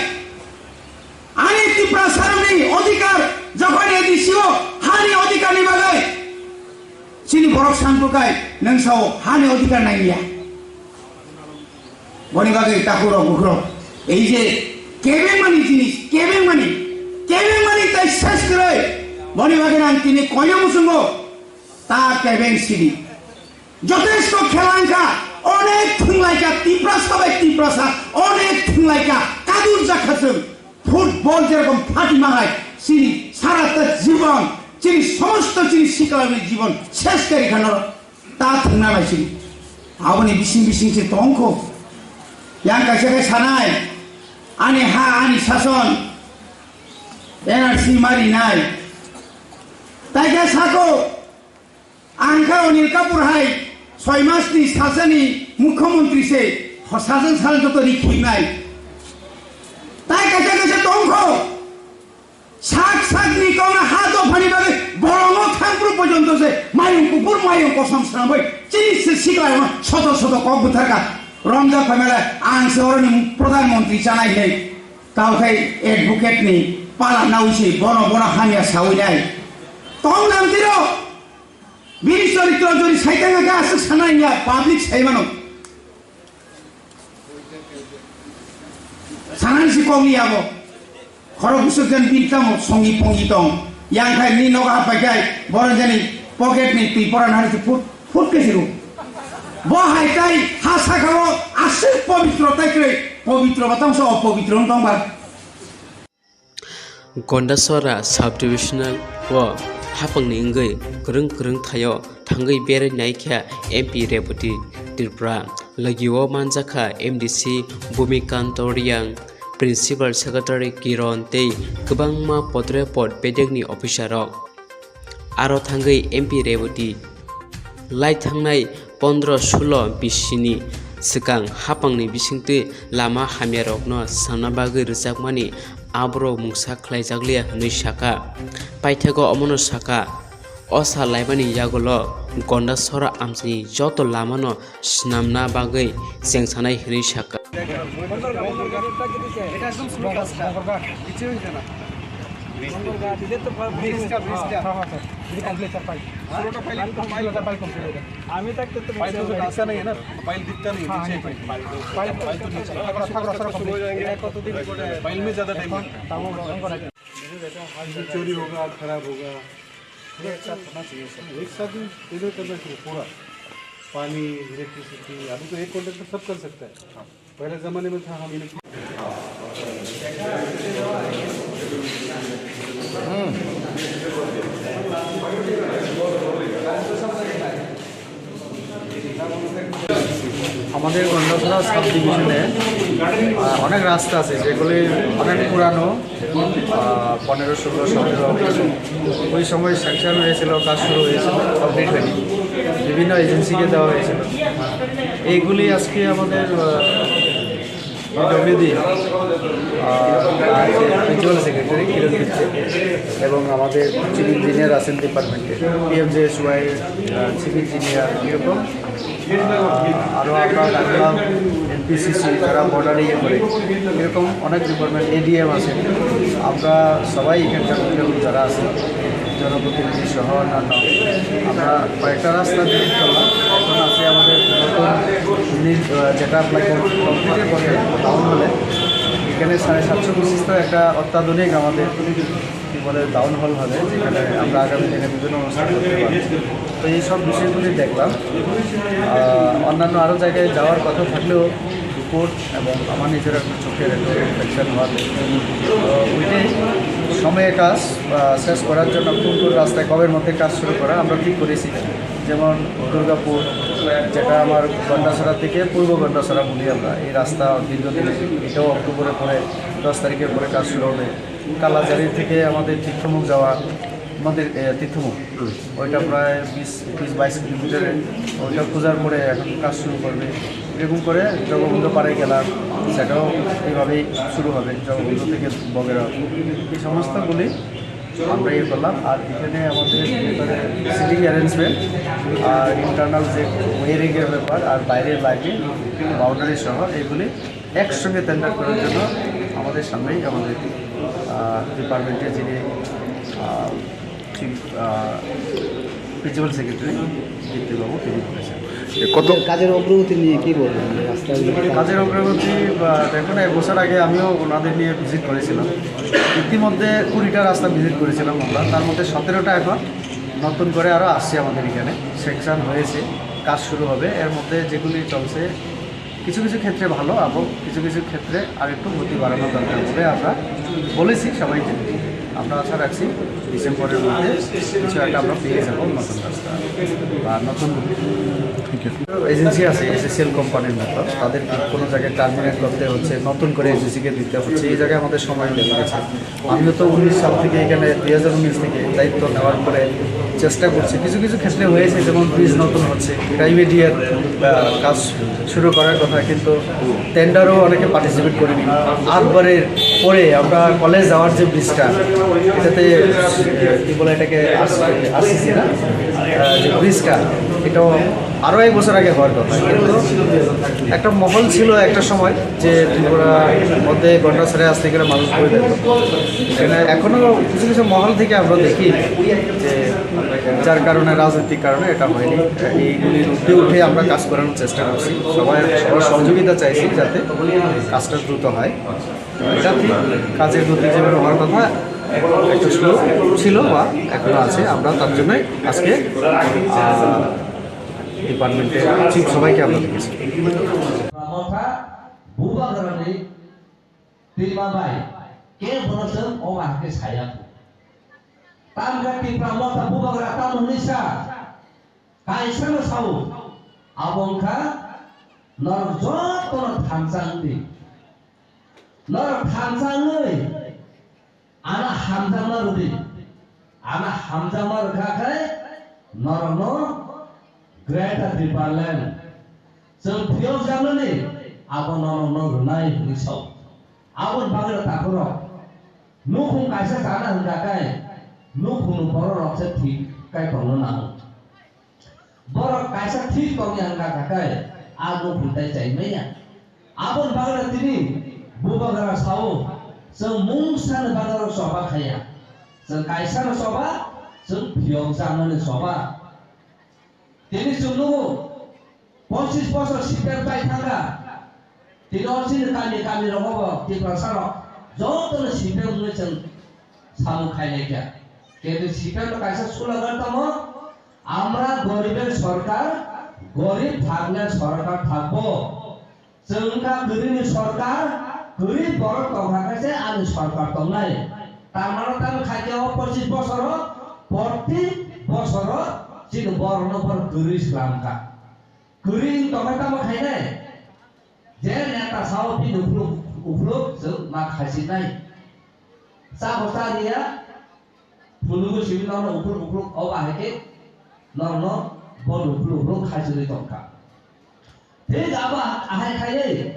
ani Tiprasarokni odhikar, jokhon A D C o hani odhikarni bagwi chini borok santukai nwng sao hani odhikar nangya. Boni bagwi takhurok bukhurok ei je kebengmani jinis, kebengmani, kebengmani tai ses kwrwi. Boni bagwi ang tini koino muchungo ta kebeng sidi. Jotesto khela wngkha, onek thwnglaikha, Tiprasa bai Tiprasa onek thwnglaikha, kadur jakha chwng. Football jerokom phatima hai, chini sarata jibon, chini somosto chini sikalani jibon ses kari kha norok ta thwngna lai chini. Aboni bising bising se tongkho. Yang kaisa khe sanai, ani ha, ani sason, N R C marinai. Tai khe sako, Ang khe Anil Kapoor hai soi mas ni sasani mukhyamantri se, sajwk sajwk joto ri khibnai. Tai kaisa kaisa tongkho. Sak sak ni kok no ha dophani bagwi bolongo thangphru porjonto se mayung kuphur mayung kosom swnamwi chini se siklai ma soto soto kok bwtharkha. Romjak phaimale ang se oroni pradhan mantri chanai hinwi. Tao khai advocate ni pala nawi se bono bono hamya sawi nai. Tong nang tiro. Bini choritro jodi saitang khe aswk sana ya, public sai mano. Sanani si kok ni abo. Khorok bwswk jan bini tamo songi pongi tong. Yang khai ni nogo hapai khai, borok jani pocket ni twi pora nani si phut, phut khe siru. Bo hai tai ha saka o aswk pobitro tai kwrwi, pobitro ba tong so opobitro wng tong ba. Gondasora Sub-Divisional o hapangni wngwi kwrwng kwrwng thaio thangwi berwi naikha M P Rebati Tripura. Logio manjakha M D C Bhumikant Reang, Principal Secretary Kiron tei kwbangma podre pod bedekni officer rok. Aro thangwi M P Rebati lai thangnai pondro sulo bisini swkang hapangni bisingtwi lama hamyarokno samna bagwi rwjakmani aborok mungsa khlaijakliya hwnwi sakha. Paithago omono sakha, O sal laimani yagulo Gondasora amchaini joto lamano swnamna bagwi chengsanai hwnwi sakha. File में ज़्यादा टाइम लगता है। चोरी होगा, खराब होगा, एक साथ होना चाहिए सब। एक साथ ही टेंडर करना चाहिए पूरा। पानी, इलेक्ट्रिसिटी, अभी तो एक कॉन्ट्रैक्टर सब कर सकता है। पहले ज़माने में था, हम इलेक्ट्रिक আমাদের গন্ডাছড়া সাব ডিভিশনে, আহ, অনেক রাস্তা আছে যেগুলি অনেক পুরানো, আহ, পনেরো, ষোলো, সতেরো, ওই সময় স্যাংশন হয়েছিল, কাজ শুরু হয়েছিল, কমপ্লিট হয়নি, বিভিন্ন এজেন্সিকে দেওয়া হয়েছিল। এইগুলি আজকে আমাদের, আহ, পিডব্লিউডি, আহ, আর যে প্রিন্সিপাল সেক্রেটারি কিরণ গিত্তে এবং আমাদের চিফ ইঞ্জিনিয়ার আছেন ডিপার্টমেন্টে, পিএমজেএসওয়াই, আহ, চিফ ইঞ্জিনিয়ার, এরকম, আহ, আরও আমরা ডাকলাম এনপিসিসি, যারা বর্ডারে ইয়ে করে, এরকম অনেক ডিপার্টমেন্ট, এডিএম আছে। আমরা সবাই এখানকার লোকজন যারা আছে, জনপ্রতিনিধি সহ অন্যান্য, আমরা কয়েকটা রাস্তা ভিজিট করলাম। এখন আছে আমাদের নতুন নি-, আহ, যেটা আপনার কম-, কমপ্লিটের পথে টাউন হলে, এখানে সাড়ে সাতশো বিশিষ্ট একটা অত্যাধুনিক আমাদের, কি বলে, টাউন হল হবে, যেখানে আমরা আগামী দিনে বিভিন্ন অনুষ্ঠান করতে পারবো। তো এই সব বিষয়গুলি দেখলাম। আহ, অন্যান্য আরও জায়গায় যাওয়ার কথা থাকলেও রিপোর্ট এবং আমার নিজের একটা চোখের একটা ইনফেকশন হওয়াতে, তো ওইটাই সময়ে কাজ, আহ, শেষ করার জন্য কোন কোন রাস্তায় কবের মধ্যে কাজ শুরু করা আমরা ঠিক করেছি। যেমন দুর্গাপুর, যেটা আমার গন্ডাছড়া থেকে পূর্ব গন্ডাছড়া বলি আমরা, এই রাস্তা দীর্ঘদিন, এটাও অক্টোবরের পরে, দশ তারিখের পরে কাজ শুরু হবে। কালাজারি থেকে আমাদের তীর্থমুখ যাওয়া, আমাদের, এ, তীর্থমুখ, ওইটা প্রায় বিশ, বিশ বাইশ কিলোমিটারের, ওইটা পূজার পরে এখন কাজ শুরু করবে। এরকম করে জগবন্ধু পাড়ায় গেলাম, সেটাও এইভাবেই শুরু হবে, জগবন্ধু থেকে বগেরা। এই সমস্তগুলি আমরা ইয়ে করলাম। আর এখানে আমাদের ভিতরে সিটিং অ্যারেঞ্জমেন্ট আর ইন্টারনাল যে ওয়ারিংয়ের ব্যাপার আর বাইরের লাইটিং, বাউন্ডারি সহ এইগুলি একসঙ্গে টেন্ডার করার জন্য আমাদের সামনেই আমাদের, আহ, ডিপার্টমেন্টের যিনি, আহ, চিফ, আহ, প্রিন্সিপাল সেক্রেটারি দীপ্তিবাবু, তিনি বলেছেন। এ, কত কাজের অগ্রগতি নিয়ে কি বলবেন? রাস্তার কাজের অগ্রগতি, বা, দেখুন, এক বছর আগে আমিও ওনাদের নিয়ে ভিজিট করেছিলাম। ইতিমধ্যে কুড়িটা রাস্তা ভিজিট করেছিলাম আমরা, তার মধ্যে সতেরোটা এখন নতুন করে আরও আসছে আমাদের এখানে, সেকশন হয়েছে, কাজ শুরু হবে। এর মধ্যে যেগুলি চলছে, কিছু কিছু ক্ষেত্রে ভালো এবং কিছু কিছু ক্ষেত্রে আর একটু গতি বাড়ানোর দরকার হবে। আমরা বলেছি সবাইকে, আমরা আশা রাখছি ডিসেম্বরের মধ্যে কিছু একটা আমরা পেয়ে যাবো নতুন রাস্তা বা নতুন এজেন্সি আছে, এসএসসিএল কোম্পানির মতো, তাদের কোনো জায়গায় টার্মিনেট করতে হচ্ছে, নতুন করে এজেন্সিকে দিতে হচ্ছে, এই জায়গায় আমাদের সময় লেগে গেছে। আমিও তো উনিশ সাল থেকে এখানে, দুই হাজার উনিশ থেকে দায়িত্ব নেওয়ার পরে চেষ্টা করছি। কিছু কিছু ক্ষেত্রে হয়েছে, যেমন ব্রিজ নতুন হচ্ছে, এটা ইমিডিয়েট, আহ, কাজ শুরু করার কথা, কিন্তু টেন্ডারও অনেকে পার্টিসিপেট করেনি। আটবারের পরে আমরা কলেজ যাওয়ার যে ব্রিজটা, এটাতে, আহ, কি বলে এটাকে, আস-, আরসিসি না? আহ, যে ব্রিজটা, এটাও আরও এক বছর আগে হওয়ার কথা, কিন্তু একটা মহল ছিল একটা সময় যে ত্রিপুরার মধ্যে গন্ডাছড়ায় আসতে গেলে মানুষ ভয় পেত। এখানে এখনও কিছু কিছু মহল থেকে আমরা দেখি যে যার কারণে, রাজনৈতিক কারণে এটা হয়নি। এইগুলির ঊর্ধ্বে উঠে আমরা কাজ করানোর চেষ্টা করছি, সবাই, সবার সহযোগিতা চাইছি যাতে কাজটা দ্রুত হয়। এটা ঠিক, কাজের গতি যেভাবে হওয়ার কথা একটু স্লো ছিল বা এখনো আছে, আমরা তার জন্যই আজকে, আহ, ডিপার্টমেন্টের চিফ সবাইকে আমরা দেখেছি। Motha bubagrani twima bai kebono chwng o hai khe saya. Tamkhe Tipra Motha bubagra tamo hwnwi sa, kaisano sao, abo wngkha norok jotono thansa wngdi. Norok thansa wngwi Ano hamjakma rwdi. Ano hamjakma rwkha khe norokno Greater Tipraland chwng phiyokjaknani abo norokno rwnai hwnwi sao. Aboni bagwino takhurok nukhung kaisa chana hwnkha khe nukhungni bororok se thik. Kai tongno nango. Borok kaisa thik tongya wngkha kha kai, a nukhung tai chai manya. Aboni bagwi tini bubagra sao, chwng mungsani bagwi choba khaiya. Chwng kaisano choba, chwng phiyok jaknani choba. Tini chwng nugo, pochis bosor C P M pai thangkha. Tini o chini kami, kami rogo bo Tiprasa rok jotono C P M wngwi chwng samung khailai kha. Kintu C P M no kaisa slogan tamo, "Amra goriber sorkar, gorib thakle sorkar thakbo." Chwng wngkha kwrwini sorkar, kwrwi borok tongkha khe se ani sorkar tongnai. Tar mano tamo khaikhe o pochis bosoro, proti bosoro chini borokno borok kwrwi swlamkha. Kwrwi wng tongkha tamo khainai? Je neta sao bini ukhuluk, ukhuluk chwng ma khaisinai. Chabo cha riya, phunugwi simi norno ukhuluk ukhuluk, obo hai khe norno bono ukhuluk ukhuluk khaisinwi tongkha. Thik abo ahai khaiwi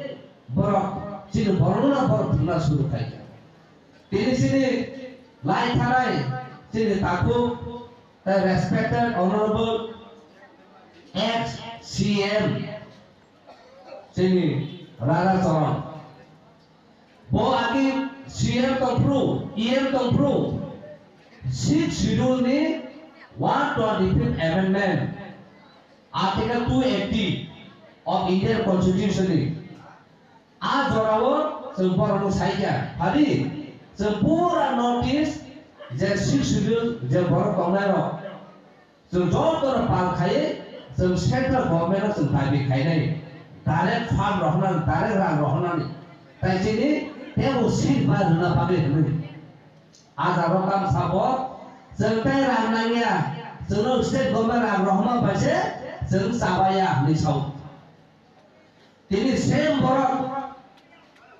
borok chini borokno borok thumna suru khaikha. Tini chini lai thanai chini takhuk, the respected honorable ex C M chini Radha Charan. Bo agi C M tongphru, E M tongphru, Sixth Schedule ni one twenty-fifth Amendment, Article two eighty of Indian Constitution ni a jorao chwng borokno saikha, phadi chwng pura North East je Sixth Schedule je borok tongnairok, chwng jotono pal khaiwi chwng central government-no chwng dabi khainai, direct fund rohornani, direct rang rohornani, tai chini teibo seat bai rwna bagwi hwnwi. A jagao tamo sabo, chwng tei rang nangya, chwngno state government rang rohorma bai se chwng chabaya hwnwi sao. Tini same borok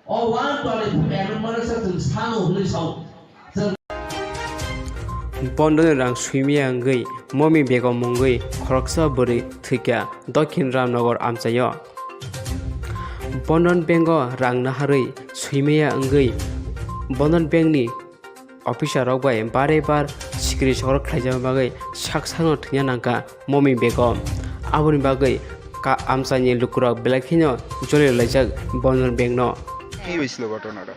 o one twenty-five amendment se chwng sano hwnwi sao. Chwng Bondoni rang swimaya wngwi Momi Begum mungwi khoroksa bwrwi thwikha Dokhin Ramnagar amchaio. Bondon Bank o rang naharwi swimaya wngwi Bondon Bank ni officer rok bai bare bar sikiri sokrok khlaijama bagwi sak sakno thwina nangkha Momi Begum. Aboni bagwi ka-, amchaini lukurok belai kheno joli laijak Bondon Bank no. কি হয়েছিল ঘটনাটা?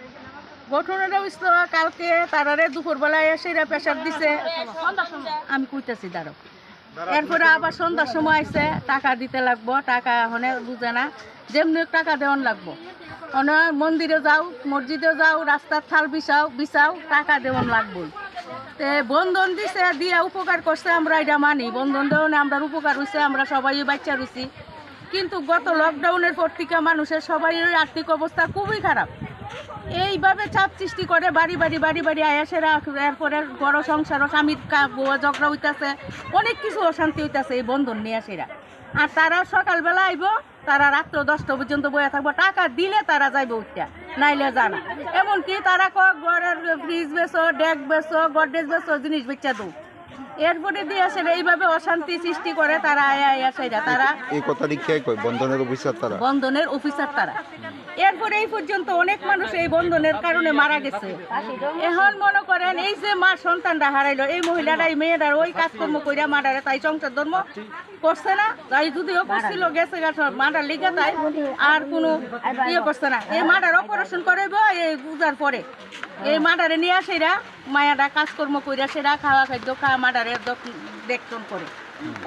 ঘটনাটা হইছিল কালকে তারারে দুপুরবেলায় এসে এরা প্রেশার দিছে। আমি কইতাছি দাঁড়াও। এরপরে আবার সন্ধ্যার সময় আইছে, টাকা দিতে লাগবো, টাকা এখনে বুঝে না, যেমনি হোক টাকা দেওয়ান লাগবো। মানে মন্দিরে যাও, মসজিদে যাও, রাস্তার থাল বিছাও, বিছাও, টাকা দেওয়ান লাগবো। তে বন্ধন দিছে, দিয়া উপকার করছে, আমরা এটা মানি। বন্ধন দেওয়ানে আমরা উপকার হইছে, আমরা সবাই বাচ্চা রইছি। কিন্তু গত লকডাউনের পর থেকে মানুষের সবারই আর্থিক অবস্থা খুবই খারাপ। এইভাবে চাপ সৃষ্টি করে বাড়ি বাড়ি, বাড়ি বাড়ি আয়া সেরা, এরপরে ঘর সংসারও স্বামীর কা-, বউ ঝগড়া হইতাছে, অনেক কিছু অশান্তি হইতাছে এই বন্ধন নিয়ে সেরা। আর তারা সকালবেলা আইবো, তারা রাত্র দশটা পর্যন্ত বইয়া থাকবো, টাকা দিলে তারা যাইবো উঠতে, নাইলে জানা। এমনকি তারা কয় ঘরের ফ্রিজ বেচো, ডেক বেচো, গডরেজ বেচো, জিনিস বেচা দো। এরপরে দিয়ে আসলে এইভাবে অশান্তি সৃষ্টি করে তারা আয়া আয়া সেরা তারা। এই কথা লিখিয়াই কয় বন্ধনের অফিসার তারা। বন্ধনের অফিসার তারা। এরপরে এই পর্যন্ত অনেক মানুষ এই বন্ধনের কারণে মারা গেছে। এখন মনে করেন এই যে মা সন্তানটা হারাইলো, এই মহিলাটা, এই মেয়েটার ওই কাজকর্ম কইরা মারারে তাই সংসার ধর্ম করছে না, তাই যদিও করছিল গেছে গা সব মার্ডার লিখে তাই আর কোনো ইয়ে করছে না। এই মার্ডার অপারেশন করাইবো এই পূজার পরে। এই মার্ডারে নিয়ে আসেরা মায়াটা কাজকর্ম কইরা সেরা খাওয়া খাদ্য খাওয়া মার্ডারে দেখতন করে।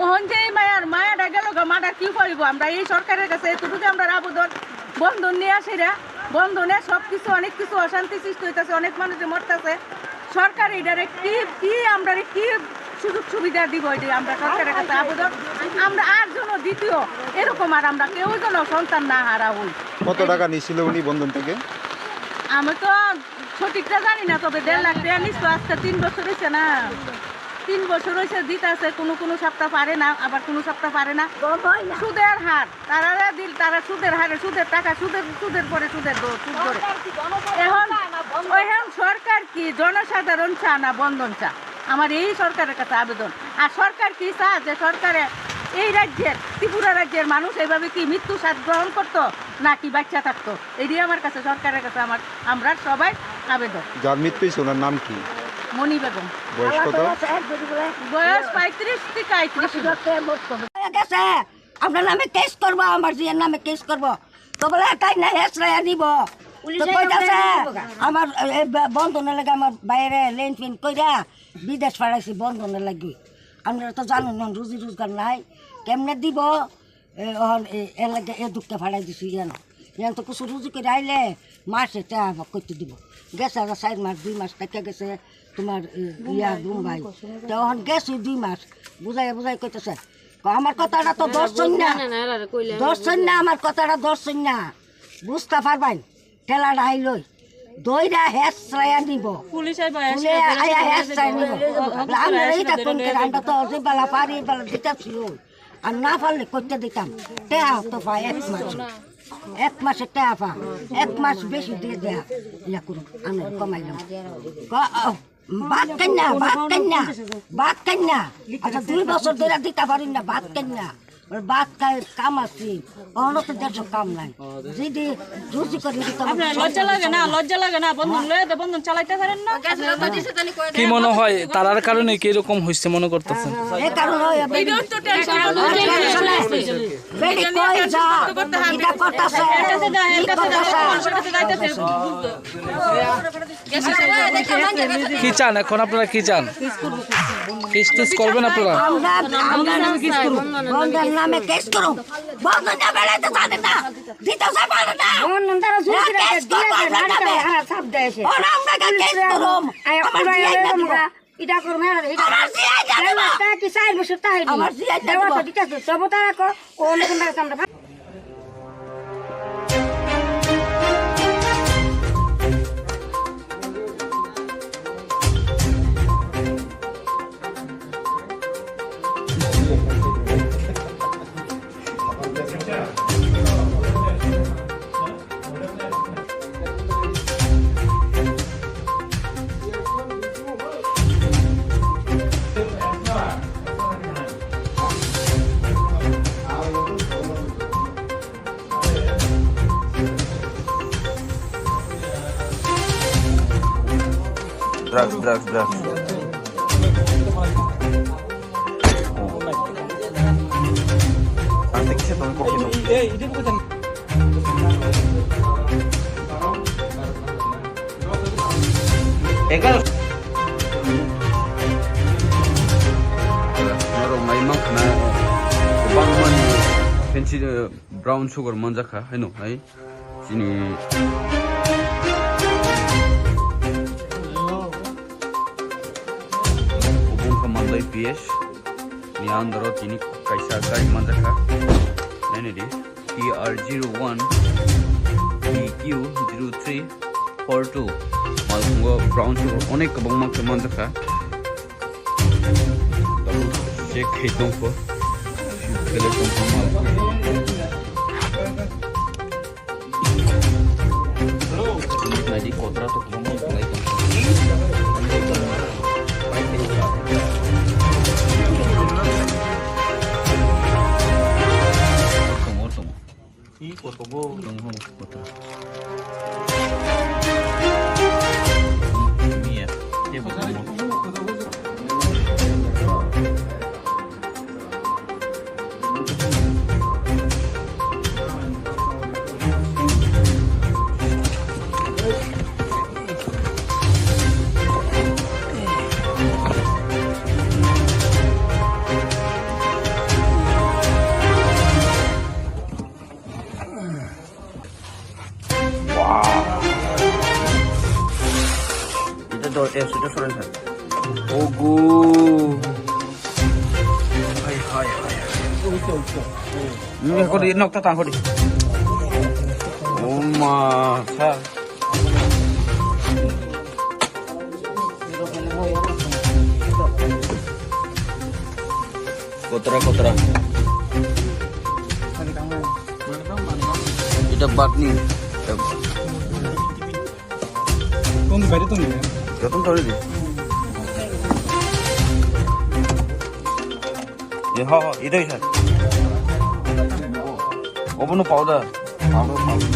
ওহন যে এই মায়ার মায়াটা গেল গা মার্ডার কি করিব? আমরা এই সরকারের কাছে এতটুকু আমরা আবেদন, বন্ধন নিয়ে আসেরা, বন্ধনে সব কিছু অনেক কিছু অশান্তি সৃষ্টি হইতাছে, অনেক মানুষে মরতাছে। সরকার এটারে কি, কি আমরারে কি সুযোগ সুবিধা দিব, এটা আমরা সরকারের কাছে আবেদন। আমরা আর যেন দ্বিতীয় এরকম আর আমরা কেউ যেন সন্তান না হারা হই। কত টাকা নিছিল উনি বন্ধন থেকে? আমি তো সঠিকটা জানি না, তবে দেড় লাখ টাকা নিছিল। আজকে তিন বছর হয়েছে না, তিন বছর হয়েছে দিতে আছে, কোনো কোনো সপ্তাহ পারে না, আবার কোনো সপ্তাহ পারে না। সুদের হার তারা দিল, তারা সুদের হারে, সুদের টাকা, সুদের, সুদের পরে সুদের দর, সুদ ধরে। এখন ওই এখন সরকার কি জনসাধারণ চা না বন্ধন চা? আমার এই সরকারের কাছে আবেদন। আর সরকার কি চা যে সরকারে এই রাজ্যের, ত্রিপুরা রাজ্যের মানুষ এইভাবে কি মৃত্যু স্বাদ গ্রহণ করতো নাকি বাচ্চা থাকতো? এটাই আমার কাছে, সরকারের কাছে আমার, আমরা সবাই আবেদন। যার মৃত্যু হয়েছে ওনার নাম কি? মণি বেগম। বয়স কত? বয়স পঁয়ত্রিশ থেকে আটত্রিশ। গেছে, আপনার নামে কেস করবো, আমার জিয়ার নামে কেস করবো। তো বলে, "তাই না, হেসরাইয়া নিব।" তো কইতাছে, "আমার এই ব-, বন্ধনের লাগে আমার বাইরে লেন ফেন কইরা বিদেশ পাঠাইছি বন্ধনের লাগি। আপনারা তো জানেন না, রুজি রোজগার নাই, কেমনে দিব?" এ, অহন এ, এর লাগে এ দুঃখে ফালাই দিছি ইয়ান। ইয়ান তো কিছু রুজি করে আইলে মাসে টেকা করতে দিব। গেছে আরো চার মাস, দুই মাস থেকে গেছে তোমার, এ, ইয়া, বোম্বাই। তো অহন গেছে দুই মাস, বুঝাই বুঝাই কইতেছে। ক-, আমার কথাটা তো ধরছইন না। ধরছইন না, আমার কথাটা ধরছইন না। বুঝতে পারবাই। ঠেলা ডাইলই। দইরা হেসরাইয়া নিব। পুলিশ আইবা, পুলিশ আইয়া হেসরাইয়া নিব। আমরা এই তা কোন করে, আমরা তো যে বালা পারি, বালা দিতাছি ওই। আর না পারলে করতে দিতাম। টেহা তো পায় এক মাস। এক মাসে টেহা পা। এক মাস বেশি দিয়ে দেয়া। ইয়া করুন, আমি কমাইলাম। ক-, ও, বাদ কেন না, বাদ কেন না, বাদ কেন না? আচ্ছা, দুই বছর ধরে দিতে পারি না, বাদ কেন না? ওর বাদ কাই কাম আছে, অন্য তো দেশে কাম নাই। যদি রুজি করি দিতে হবে। আপনার লজ্জা লাগে না? লজ্জা লাগে না? বন্ধন লয়ে তো বন্ধন চালাইতে পারেন না? কি মনে হয়, তারার কারণে কি এরকম হয়েছে মনে করতেছেন? এ কারণে হয়, এই তো টেনশন। বেটি কই যা, এটা করতেছে, এটা করতেছে। কি চান এখন আপনারা, কি চান? কেস টেস করবেন আপনারা? আমরা, আমরা বন্ধের নামে কেস করুন। বন্ধ না বেড়াইতে পারে না, দিতে পারে না। বন্ধ তারা জোর করে কেস করবো আপনার নামে। ওরা আপনাকে কেস করুন। আমার জিয়াই না দিবা। এটা করুন, এটা করুন। আমার জিয়াই না দিবা। তা কি চার বছর তা হয়নি? আমার জিয়াই না দেওয়া দিবা। তো দিতে আছে, সব তারা কো, ও অন্য কোন জায়গায় আমরা Drugs, drugs, drugs. Ang tingin siya itong pokok. Egal. Norok mai mang khna kwbangma ni fancy, eh, brown sugar manjakha, haino, hai. Chini obo wngkha Mandai P S ni under o tini kaisa gari manjakha. Nainadi T R zero one B Q zero three four two. Malkhungo brown sugar onek kwbangma khe manjakha. Tabuk check khai tongkho. Shoot khlai tongkho malkhung. Naidi kotra to kwbangma kwlai tongkho. Tongo, tongo. Ih, kotor bo. Tongo, kotor. Iya, iya, betul. Wow. Itu do, eh, sudah selesai. Ogo. Hai, hai, hai. Ini kau di nok tatang kau di. Oh, masa. Kotra, kotra. Ita batni. Tong bari tong ya. Jotong tong di. Ye, ho, ho, idai sa. Obono powder. Powder, powder.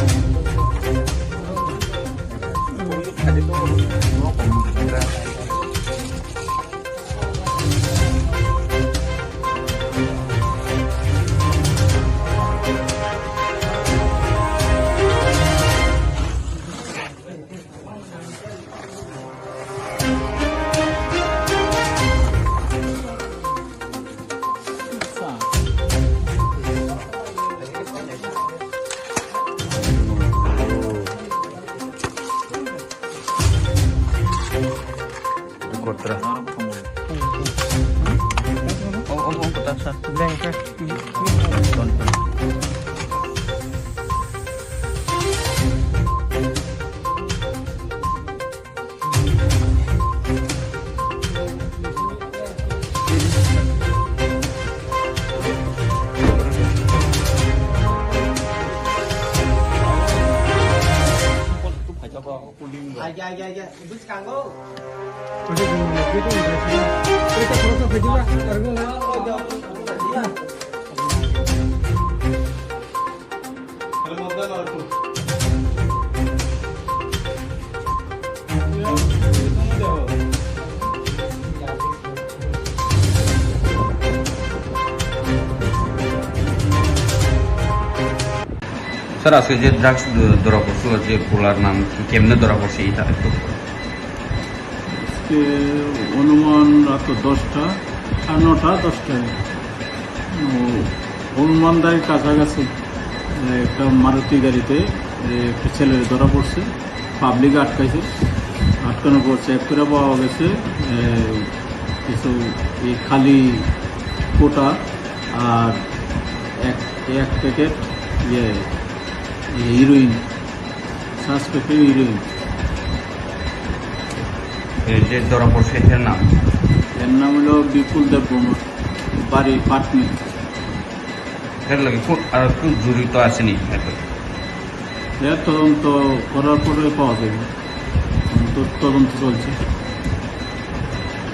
Sir, আজকে যে ড্রাগস ধরা পড়ছিল, যে পোলার নাম কি, কেমনে ধরা পড়ছে, এটা একটু। আজকে অনুমান রাত দশটা, সাড়ে নটা, দশটায়। ও, হনুমানদাইর কাছাকাছি, এ, একটা মারুতি গাড়িতে, এ, একটা ছেলে ধরা পড়ছে। পাবলিক আটকাইছে, আটকানোর পর চেক করে পাওয়া গেছে, এ, কিছু এই খালি কোটা আর এক, এক প্যাকেট ইয়ে, ইয়ে, হিরোইন, সাসপেক্টেড হিরোইন। এই যে ধরা পড়ছে, এর নাম? এর নাম হলো বিপুল দেববর্মা, বাড়ি পাটনি। এর লগে কোন, আর কেউ জড়িত আছেনি এত? এর তদন্ত করার পরে পাওয়া যাবে। তদন্ত, তদন্ত চলছে।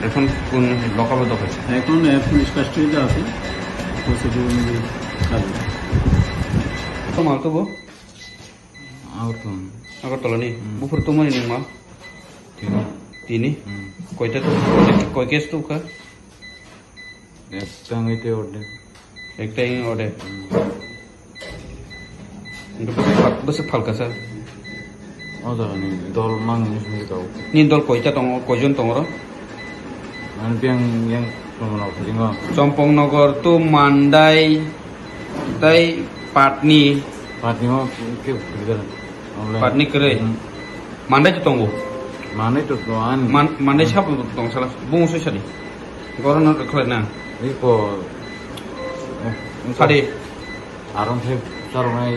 এখন কোন লকআপে তো আছে? এখন এর পুলিশ কাস্টডিতে আছে। প্রসিডিউর অনুযায়ী কাজ হবে। Tamo tabo? Agartala. Agartala ni? Hmm. Buphuru tamo ni nungma? Tini. Tini? Hmm. Koita to, koi case to kha? Ekta wngwi tei ordek. Ekta wngwi ordek. Hmm. Bwswk phal-, bwswk phalka sa? O jaga ni dol mang ni simi tau. Ni dol koita tongo, koijon tongo ro? Ani biyang yang tongo no, jingo. Chompong Nogor to Mandai, tai Patni. Patni o ke, ke, ke, Patni kwrwi. Hmm. Mandai to tongo. Mandai to tongo, ani. Man-, Mandai sabo tong sala, bung soi sadi. Goro no khlai na. Iko. Sadi. Aron phe chalnai.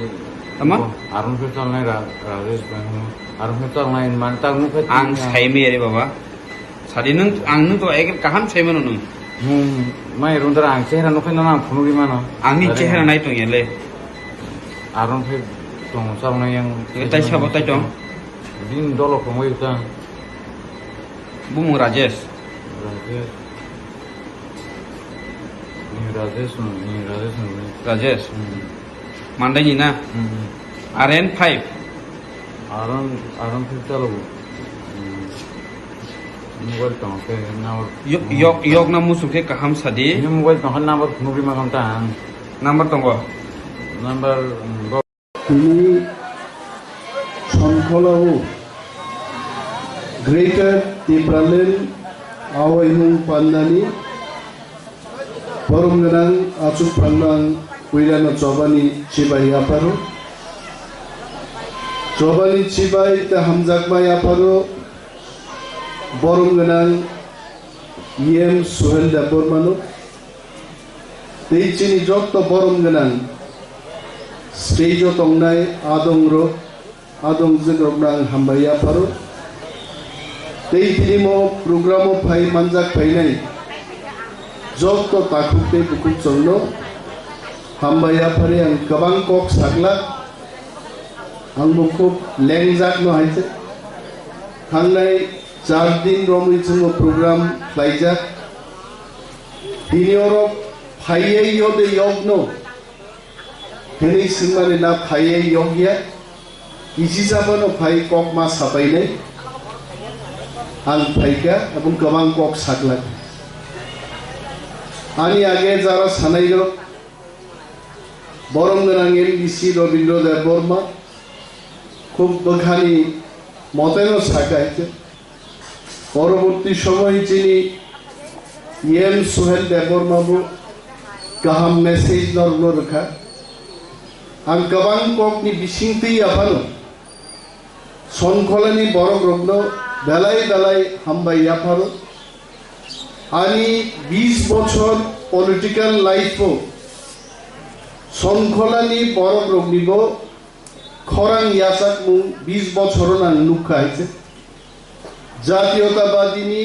Tama? Aron phe chalnai ra, Rajesh bang. Aron phe chalnai man ta nu phe. Ang saimi ari baba. Sadi nung, ang nung to ek kaham saimano nung. Nung mai rundra ang chehra no phe na phunu ri mano. Angni chehra nai tong yele. Aron phe tong chalnai yang. Tai sabo tai tong. Din dolo kongoi ta. Bumung Rajesh. Rajesh. Ni Rajesh, ni Rajesh, ni. Rajesh. Hmm. Mandai ni na? Hmm. R N five. Aron, Aron five chalo. Hmm. Mobile tong ke number. Yo-, yok, yok na musu ke kaham sadi. Ni mobile tong number nugri magam ta. Number tongo. Number, hmm, Tini Sonkholao Greater Tipraland awaimung pandani borom gwnang achuk phalmang puilano chobani chibai yapharo. Chobani chibai tei hamjakma yapharo borom gwnang E M Suhel Debbarmano. Tei chini jotto borom gwnang stage o tongnai adongrok, adongjwkrokno ang hambai yapharo. Tei tini mo program o phai manjak phainai jotto takhuk tei bukhuk chwngno hambai yaphari ang kwbang kok saglak. Ang bo khub lengjak no hai se. Thangnai char din romwi chwngno program khlaijak. Tini oro phaiwi yode yokno. Tini swngmani na phaiwi yokya. Kisi sabano phai kok ma sapainai. Ang phaikha, abong kwbang kok saklak. Ani age jara sanairok, borom gwnang M D C Robindra Debbarma, khub bwkhani moteno sakha hai khe. Poroborti somoy chini E M Suhel Debbarma bo kaham message norokno rwkha. Ang kwbang kokni bisingtwi yaphano Sonkholani borokrokno belai belai hambai yapharo. Ani bis bochor political life-o Sonkholani borokroknibo khorang yachakmung bis bochoro nang nukha hai se. Jatiyotabadini